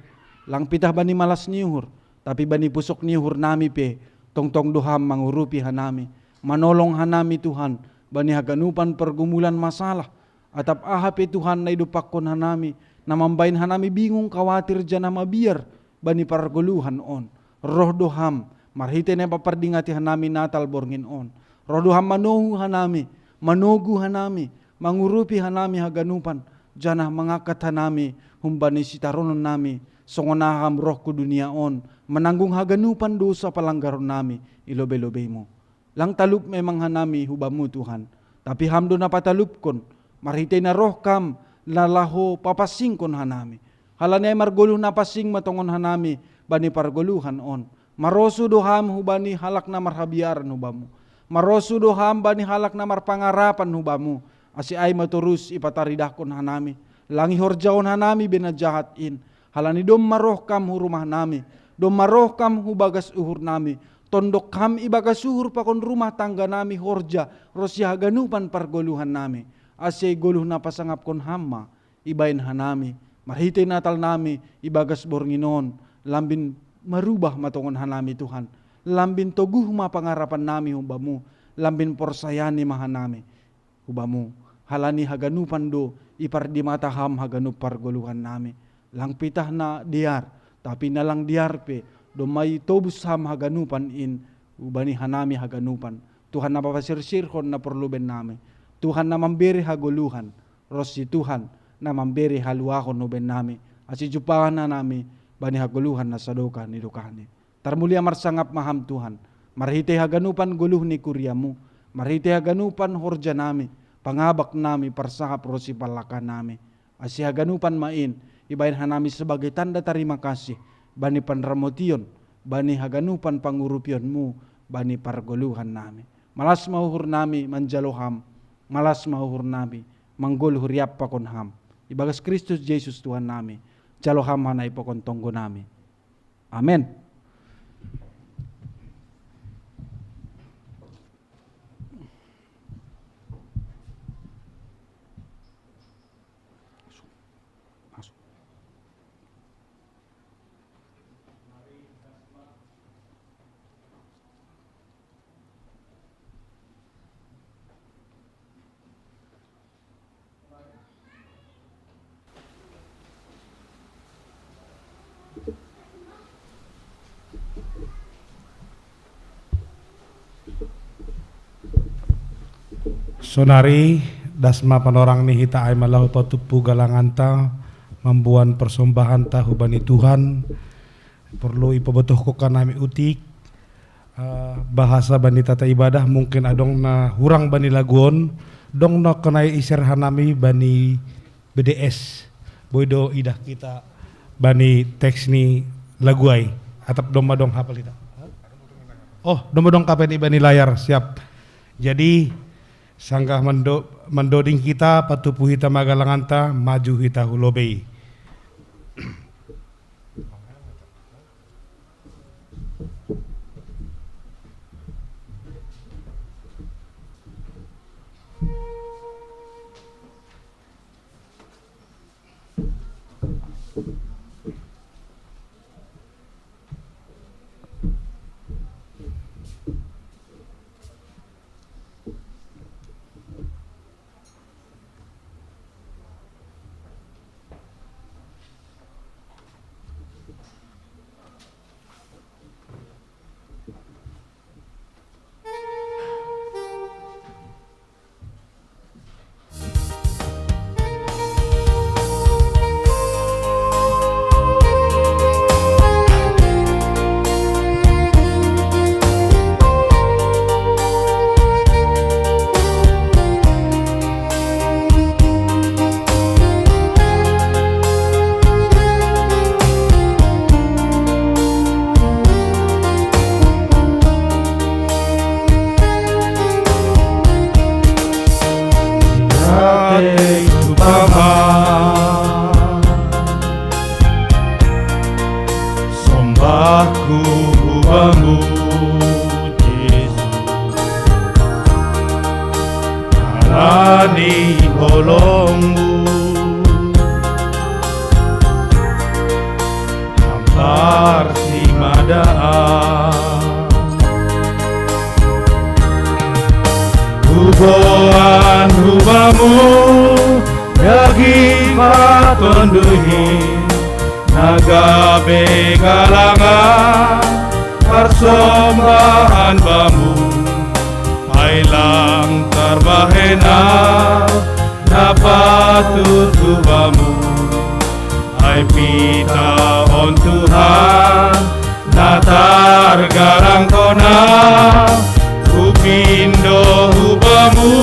lang pitah bani malas ni uhur, tapi bani pusok ni uhur nami pe, tongtong do ham mangurupi hanami, manolong hanami Tuhan, bani haganupan pergumulan masalah, atap aha pe Tuhan na idompakkon hanami, na mambaen hanami bingung, kawatir, janah mabiar bani pargoluhan on. Roh do ham, marhitei na papardingati hanami Natal borngin on. Roh do ham manohu hanami, manogu hanami, mangurupi hanami haganupan, janah mangangkat hanami humbani sitaronon nami, songon aha ham roh hu dunia on, mananggung haganupan dosa palanggaron nami i lobei-lobeimu. Lang talup memang hanami hu bamu Tuhan, tapi ham do na patalupkon, marhitei na roh kam na laho papansingkon hanami. Halani ai margoluh na pansing ma tongon hanami bani pargoluhan on. Marosuh do ham hubani halak na marhabiaran hu bamu. Marosuh do ham bani halak na marpangarapan hu bamu. Ase ai ma torus ipataridahkon hanami. Lang ihorjahon hanami be na jahat in. Halani domma roh kam hu rumah nami, domma roh kam hu bagas uhur nami, tondok ham ibagas uhur pakon rumah tangga nami horja ronsi haganupan pargoluhan nami. Ase goluh na pasangapkon ham ma ibaen hanami, marhitei Natal nami ibagas borngin on, lambin marubah ma tongon hanami Tuhan, lambin toguh ma pangarapan nami hu bamu, lambin porsayani ma hanami hu bamu, halani haganupan do ipardimata ham haganup pargoluhan nami. Lang pitah na dear, tapi na lang dear pe, domma itobus Ham haganupan in hubani hanami haganupan. Tuhan na papasirsirhon na porlu bennami. Tuhan na mambere hagoluhan, ronsi Tuhan na mambere haluahon hubennami, ase jumpahon hanami bani hagoluhan na sadokah ni dokahni. Tarmulia marsangap ma Ham Tuhan, marhitei haganupan goluh ni kuria-Mu, marhitei haganupan horjanami, pangabaknami, parsahap ronsi pallakanami. Ase haganupan ma in ibahen hanami sebagai tanda tarima kasih bani panramotion, bani haganupan pangurupion-Mu bani pargoluhannami. Malas ma uhurnami manjalo Ham, malas ma uhurnami manggoluh riap pakon Ham. Ibagas Kristus Jesus Tuhannami, jalo Ham hanaipothon tonggonami. Amen. Sonari, das ma panorang ni hita ai ma laho patumpu galanganta mamboan parsombahanta hubani Tuhan. Porlu ipabotohkon hanami otik, eh, bahasa bani tata ibadah, mungkin adong na hurang bani lagu on, dong na kanai i-share hanami bani B D S. Boi do idah hita bani teks ni lagu ai. Atap domma dong hapal hita. Oh, domma dong hapal i bani layar, siap. Jadi, sanggah mando-, mandoding hita, patumpu hita ma galanganta, maju hita hu lobei. Ate upama sombahku hu Bamu, Jesus, alani holongmu, hampar simadaan. Huboan hu Bamu daging patonduhi, na gabe galangan parsombahan Bamu, ai lang tarbahenan na patut hu Bamu. Ai pitahon Tuhan na targarang hona, hupindo hu Bamu,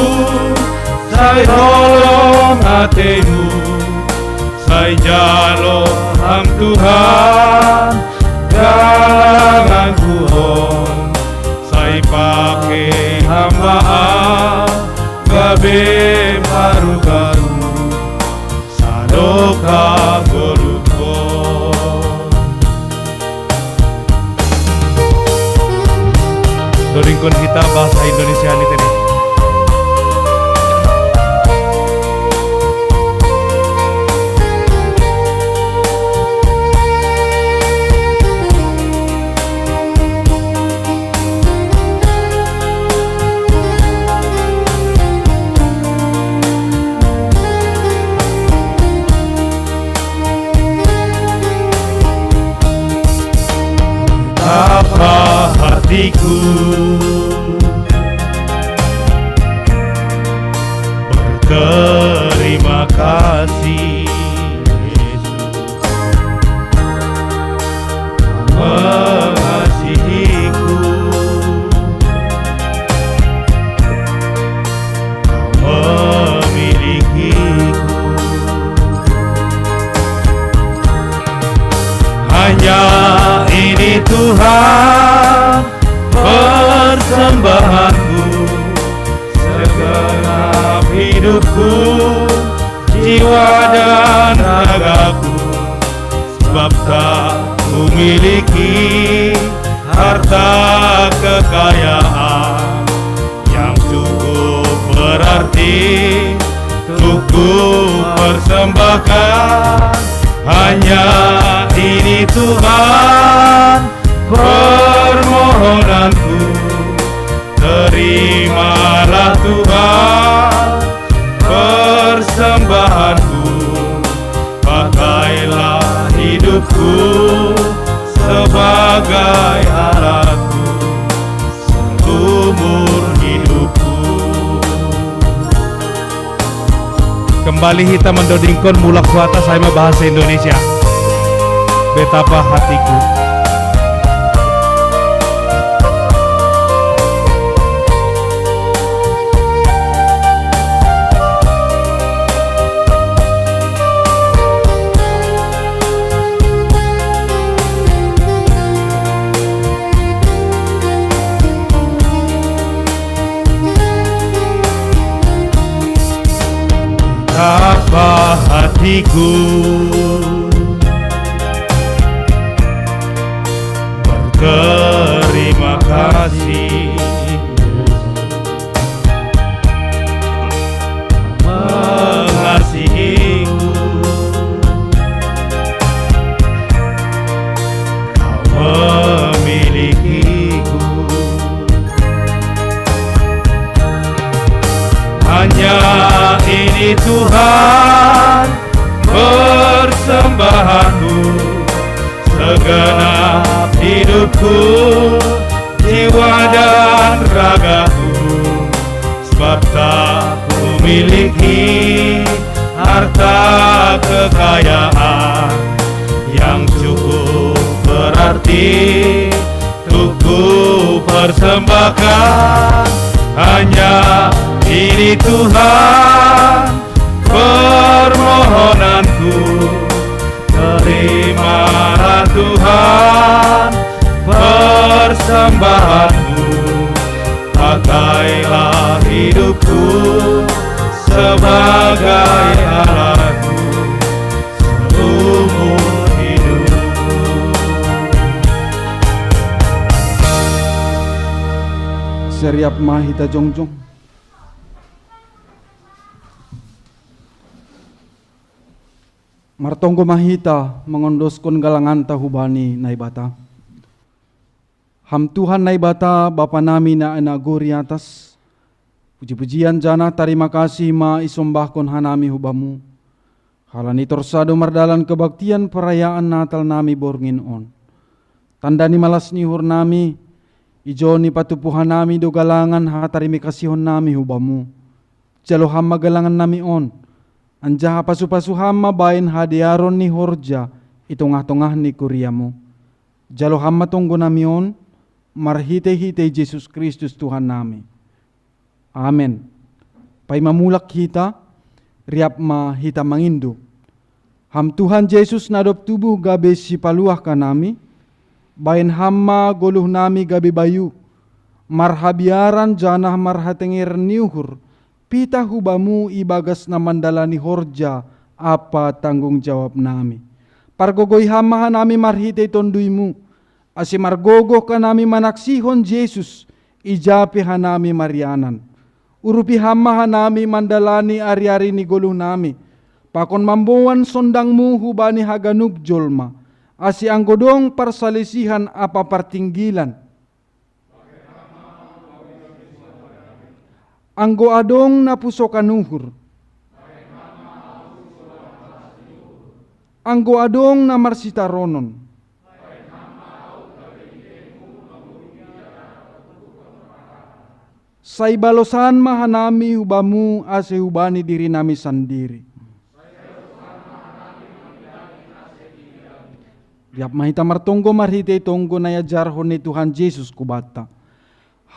sai holong ateimu, sai jalo Ham Tuhan, galanganku on, sai pake Ham ma, gabe parugaru, sadokah goluhkon. Dodingkon hita bahasa Indonesia ni tene. hatiku. Berterima kasih, Yesus, mengasihiku, memilikiku. Hanya ini, Tuhan, persembahanku, segenap hidupku, jiwa dan ragaku, sebab tak kumiliki harta kekayaan yang cukup berarti untuk ku persembahkan. Hanya ini, Tuhan, permohonanku. Terimalah, Tuhan, persembahanku. Pakailah hidupku sebagai alatku seumur hidupku. Kembali hita mandodingkon mulak huata, sai ma bahasa Indonesia. Betapa hatiku. Betapa hatiku berterima kasih, mengasihiku, kau memilikiku. Hanya ini, Tuhan, persembahanku, segenap hidupku, jiwa dan ragaku, sebab tak kumiliki harta kekayaan yang cukup berarti untuk ku persembahkan. Hanya ini, Tuhan, permohonanku. Terimalah, Tuhan, persembahanku. Pakailah hidupku sebagai alatmu seumur hidupku. Siriap ma hita jongjong. Martonggo ma hita mangondoskon galanganta hubani Naibata. Ham Tuhan Naibata, Bapa nami na i nagori atas, puji-pujian janah tarima kasih ma isombahkon hanami hu Bamu, halani torus do mardalan kebaktian perayaan Natal nami borngin on. Tanda ni malas ni uhur nami, ijon ni patupu hanami do galangan hatarima kasihon nami hu Bamu. Jalo Ham ma galangan nami on, anjaha pasu-pasu Ham ma bahen hadearon ni horja i tongah-tongah ni kuriaMu. Jalo Ham ma tonggo nami on, marhitei-hitei Jesus Kristus Tuhan nami. Amen. Paima mulak hita, riap ma hita mangindo. Ham Tuhan Jesus na dob tubuh gabe sipaluah hanami, bahen Ham ma goluh nami gabe bayu, marhabiaran janah marhatengeran ni uhur, pitah hu Bamu ibagas na mandalani horja ampa tanggung jawab nami. Pargogoi Ham ma hanami marhitei TonduyMu, ase margogoh hanami manaksihon Jesus, ija pe hanami marianan. Urupi Ham ma hanami mandalani ari-ari ni goluh nami, pakon mamboan sondangMu hubani haganup jolma, ase anggo dong parsalisihan ampa partinggilan, anggo adong na pusokan uhur, anggo adong na marsitaronon, Sai balosan ma hanami hu Bamu ase hubani dirinami sandiri. Riap ma hita martonggo marhitei tonggo na iajarhon ni Tuhan Jesus hubanta.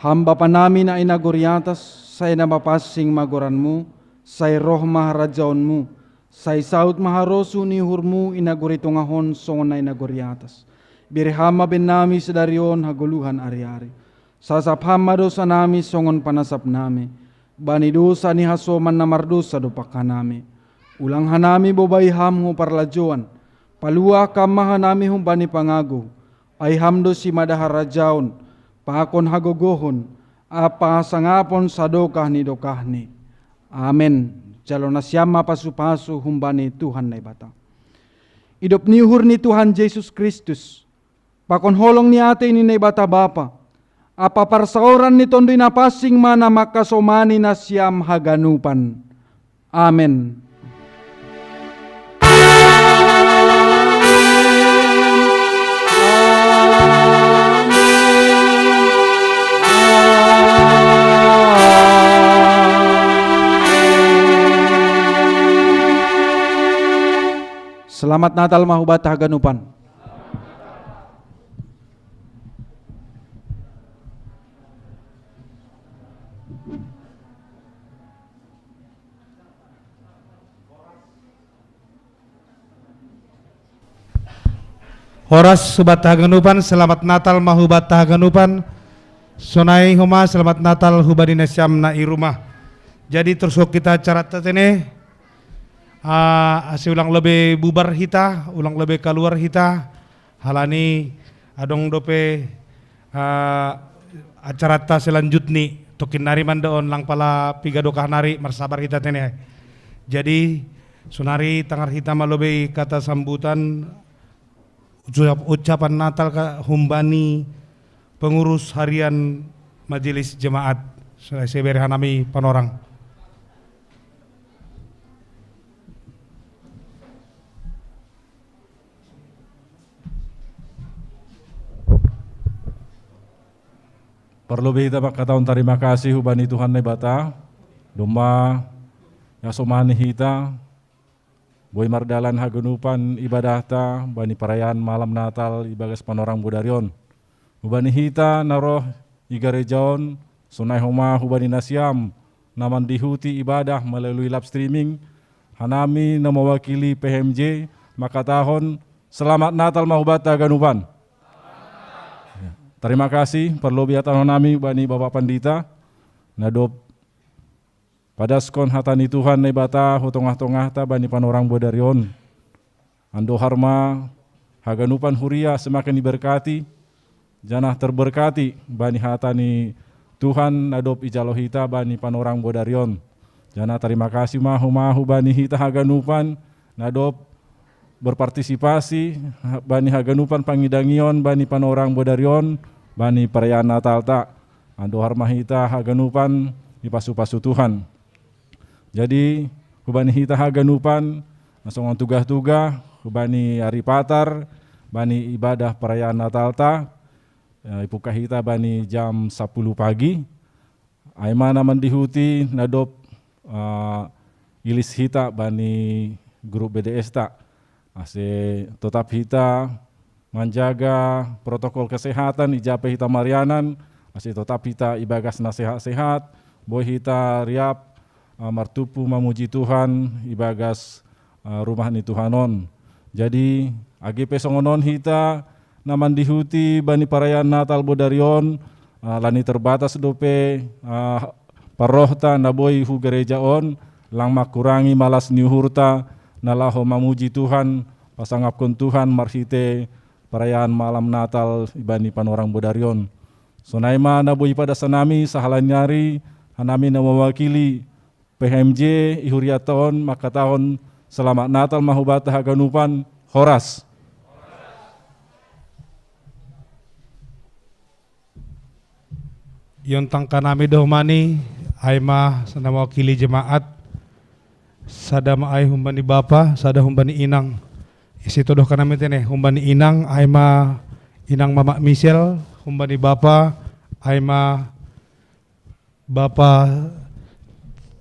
Ham Bapanami na i nagori atas, sai na mapansing ma goranMu, sai roh ma harajaonMu, sai saut ma harosuh ni uhurMu i nagori tongah on songon na i nagori atas. Bere Ham ma bennami sadari on hagoluhan ari-ari. Sasap Ham ma dosanami songon panasapnami bani dosa ni hasoman na mardousa dompak hanami. Ulang hanami bobai Ham hu parlajouan, paluah Kam ma hanami humbani pangagou. Ai Ham do simada harajaon, pakon hagogohon, ampa hasangapon sadokah ni dokahni. Amen. Jalo nasiam ma pasu-pasu humbani Tuhan Naibata. Idop ni uhur ni Tuhan Jesus Kristus, pakon holong ni atei ni Naibata Bapa, ampa parsaoran ni Tonduy Napansing ma na mangkasomani nasiam haganupan. Amen. Selamat Natal ma hubanta haganupan. Horas hubanta haganupan, selamat Natal ma hubanta haganupan. Sonai homa selamat Natal hubani nasiam na i rumah. Jadi torus hita acara ta tene, ah, ase ulang lobi bubar hita, ulang lobi kaluar hita, halani adong dope, ah, acaranta selanjutni, tongkin nari ma enda on, lang pala piga dokah nari, marsabar hita tene. Jadi, sonari tangar hita ma lobi kata sambutan, ucap-, ucapan Natal ka humbani pengurus harian Majelis Jemaat. Sonai sai bere hanami panorang. Parlobi hita mangkatahon tarima kasih hubani Tuhan Naibata, domma ia somani hita, boi mardalan haganupan ibadahta bani parayaan malam Natal ibagas panorang bodari on. Hubani hita na roh i gareja on, sonai homa hubani nasiam na mandihuti ibadah melalui live streaming, hanami na mewakili P H M J mangkatahon, selamat Natal ma hubanta haganupan. Tarima kasih, parlobi hatahononnami bani Bapak Pandita, na dob padaskon hata ni Tuhan Naibata hu tongah-tongahta bani panorang bodari on. Andohar ma haganupan huria semakin diberkati, janah terberkati bani hata ni Tuhan na dob ijalo hita bani panorang bodari on. Janah tarima kasih ma homa hubani hita haganupan na dob berpartisipasi bani haganupan pangidangion bani panorang bodari on, bani parayaan Natalta. Andohar ma hita haganupan dipasu-pasu Tuhan. Jadi, hubani hita haganupan, na songon tugah-tugah, hubani ari Patar, bani ibadah parayaan Natalta, eh, ipungka hita bani jam sapuluh pagi, ai ma na mandihuti na dob, eh, ilis hita bani grup B D S ta. Ase totap hita manjaga protokol kesehatan, ija pe hita marianan, ase totap hita ibagas na sehat-sehat, boi hita riap, eh, martumpu mamuji Tuhan ibagas, eh, rumah ni Tuhan on. Jadi, age pe songon on hita na mandihuti bani parayaan Natal bodari on, eh, lani terbatas dope, eh, parrohta na boi hu gareja on, lang mangkurangi malas ni uhurta na laho mamuji Tuhan, pasangapkon Tuhan marhite parayaan malam Natal ibani panorang bodari on. Sonai ma na boi padas hanami sahalani ari, hanami na mewakili P H M J i hurianta on mangkatahon, selamat Natal ma hubanta haganupan, horas. Iontangkan nami do homa ni, ai ma na mewakili jemaat, sada ma ai humbani bapa, sada humbani inang. Ise todohkan nami tene, humbani inang, ai ma inang Mamak Michelle, humbani bapa, ai ma Bapa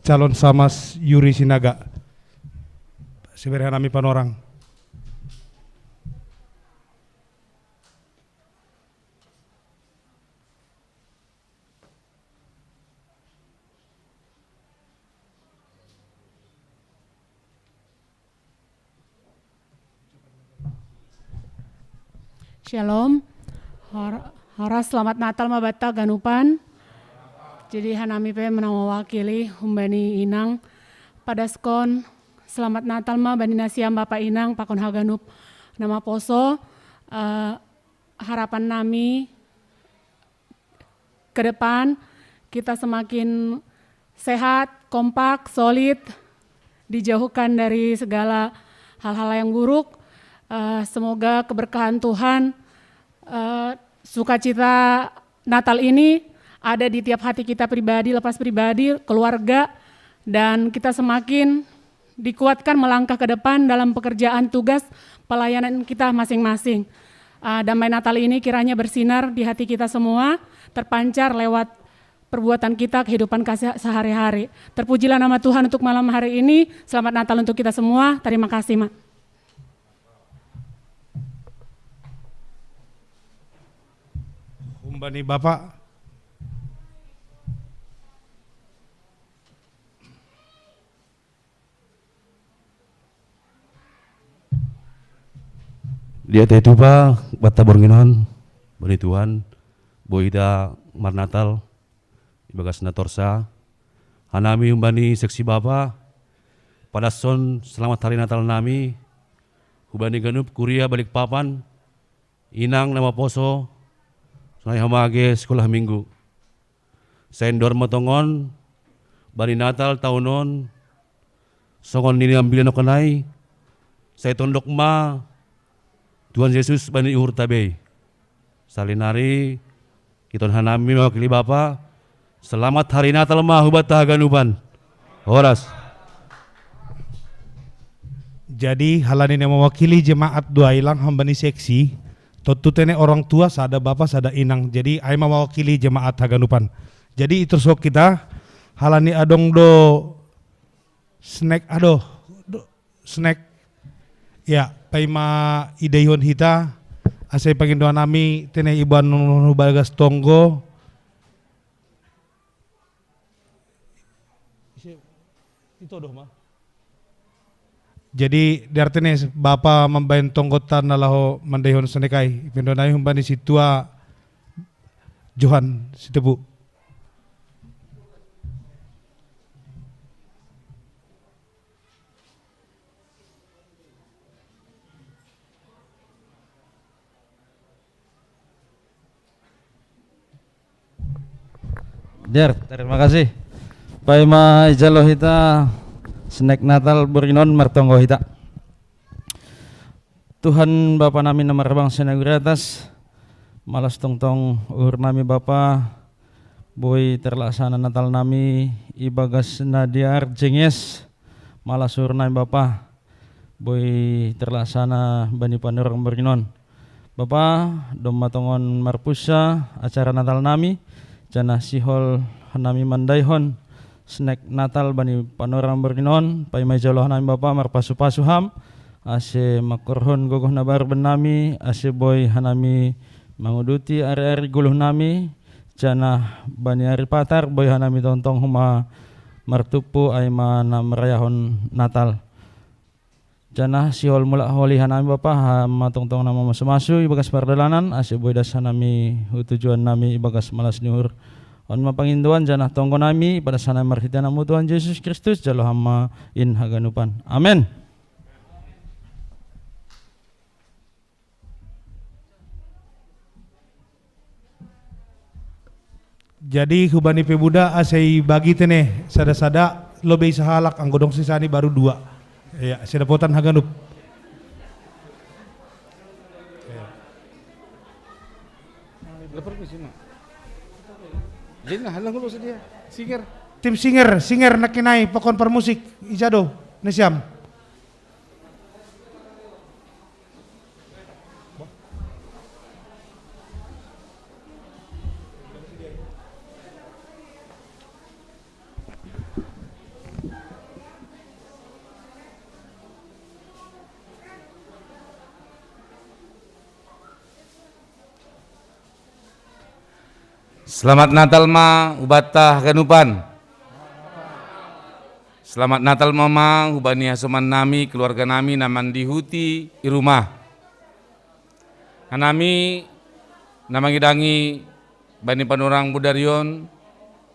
calon Samas Yuri Sinaga. Siberhanami panorang. Shalom. Hor- Horas, selamat Natal ma banta ganupan. Jadi hanami pe na mawakili humbani inang, padaskon selamat Natal ma bani nasiam bapa inang pakon haganup na maposo. Eh, harapan nami ke depan kita semakin sehat, kompak, solid, dijauhkan dari segala hal-hal yang buruk. Eh, semoga keberkahan Tuhan, eh, sukacita Natal ini ada di tiap hati kita pribadi, lepas pribadi, keluarga, dan kita semakin dikuatkan melangkah ke depan dalam pekerjaan tugas pelayanan kita masing-masing. Ah, damai Natal ini kiranya bersinar di hati kita semua, terpancar lewat perbuatan kita, kehidupan kasih sehari-hari. Terpujilah nama Tuhan untuk malam hari ini. Selamat Natal untuk kita semua. Terima kasih, Ma. Humbani Bapak. Dia te tupa batta bornginon, bani Tuhan, boi hita marnatal ibagas na torsa. Hanami humbani seksi bapa, padason selamat hari Natal nami hubani ganup kuria Balikpapan, inang na maposo, sonai homa age sekolah minggu. Sai ndor ma tongon bani Natal taon on, songon nini ambilan on ai, sai tondok ma Tuhan Jesus bani uhurta bei. Salinari, iton hanami mewakili Bapa, selamat hari Natal ma hubanta haganupan. Horas. Jadi halani na mewakili jemaat dua ilang hambani seksi, tontu tene orang tua sada bapa sada inang. Jadi ai ma mewakili jemaat haganupan. Jadi itursok kita halani adong do snack, adoh, do, snack. Ya, paima idaihon hita, asa ipangindo hanami tene iboan hubagas tonggo. Ise, ito doh ma. Jadi diartene bapa mambahen tonggotta na laho mandaihon snack ai, ipangindo nami humbani sintua Johan Sitepu. Der, terima kasih. Paima ijalo hita snack Natal borngin on, martonggo hita. Tuhan Bapa nami na marbangsa i nagori atas, malas tongtong uhur nami Bapa, boi terlaksana Natal nami ibagas na dear jenges, malas uhur nami Bapa, boi terlaksana bani panorang borngin on. Bapa, domma tongon marpunsa acara Natal nami, janah sihol hanami mandaihon snack Natal bani panorang borngin on, paima ijalo hanami Bapa marpasupasu Ham, ase mangkorhon gogoh na baru bannami, ase boi hanami manguduti ari-ari goluh nami, janah bani ari patar boi hanami tongtong homa martumpu ai ma na marayahon Natal. Janah sihol mulak holi hanami Bapa, Ham ma tongtong na mamasumasu ibagas pardalanan, ase boi das hanami hu tujuan nami ibagas malas ni uhur. On ma pangindoan janah tonggo nami, ipadas hanami marhite Anakmu Tuhan Jesus Kristus, jalo Ham ma in haganupan. Amen. Jadi hubani pemuda asa ibagi tene sada-sada, lobei sahalak, anggo dong sisani baru dua. Ya, sada potan haganup. Jadi nah, halang lu sedia. Singer. Tim singer, singer nangkin ai pakon parmusik, ija do nasiam. Selamat Natal ma hubata haganupan. Selamat Natal ma, ma hubani hasoman nami, keluarga nami na mandihuti i rumah. Hanami na mangidangi bani panorang bodari on,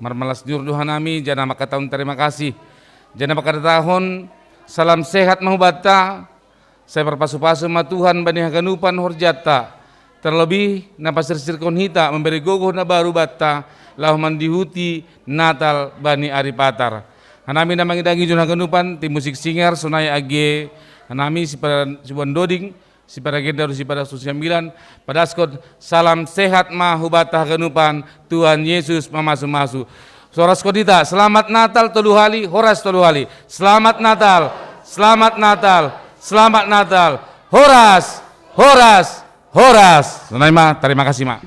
marmalas ni uhur do hanami, janah mangkatahon tarima kasih, janah mangkatahon salam sehat ma hubata. Sai marpasu-pasu ma Tuhan bani haganupan horjanta, tarlobih na pasirsirhon hita mambere gogoh na baru banta, laho mandihuti Natal bani ari Patar. Hanami na mangidangi jon haganupan, tim musik Singer, sonai age hanami sipada sibuan doding, sipada gender, sipada sosial milan, padashon salam sehat ma hubata haganupan, Tuhan Yesus mamasu-masu. Horas hita, selamat Natal tolu hali, horas tolu hali. Selamat Natal, selamat Natal, selamat Natal. Horas, horas, horas. Sonai ma, tarima kasih ma.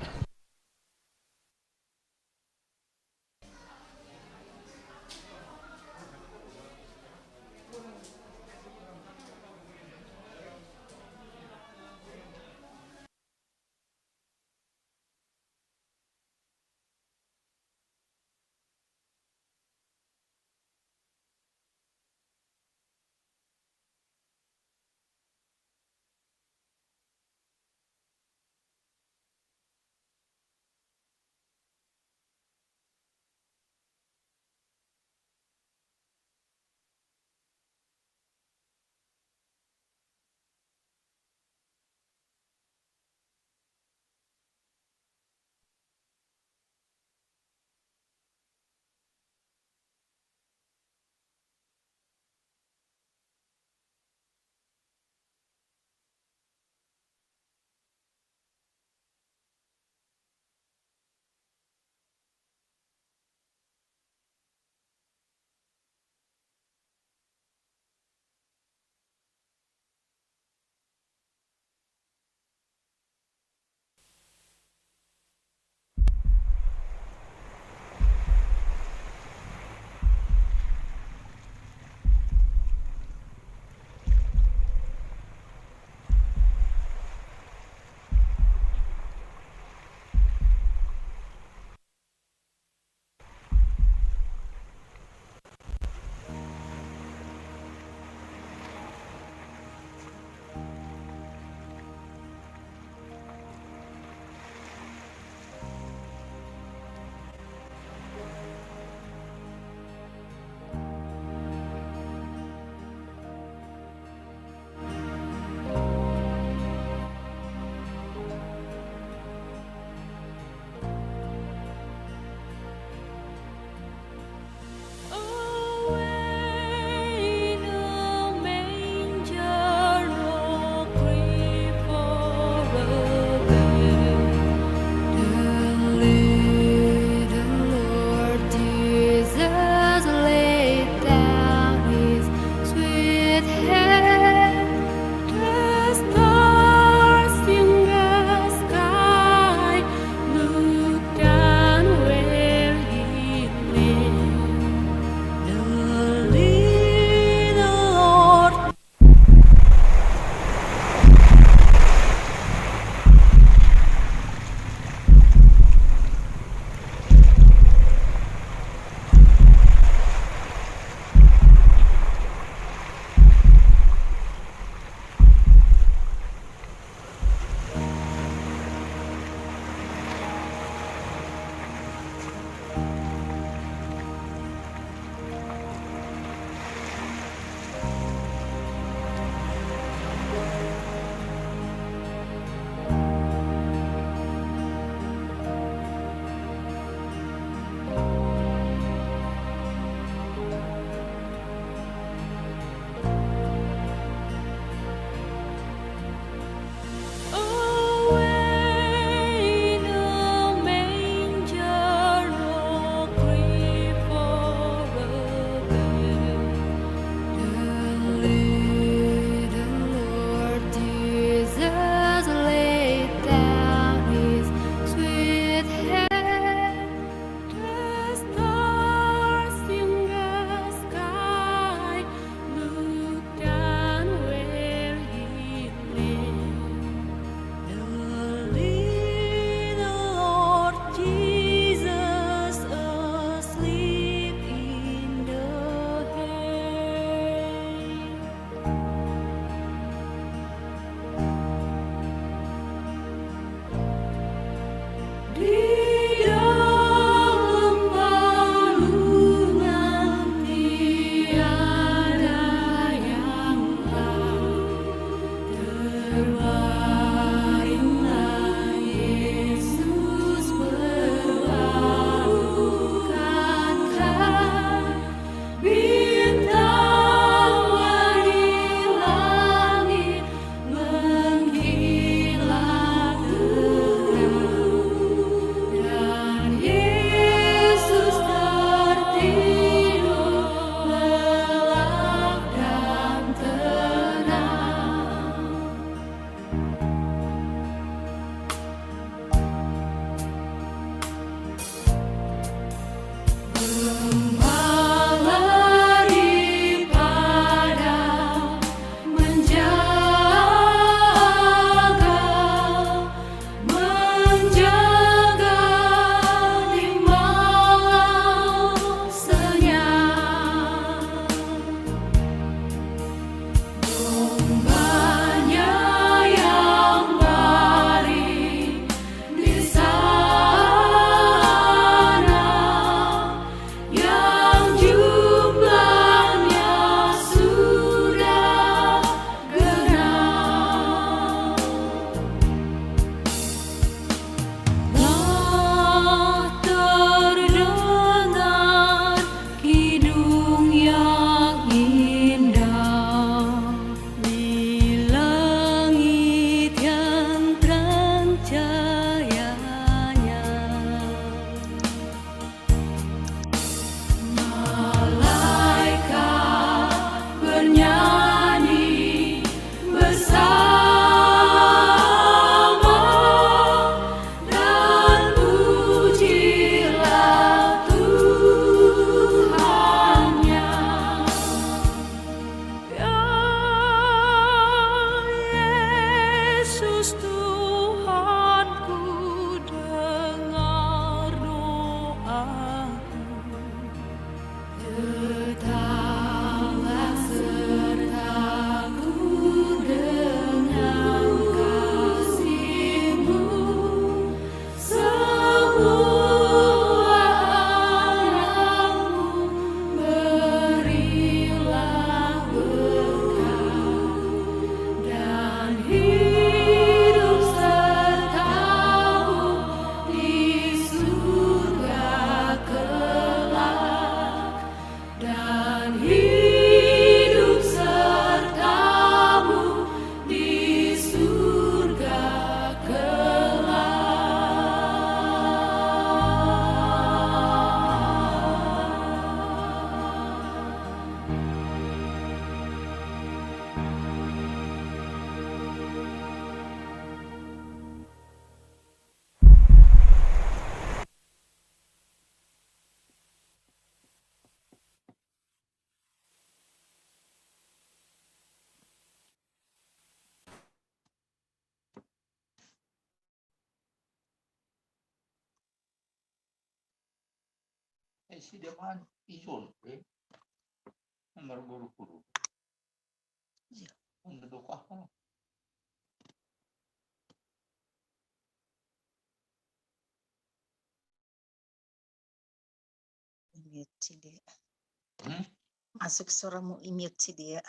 si de man ison, eh. Nomor guru guru. Iya. Ang nadukah ko. I-mute si dia. Hmm? Masuk suara mo, i-mute si dia.